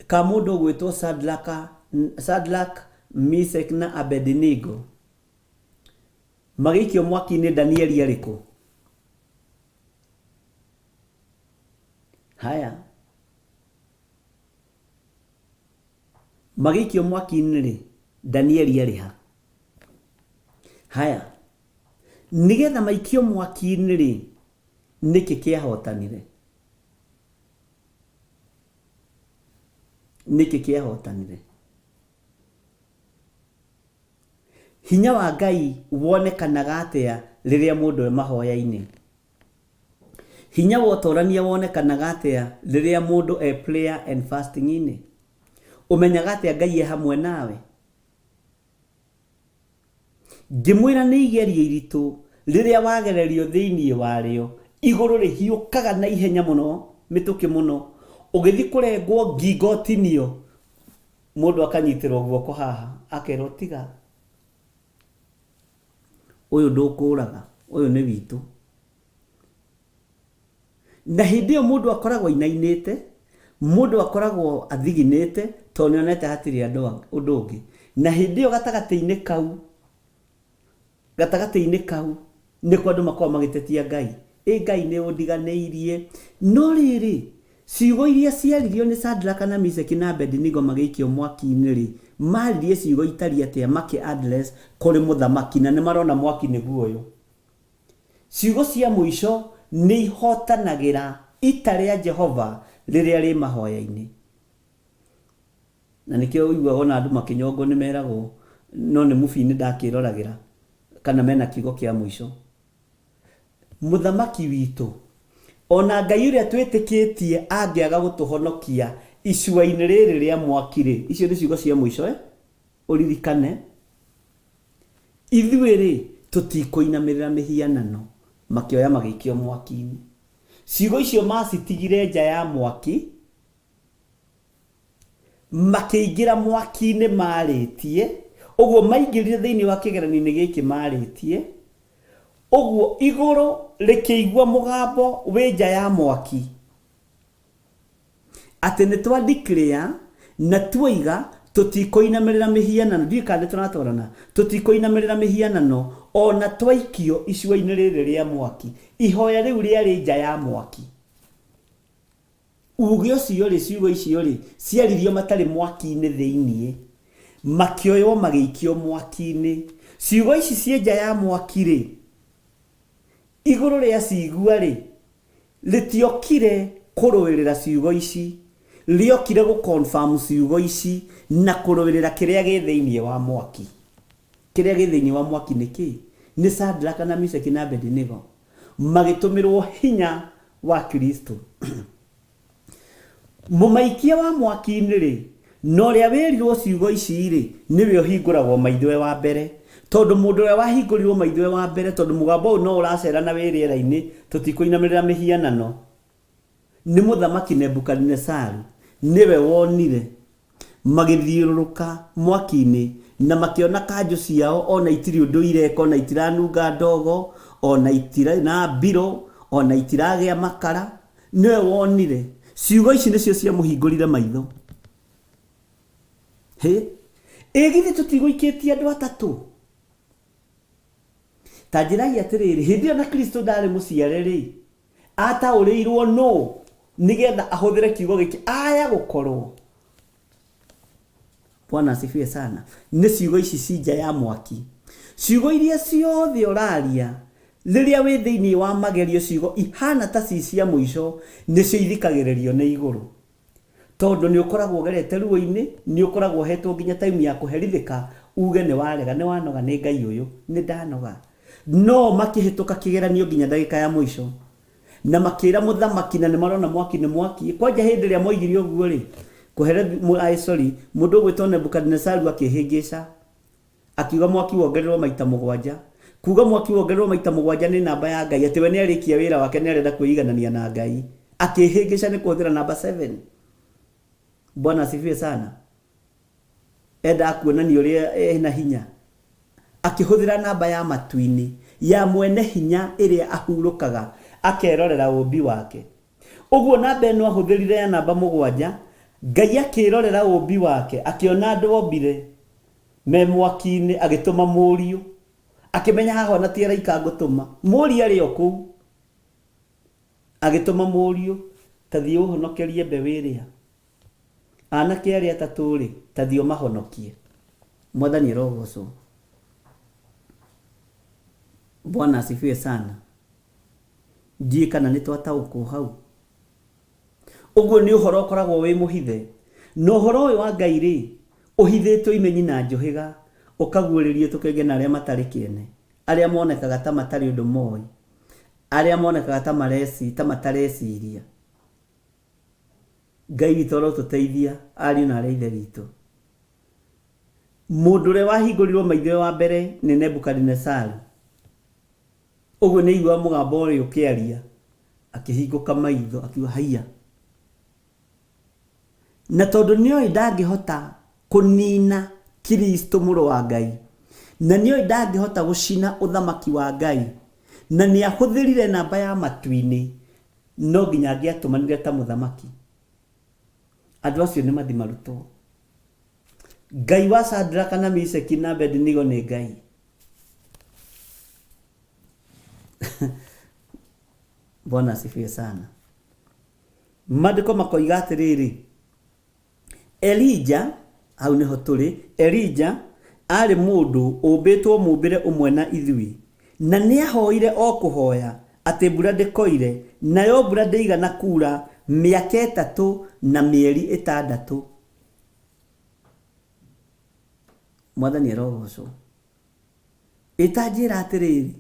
ka mũndũ ũgwĩtwo Sadraka, Shadrach, Meshach na Abednego magĩikio mwaki-inĩ, Danieli arĩ kũ? Haya, magĩikio mwaki-inĩ-rĩ, Danieli arĩ ha? Haya, nĩgetha maikio mwaki-inĩ-rĩ, nĩkĩ kĩahotanire? Nĩkĩ kĩahotanire? Hinya wa Ngai wonekanaga atĩa rĩrĩa mũndũ e mahoya-inĩ? Hinya wa ũtorania wonekanaga atĩa rĩrĩa mũndũ e prayer and fasting-inĩ? Ũmenyaga atĩa Ngai e hamwe nawe? Ngĩmwĩra nĩ igerio iritũ rĩrĩa wagererio thĩinĩ warĩo, igũrũ rĩhiũkaga na ihenya mũno, mĩtũkĩ mũno, ũgĩthiĩ kũrengwo ngingo ũtinio, mũndũ akanyitĩrwo guoko haha, akerwo tiga, ũyũ ndũkũraga, ũyũ nĩ witũ. Na hĩndĩ ĩyo mũndũ akoragwo ainainĩte, mũndũ akoragwo athiginĩte tondũ nĩ onete hatirĩ andũ ũndũ ũngĩ. Na hĩndĩ ĩyo gatagatĩ-inĩ kau, gatagatĩ-inĩ kau nĩkuo andũ makoragwo magĩtetia Ngai. Ĩ Ngai nĩ ũndiganĩirie. No rĩrĩ, ciugo iria ciaririo nĩ Shadraka na Mishaki na Abednego magĩikio mwaki-inĩ-rĩ, maririe ciugo itariĩ atĩa makĩ address kũrĩ mũthamaki na nĩ marona mwaki nĩguo ũyũ? Ciugo cia mũico nĩ ihootanagĩra ita rĩa Jehova rĩrĩa rĩ mahoya-inĩ. Na nĩkĩo ũiguaga ona andũ makĩnyongwo nĩ meragwo no nĩ movie-inĩ ndakĩroragĩra kana mena kiugo kĩa mũico. Mũthamaki witũ, ona Ngai ũrĩa twĩtĩkĩtie angĩaga gũtũhonokia icua-inĩ rĩrĩ rĩa mwaki-rĩ, icio nĩ ciugo cia mũico eh? Ũririkane. Ithuĩ-rĩ, tũtikũinamĩrĩra mĩhianano. Makĩoya magĩikio mwaki-inĩ. Ciugo icio maacitigire nja ya mwaki, makĩingĩra mwaki-inĩ maarĩtie, ũguo maingĩrire thĩinĩ wa kĩgeranio-inĩ gĩkĩ maarĩtie, ũguo igũrũ rĩkĩigua mũgambo wĩ nja ya mwaki. Atĩ nĩ twa declare na tuoiga tũtikũinamĩrĩra mĩhianano, ndiũĩ kana nĩ tũratwarana, tũtikũinamĩrĩra mĩhianano o na twaikio icua-inĩ rĩrĩ rĩa mwaki. Ihoya rĩu rĩarĩ nja ya mwaki. Uge ũcio-rĩ, ciugo icio-rĩ, ciaririo matarĩ mwaki-inĩ thĩinĩ, makĩoywo magĩikio mwaki-inĩ. Ciugo ici ciĩ nja ya mwaki-rĩ, igũrũ rĩacigua-rĩ, Rĩtiokire kũrũĩrĩra ciugo ici, rĩokire gũ confirm ciugo ici na kũrũĩrĩra kĩrĩa gĩ thĩinĩ wa mwaki. Kĩrĩa gĩ thĩinĩ wa mwaki nĩ kĩĩ? Nĩ Shadraka na Mishaki na Abedinego magĩtũmĩrwo hinya wa Kristo. Mũmaikia wa mwaki-inĩ-rĩ, na ũrĩa wĩrirwo ciugo ici-rĩ, nĩwe ũhingũragwo maitho e wa mbere. Tondũ mũndũ ũrĩa wahingũrirwo maitho e wa mbere, tondũ mũgambo ũyũ no ũracera na wĩ rĩera-inĩ, tũtikũinamĩrĩra mĩhianano, nĩ Mũthamaki Nebukadinesaru, nĩwe wonire magĩthiũrũrũka mwaki-inĩ na makĩona kanjũ ciao o na itirĩ ũndũ ireka, o na itiranunga ndogo, ona itirĩ na mbiro, ona itiragĩa makara, nĩwe wonire. Ciugo ici nĩcio ciamũhingũrire maitho. Hĩ, ĩ githĩ tũtigũikĩtie andũ atatũ? Ta njĩrai atĩrĩrĩ, hĩndĩ ĩyo na Kristo ndarĩ mũciare-rĩ, ataũrĩirwo nũ nĩgetha ahũthĩre kiugo gĩkĩ aya gũkorwo? Bwana asifiwe sana. Nĩ ciugo ici ci nja ya mwaki. Ciugo iria ciothe ũraria rĩrĩa wĩ thĩinĩ wa magerio, ciugo ihana ta ci cia mũico, nĩcio ithikagĩrĩrio nĩ igũrũ. Tondũ nĩ ũkoragwo ũgerete ruo-inĩ, nĩ ũkoragwo ũhetwo nginya time ya kũherithĩka, uge nĩ warega, nĩ wanoga nĩ Ngai ũyũ, nĩ ndanoga. No makĩhĩtũka kĩgeranio nginya ndagĩka ya mũico. Na makĩra mũthamaki, na nĩ marona mwaki nĩ mwaki. Kwanja hĩndĩ ĩrĩa moigire ũguo-rĩ, kũhere, aĩ sorry, mũndũ ũgwĩtwo Nebukadinezaru akĩhĩngĩca. Akiuga mwaki wongererwo maita mũgwanja. Kuuga mwaki wongererwo maita mũgwanja nĩ namba ya Ngai, atĩ we nĩ arĩkia wĩra wake nĩ arenda kwĩiganania na Ngai. Akĩhĩngĩca nĩ kũhũthĩra namba 7. Bwana asifiwe sana. Endaga kuonania ũrĩa ena hinya. Akĩhũthĩra namba ya matu-inĩ, ya mwene hinya ĩrĩa ahurũkaga akerorera ũũmbi wake. Ũguo namba ĩno ahũthĩrire ya namba mũgwanja, Ngai akĩrorera ũũmbi wake, akĩona andũ ombire me mwaki-inĩ, agĩtũma mũriũ. Akĩmenya haha ona ti araika ngũtũma, mũriũ arĩ o kũu. Agĩtũma mũriũ, ta thiĩ ũhonokerie mbeũ ĩrĩa. Anake arĩa atatũ-rĩ, ta thiĩ ũmahonokie. Mwathani arogocwo. Bwana asifiwe sana. Ndiũĩ kana nĩ twataũkwo hau. Ũguo nĩ ũhoro ũkoragwo wĩ mũhithe. Na ũhoro ũyũ wa Ngai-rĩ, ũhithĩtwo imenyi na njũhĩga, ũkaguũrĩrio tũkenge na arĩa matarĩ kĩene, arĩa monekaga ta matarĩ ũndũ moĩ, arĩa monekaga ta mareci, ta matareciria. Ngai witũ arotũteithia ariũ na arĩ a Ithe witũ. Mũndũ ũrĩa wahingũrirwo maitho wa mbere nĩ Nebukadinesaru. Ũguo nĩ aiguaga mũgambo ũrĩa ũkĩaria, akĩhingũka maitho akiuga haiya. Na tondũ nĩoĩ ndangĩhota kũnina Kristo mũrũ wa Ngai, na nĩoĩ ndangĩhota gũcina ũthamaki wa Ngai, na nĩahũthĩrire namba ya matu-inĩ, no nginya angĩatũmanire ta mũthamaki. Andũ acio nĩ mathi marutwo. Ngai wa Shadraka na Misheki na Abednego nĩ Ngai. Bwana asifiwe sana. Maandĩko makoiga atĩrĩrĩ, Elija, hau nĩho tũrĩ, Elija aarĩ mũndũ ũmbĩtwo mũũmbĩre ũmwe na ithuĩ, na nĩahoire o kũhoya atĩ mbura ndĩkoire, nayo mbura ndĩigana kuura mĩaka ĩtatũ na mĩeri ĩtandatũ. Mwathani arogocwo. Ĩ ta njĩra atĩrĩrĩ,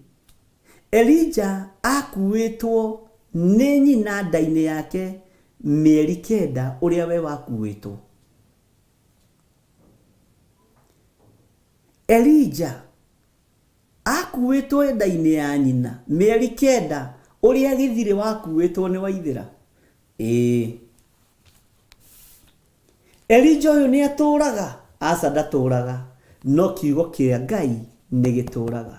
Elija akuuĩtwo nĩ nyina nda-inĩ yake mĩeri kenda ũrĩa we wakuuĩtwo? Elija akuuĩtwo nda-inĩ ya nyina mĩeri kenda ũrĩa gĩthirĩ wakuuĩtwo nĩ Waithĩra? Ĩĩ. Elija ũyũ nĩ atũũraga? Aca ndatũũraga, no kiugo kĩa Ngai nĩ gĩtũũraga.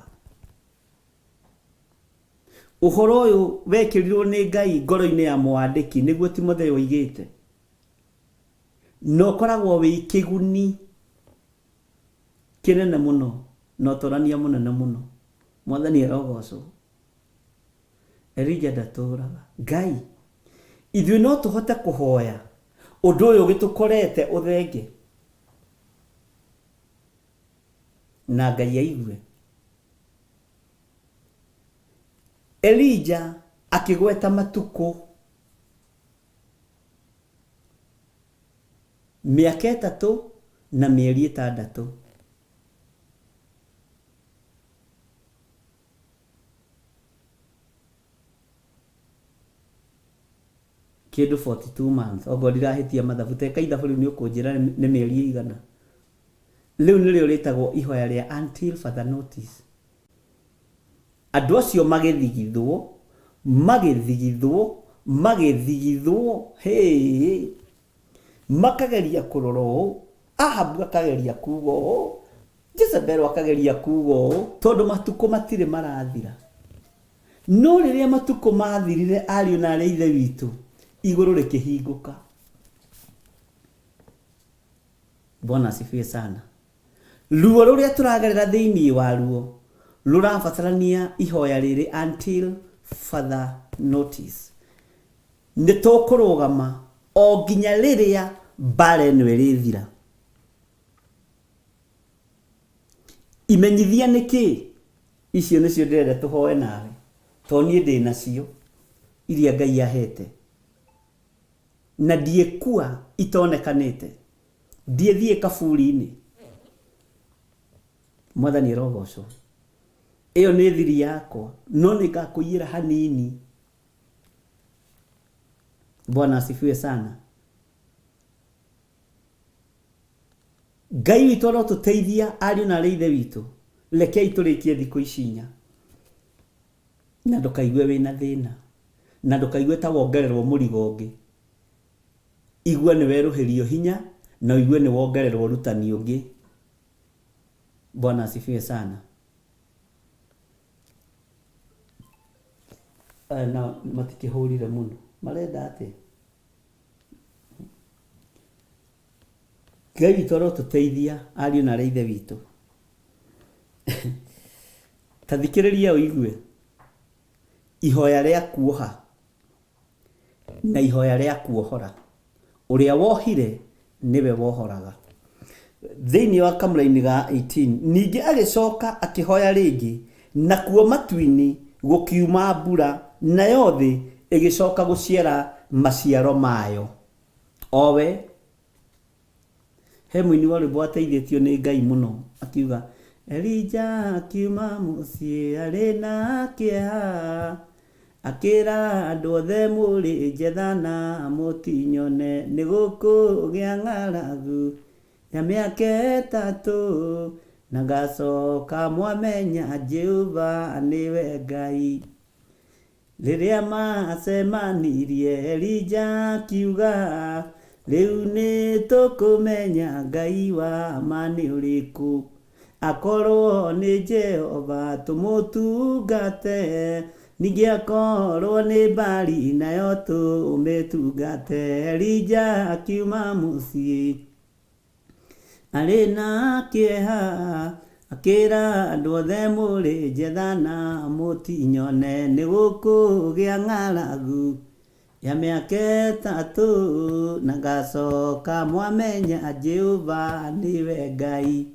Ũhoro ũyũ wekĩrirwo nĩ Ngai ngoro-inĩ ya mwandĩki nĩguo Timotheo oigĩte, na ũkoragwo wĩ kĩguni kĩnene mũno na ũtorania mũnene mũno. Mwathani arogocwo. Elija ndatũũraga. Ngai, ithuĩ no tũhote kũhoya ũndũ ũyũ ũgĩtũkorete ũthenge na Ngai aigue? Elija akĩgweta matukũ mĩaka ĩtatũ na mĩeri ĩtandatũ. Kĩndũ 42 months okorwo ndirahĩtia mathabu teka ithabu rĩu nĩ ũkũnjĩra nĩ mĩeri ĩigana. Rĩu nĩrĩo rĩtagwo ihoya rĩa until further notice. Andũ acio magĩthigithwo, magĩthigithwo, magĩthigithwo, hĩĩ, makageria kũrora ũũ, Ahabu akageria kuga ũũ, Jezebeli akageria kuga ũũ, tondũ matukũ matirĩ marathira. No rĩrĩa matukũ maathirire, ariũ na aarĩ a Ithe witũ, igũrũ rĩkĩhingũka. Bwana asifiwe sana. Ruo rũrĩa tũragerera thĩinĩ waruo rũrabatarania ihoya rĩrĩ until further notice. Nĩ tũkũrũgama o nginya rĩrĩa mbara ĩno ĩrĩthira. Imenyithia nĩ kĩĩ? Icio nĩcio ndĩrenda tũhoe nawe, tondũ niĩ ndĩ nacio iria Ngai ahete, na ndiĩkua itonekanĩte, ndiĩthiĩ kaburi-inĩ. Mwathani arogocwo. Ĩyo nĩ thiri yakwa, no nĩ ngakũiyĩra hanini. Bwana asifiwe sana. Ngai witũ arotũteithia ariũ na arĩ ithe witũ. Rekei tũrĩkie thikũ ici inya. Na ndũkaigue wĩna thĩna. Na ndũkaigue ta wongererwo mũrigo ũngĩ. Igua nĩ werũhĩrio hinya na ũigue nĩ wongererwo ũrutani ũngĩ. Bwana asifiwe sana. Aya nao matikĩhũrire mũno. Marenda atĩa? Ngai witũ arotũteithia ariũ na arĩ ithe witũ. Ta thikĩrĩria ũigue ihoya rĩa kuoha na ihoya rĩa kuohora. Ũrĩa wohire nĩwe wohoraga. Thĩinĩ wa kamũraini ga 18, ningĩ agĩcoka akĩhoya rĩngĩ, nakuo matu-inĩ gũkiuma mbura, nayo thĩ ĩgĩcoka gũciara maciaro mayo. O we He mũini wa rwĩmbo wateithĩtio nĩ Ngai mũno akiuga, Elija akiuma mũciĩ arĩ na kĩeha, akĩra andũ othe mũrĩ njetha na mũtinyone, nĩ gũkũgĩa ng'aragu ya mĩaka ĩtatũ, na ngacoka mwamenya Jehova nĩwe Ngai. Rĩrĩa maacemanirie, Elija akiuga, Rĩu nĩ tũkũmenya Ngai wa ma nĩ ũrĩkũ. Akorũo nĩ Jehova tũmũtungate, ningĩ akorũo nĩ Baali nayo tũmĩtungate. Elija akiuma mũciĩ. Arĩ na kĩeha, akĩra andũ othe mũrĩ njetha na mũtinyone, nĩ gũkũgĩa ng'aragu ya mĩaka ĩtatũ, na ngacoka mwamenya Jehova nĩwe Ngai.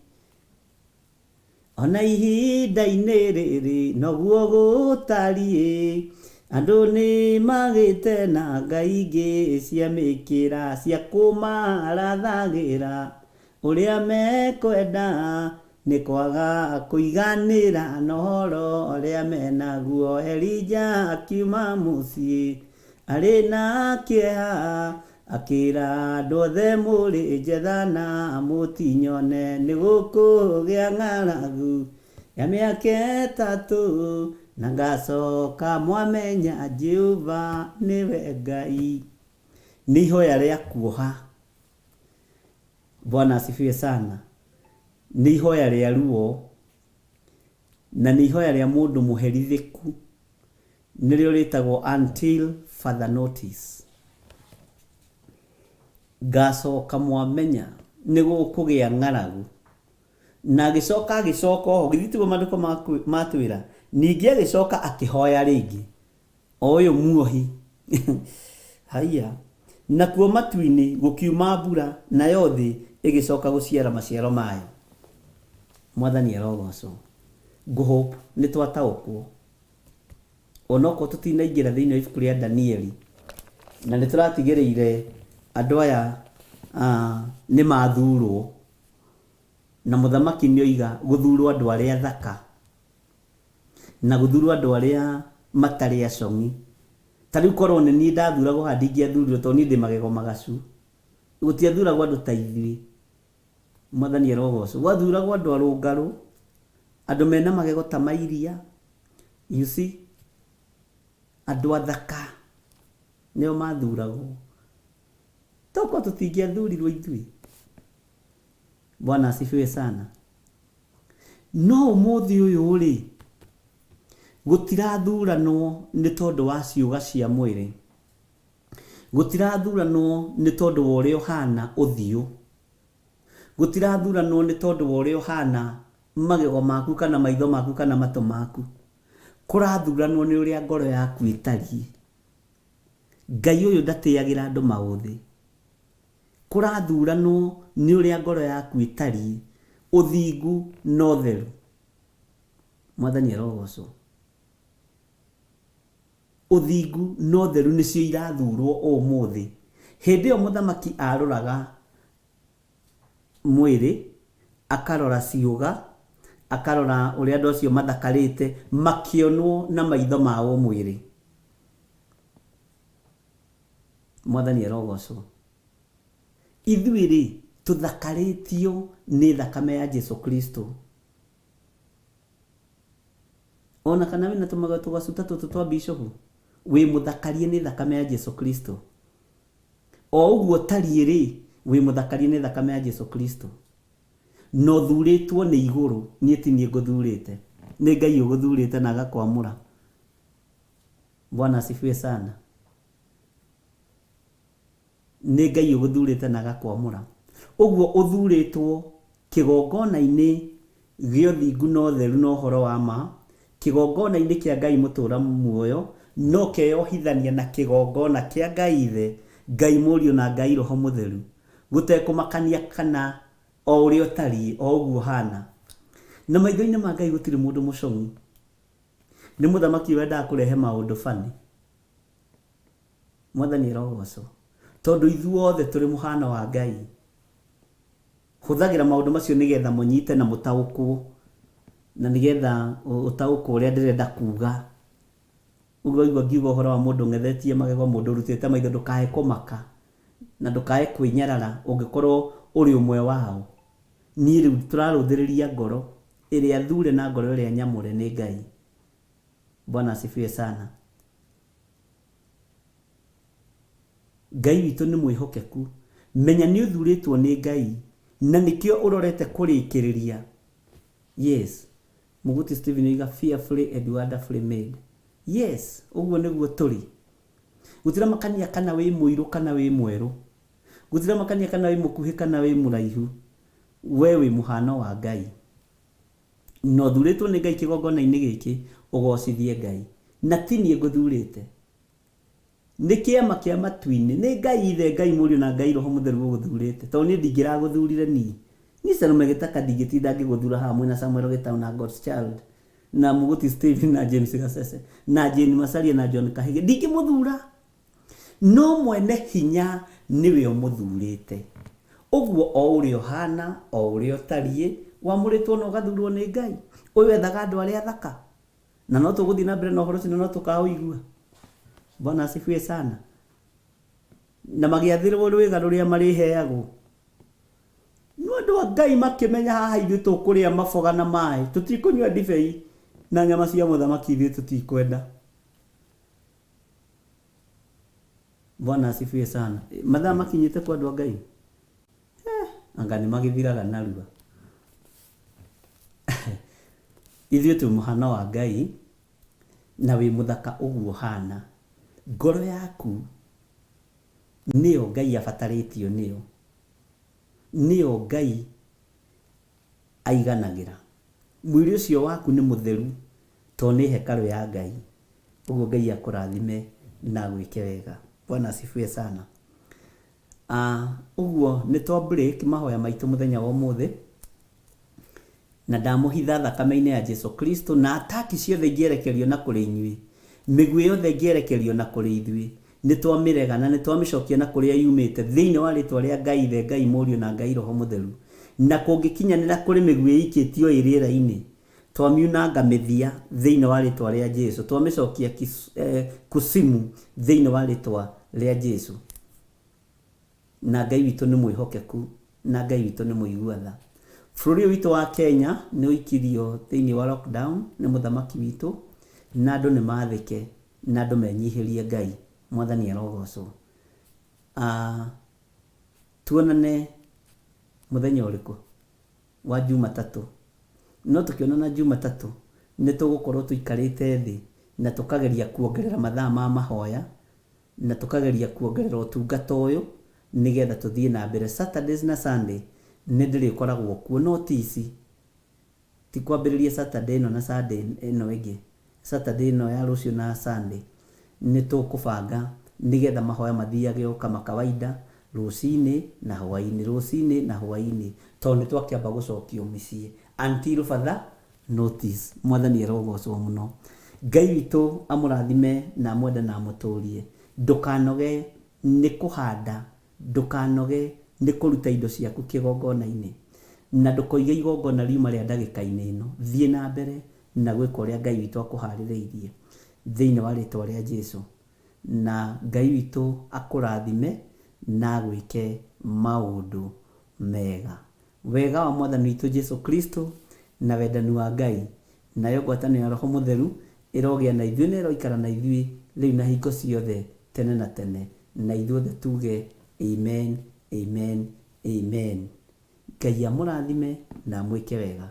O na ihinda-inĩ rĩrĩ noguo gũtariĩ, andũ nĩ magĩte na ngai ingĩ cia mĩkĩra cia kũmarathagĩra ũrĩa mekwenda, nĩ kwaga kũiganĩra na ũhoro ũrĩa menaguo. Elija akiuma mũciĩ arĩ na kĩeha, Akĩra andũ othe mũrĩ njetha na mũtinyone, nĩ gũkũgĩa ng'aragu ya mĩaka ĩtatũ, na ngacoka mwamenya Jehova nĩwe Ngai. Nĩ ihoya rĩa kuoha. Bwana asifiwe sana. Nĩ ihoya rĩa ruo, na nĩ ihoya rĩa mũndũ mũherithĩku. Nĩrĩo rĩtagwo until further notice. Ngacoka mwamenya nĩ gũkũgĩa ng'aragu. Na agĩcoka agĩcoka oho, githĩ tiguo maandĩko matwĩra? Ningĩ agĩcoka akĩhoya rĩngĩ, o ũyũ muohi. Haiya. Nakuo matu-inĩ gũkiuma mbura, nayo thĩ ĩgĩcoka gũciara maciaro mayo. Mwathani arogocwo. Ngũ hope nĩ twataũkwo. Onokorwo tũtinaingĩra thĩinĩ wa ibuku rĩa Danieli, na nĩ tũratigĩrĩire andũ aya nĩ mathurwo, na mũthamaki nĩ oiga gũthurwo andũ arĩa athaka, na gũthurwo andũ arĩa matarĩ acong'i. Ta rĩu korwo nĩ niĩ ndathuragwo haha ndingĩathurirwo tondũ niĩ ndĩ magego magacu. Gũtiathuragwo andũ ta ithuĩ. Mwathani arogocwo. Gwathuragwo andũ arũngarũ, andũ mena magego ta ma iria, you see, andũ athaka nĩo mathuragwo. Tokorwo tũtingĩathurirwo ithuĩ. Bwana asifiwe sana. No ũmũthĩ ũyũ rĩ, Gũtirathuranwo nĩ tondũ wa ciũga cia mwĩrĩ. Gũtirathuranwo nĩ tondũ wa ũrĩa ũhana ũthiũ. Gũtirathuranwo nĩ tondũ wa ũrĩa ũhana magego maku kana maitho maku kana matũ maku. Kũrathuranwo nĩ ũrĩa ngoro yaku ĩtariĩ. Ngai ũyũ ndatĩagĩra andũ maũthĩ. Kũrathuranwo nĩ ũrĩa ngoro yaku ĩtariĩ, ũthingu na ũtheru. Mwathani arogocwo. Ũthingu na ũtheru nĩcio irathurwo ũmũthĩ. Hĩndĩ ĩyo mũthamaki aroraga mwĩrĩ, akarora ciũga, akarora ũrĩa andũ acio mathakarĩte, makĩonwo na maitho ma ũmwĩrĩ. Mwathani arogocwo. Ithuĩ-rĩ, tũthakarĩtio nĩ thakame ya Jesu Kristo. Ona kana wĩna tũmagego tũgacu ta tũtũ twa bishopu, wĩ mũthakarie nĩ thakame ya Jesu Kristo. O ũguo ũtariĩ-rĩ, wĩ mũthakarie nĩ thakame ya Jesu Kristo. Na ũthurĩtwo nĩ igũrũ, niĩ ti niĩ ngũthurĩte. Nĩ Ngai ũgũthurĩte na agakwamũra. Bwana asifiwe sana. Nĩ Ngai ũgũthurĩte na agakwamũra. Ũguo ũthurĩtwo kĩgongona-inĩ gĩa ũthingu na ũtheru na ũhoro wa ma, kĩgongona-inĩ kĩa Ngai mũtũũra muoyo, na ũkeyohithania na kĩgongona kĩa Ngai Ithe, Ngai Mũriũ na Ngai Roho Mũtheru, gũtekũmakania kana o ũrĩa ũtariĩ, o ũguo ũhana. Na maitho-inĩ ma Ngai gũtirĩ mũndũ mũcong'i. Nĩ mũthamaki wendaga kũrehe maũndũ funny. Mwathani arogocwo. Tondũ ithuothe tũrĩ mũhano wa Ngai. Hũthagĩra maũndũ macio nĩgetha mũnyite na mũtaũkwo, na nĩgetha ũtaũkwo ũrĩa ndĩrenda kuga. Ũguo waigua ngiuga ũhoro wa mũndũ ũng'ethetie magego, mũndũ ũrutĩte maitho, ndũkae kũmaka na ndũkae kwĩnyarara ũngĩkorwo ũrĩ ũmwe wao. Niĩ rĩu tũrarũthĩrĩria ngoro ĩrĩa thure na ngoro ĩrĩa nyamũre nĩ Ngai. Bwana asifiwe sana. Ngai witũ nĩ mwĩhokeku. Menya nĩ ũthurĩtwo nĩ Ngai na nĩkĩo ũrorete kũrĩkĩrĩria. Yes. Mũguti Stephen oiga fearfully and wonderfully made. Yes, ũguo nĩguo tũrĩ. Gũtiramakania kana wĩ mũirũ kana wĩ mwerũ. Gũtiramakania kana wĩ mũkuhĩ kana wĩ mũraihu. We wĩ mũhano wa Ngai. Na ũthurĩtwo nĩ Ngai kĩgongona-inĩ gĩkĩ ũgocithie Ngai. Na ti niĩ ngũthurĩte. Nĩ kĩama kĩa matu-inĩ. Nĩ Ngai Ithe, Ngai Mũriũ na Ngai Roho Mũtheru ũgũthurĩte. Tondũ niĩ ndingĩragũthurire niĩ. Niĩ Salome Gĩtaka ndingĩtinda ngĩgũthura haha mwĩna Samuel Gĩtaũ na God's Child na Mũgũti Stephen na James Gacece na Jane Macharia na John Kahĩgĩ. Ndingĩmũthura. No Mwene Hinya nĩwe ũmũthurĩte. Ũguo o ũrĩa ũhana, o ũrĩa ũtariĩ, wamũrĩtwo na ũgathurwo nĩ Ngai. Ũyũ ethaga andũ arĩa athaka. Na no tũgũthiĩ na mbere na ũhoro ũcio na no tũkaũigua. Bwana asifiwe sana. Na magĩathĩrwo rwĩga rũrĩa marĩheagwo. No andũ a Ngai makĩmenya haha ithuĩ tũkũrĩa maboga na maĩ, tũtikũnyua ndibei na nyama cia mũthamaki ithuĩ tũtikwenda. Bwana asifiwe sana. Mathaa makinyĩte kwa andũ a Ngai? Eh, anga nĩ magĩthiraga narua. Ithuĩ twĩ mũhano wa Ngai na wĩ mũthaka ũguo ũhana. Ngoro yaku nĩyo Ngai abatarĩtio nĩyo. Nĩyo Ngai aiganagĩra. Mwĩrĩ ũcio waku nĩ mũtheru tondũ nĩ hekarũ ya Ngai. Ũguo Ngai akũrathime na agwĩke wega. Bwana asifiwe sana. Ah, ũguo nĩ twa break mahoya maitũ mũthenya wa ũmũthĩ na ndamũhitha thakame-inĩ ya Jesu Kristo na ataki ciothe ingĩerekerio na kũrĩ inyuĩ mĩguĩ yothe ĩngĩerekerio na kũrĩ ithuĩ nĩ twamĩrega na nĩ twamĩcokia na kũrĩa yumĩte thĩinĩ wa rĩtwa rĩa Ngai Ithe Ngai Mũriũ na Ngai Roho Mũtheru na kũngĩkinyanĩra kũrĩ mĩguĩ ĩikĩtio ĩ rĩera-inĩ twamiunanga mĩthia thĩinĩ wa rĩtwa rĩa Jesu twamĩcokia kusimu thĩinĩ wa rĩtwa rĩa Jesu Na Ngai witũ nĩ mwĩhokeku, na Ngai witũ nĩ mũigua tha. Bũrũri ũyũ witũ wa Kenya nĩ ũikirio thĩinĩ wa lockdown nĩ mũthamaki witũ, na andũ nĩ mathĩke, na andũ menyihĩrie Ngai. Mwathani arogocwo. Tuonane mũthenya ũrĩkũ? Wa Jumatatũ. No tũkĩonana Jumatatũ, Nĩ tũgũkorwo tũikarĩte thĩ na tũkageria kuongerera mathaa ma mahoya na tũkageria kuongerera ũtungata ũyũ nĩgetha tũthiĩ na mbere. Saturdays na Sunday nĩ ndĩrĩkoragwo kuo no ti ici. Ti kwambĩrĩria Saturday ĩno na Sunday ĩno ĩngĩ. Saturday ĩno ya rũciũ na Sunday nĩ tũkũbanga nĩgetha mahoya mathiage o kama kawaida rũcinĩ na hwainĩ, rũcinĩ na hwainĩ tondũ nĩ twakĩamba gũcokio mĩciĩ until further notice. Mwathani arogocwo mũno. Ngai witũ amũrathime na amwende na amũtũrie. Ndũkanoge nĩ kũhanda Ndũkanoge nĩ kũruta indo ciaku kĩgongona-inĩ, na ndũkoige igongona riuma rĩa ndagĩka-inĩ ĩno. Thiĩ na mbere na gwĩka ũrĩa Ngai witũ akũharĩrĩirie thĩinĩ wa rĩtwa rĩa Jesu, na Ngai witũ akũrathime na agwĩke maũndũ mega. Wega wa Mwathani witũ Jesu Kristo, na wendani wa Ngai, nayo ngwatanĩro ya Roho Mũtheru ĩrogĩa na ithuĩ na ĩroikara na ithuĩ rĩu na hingo ciothe tene na tene. Na ithuothe tuge Amen, amen, amen. Ngai amũrathime na amwĩke wega.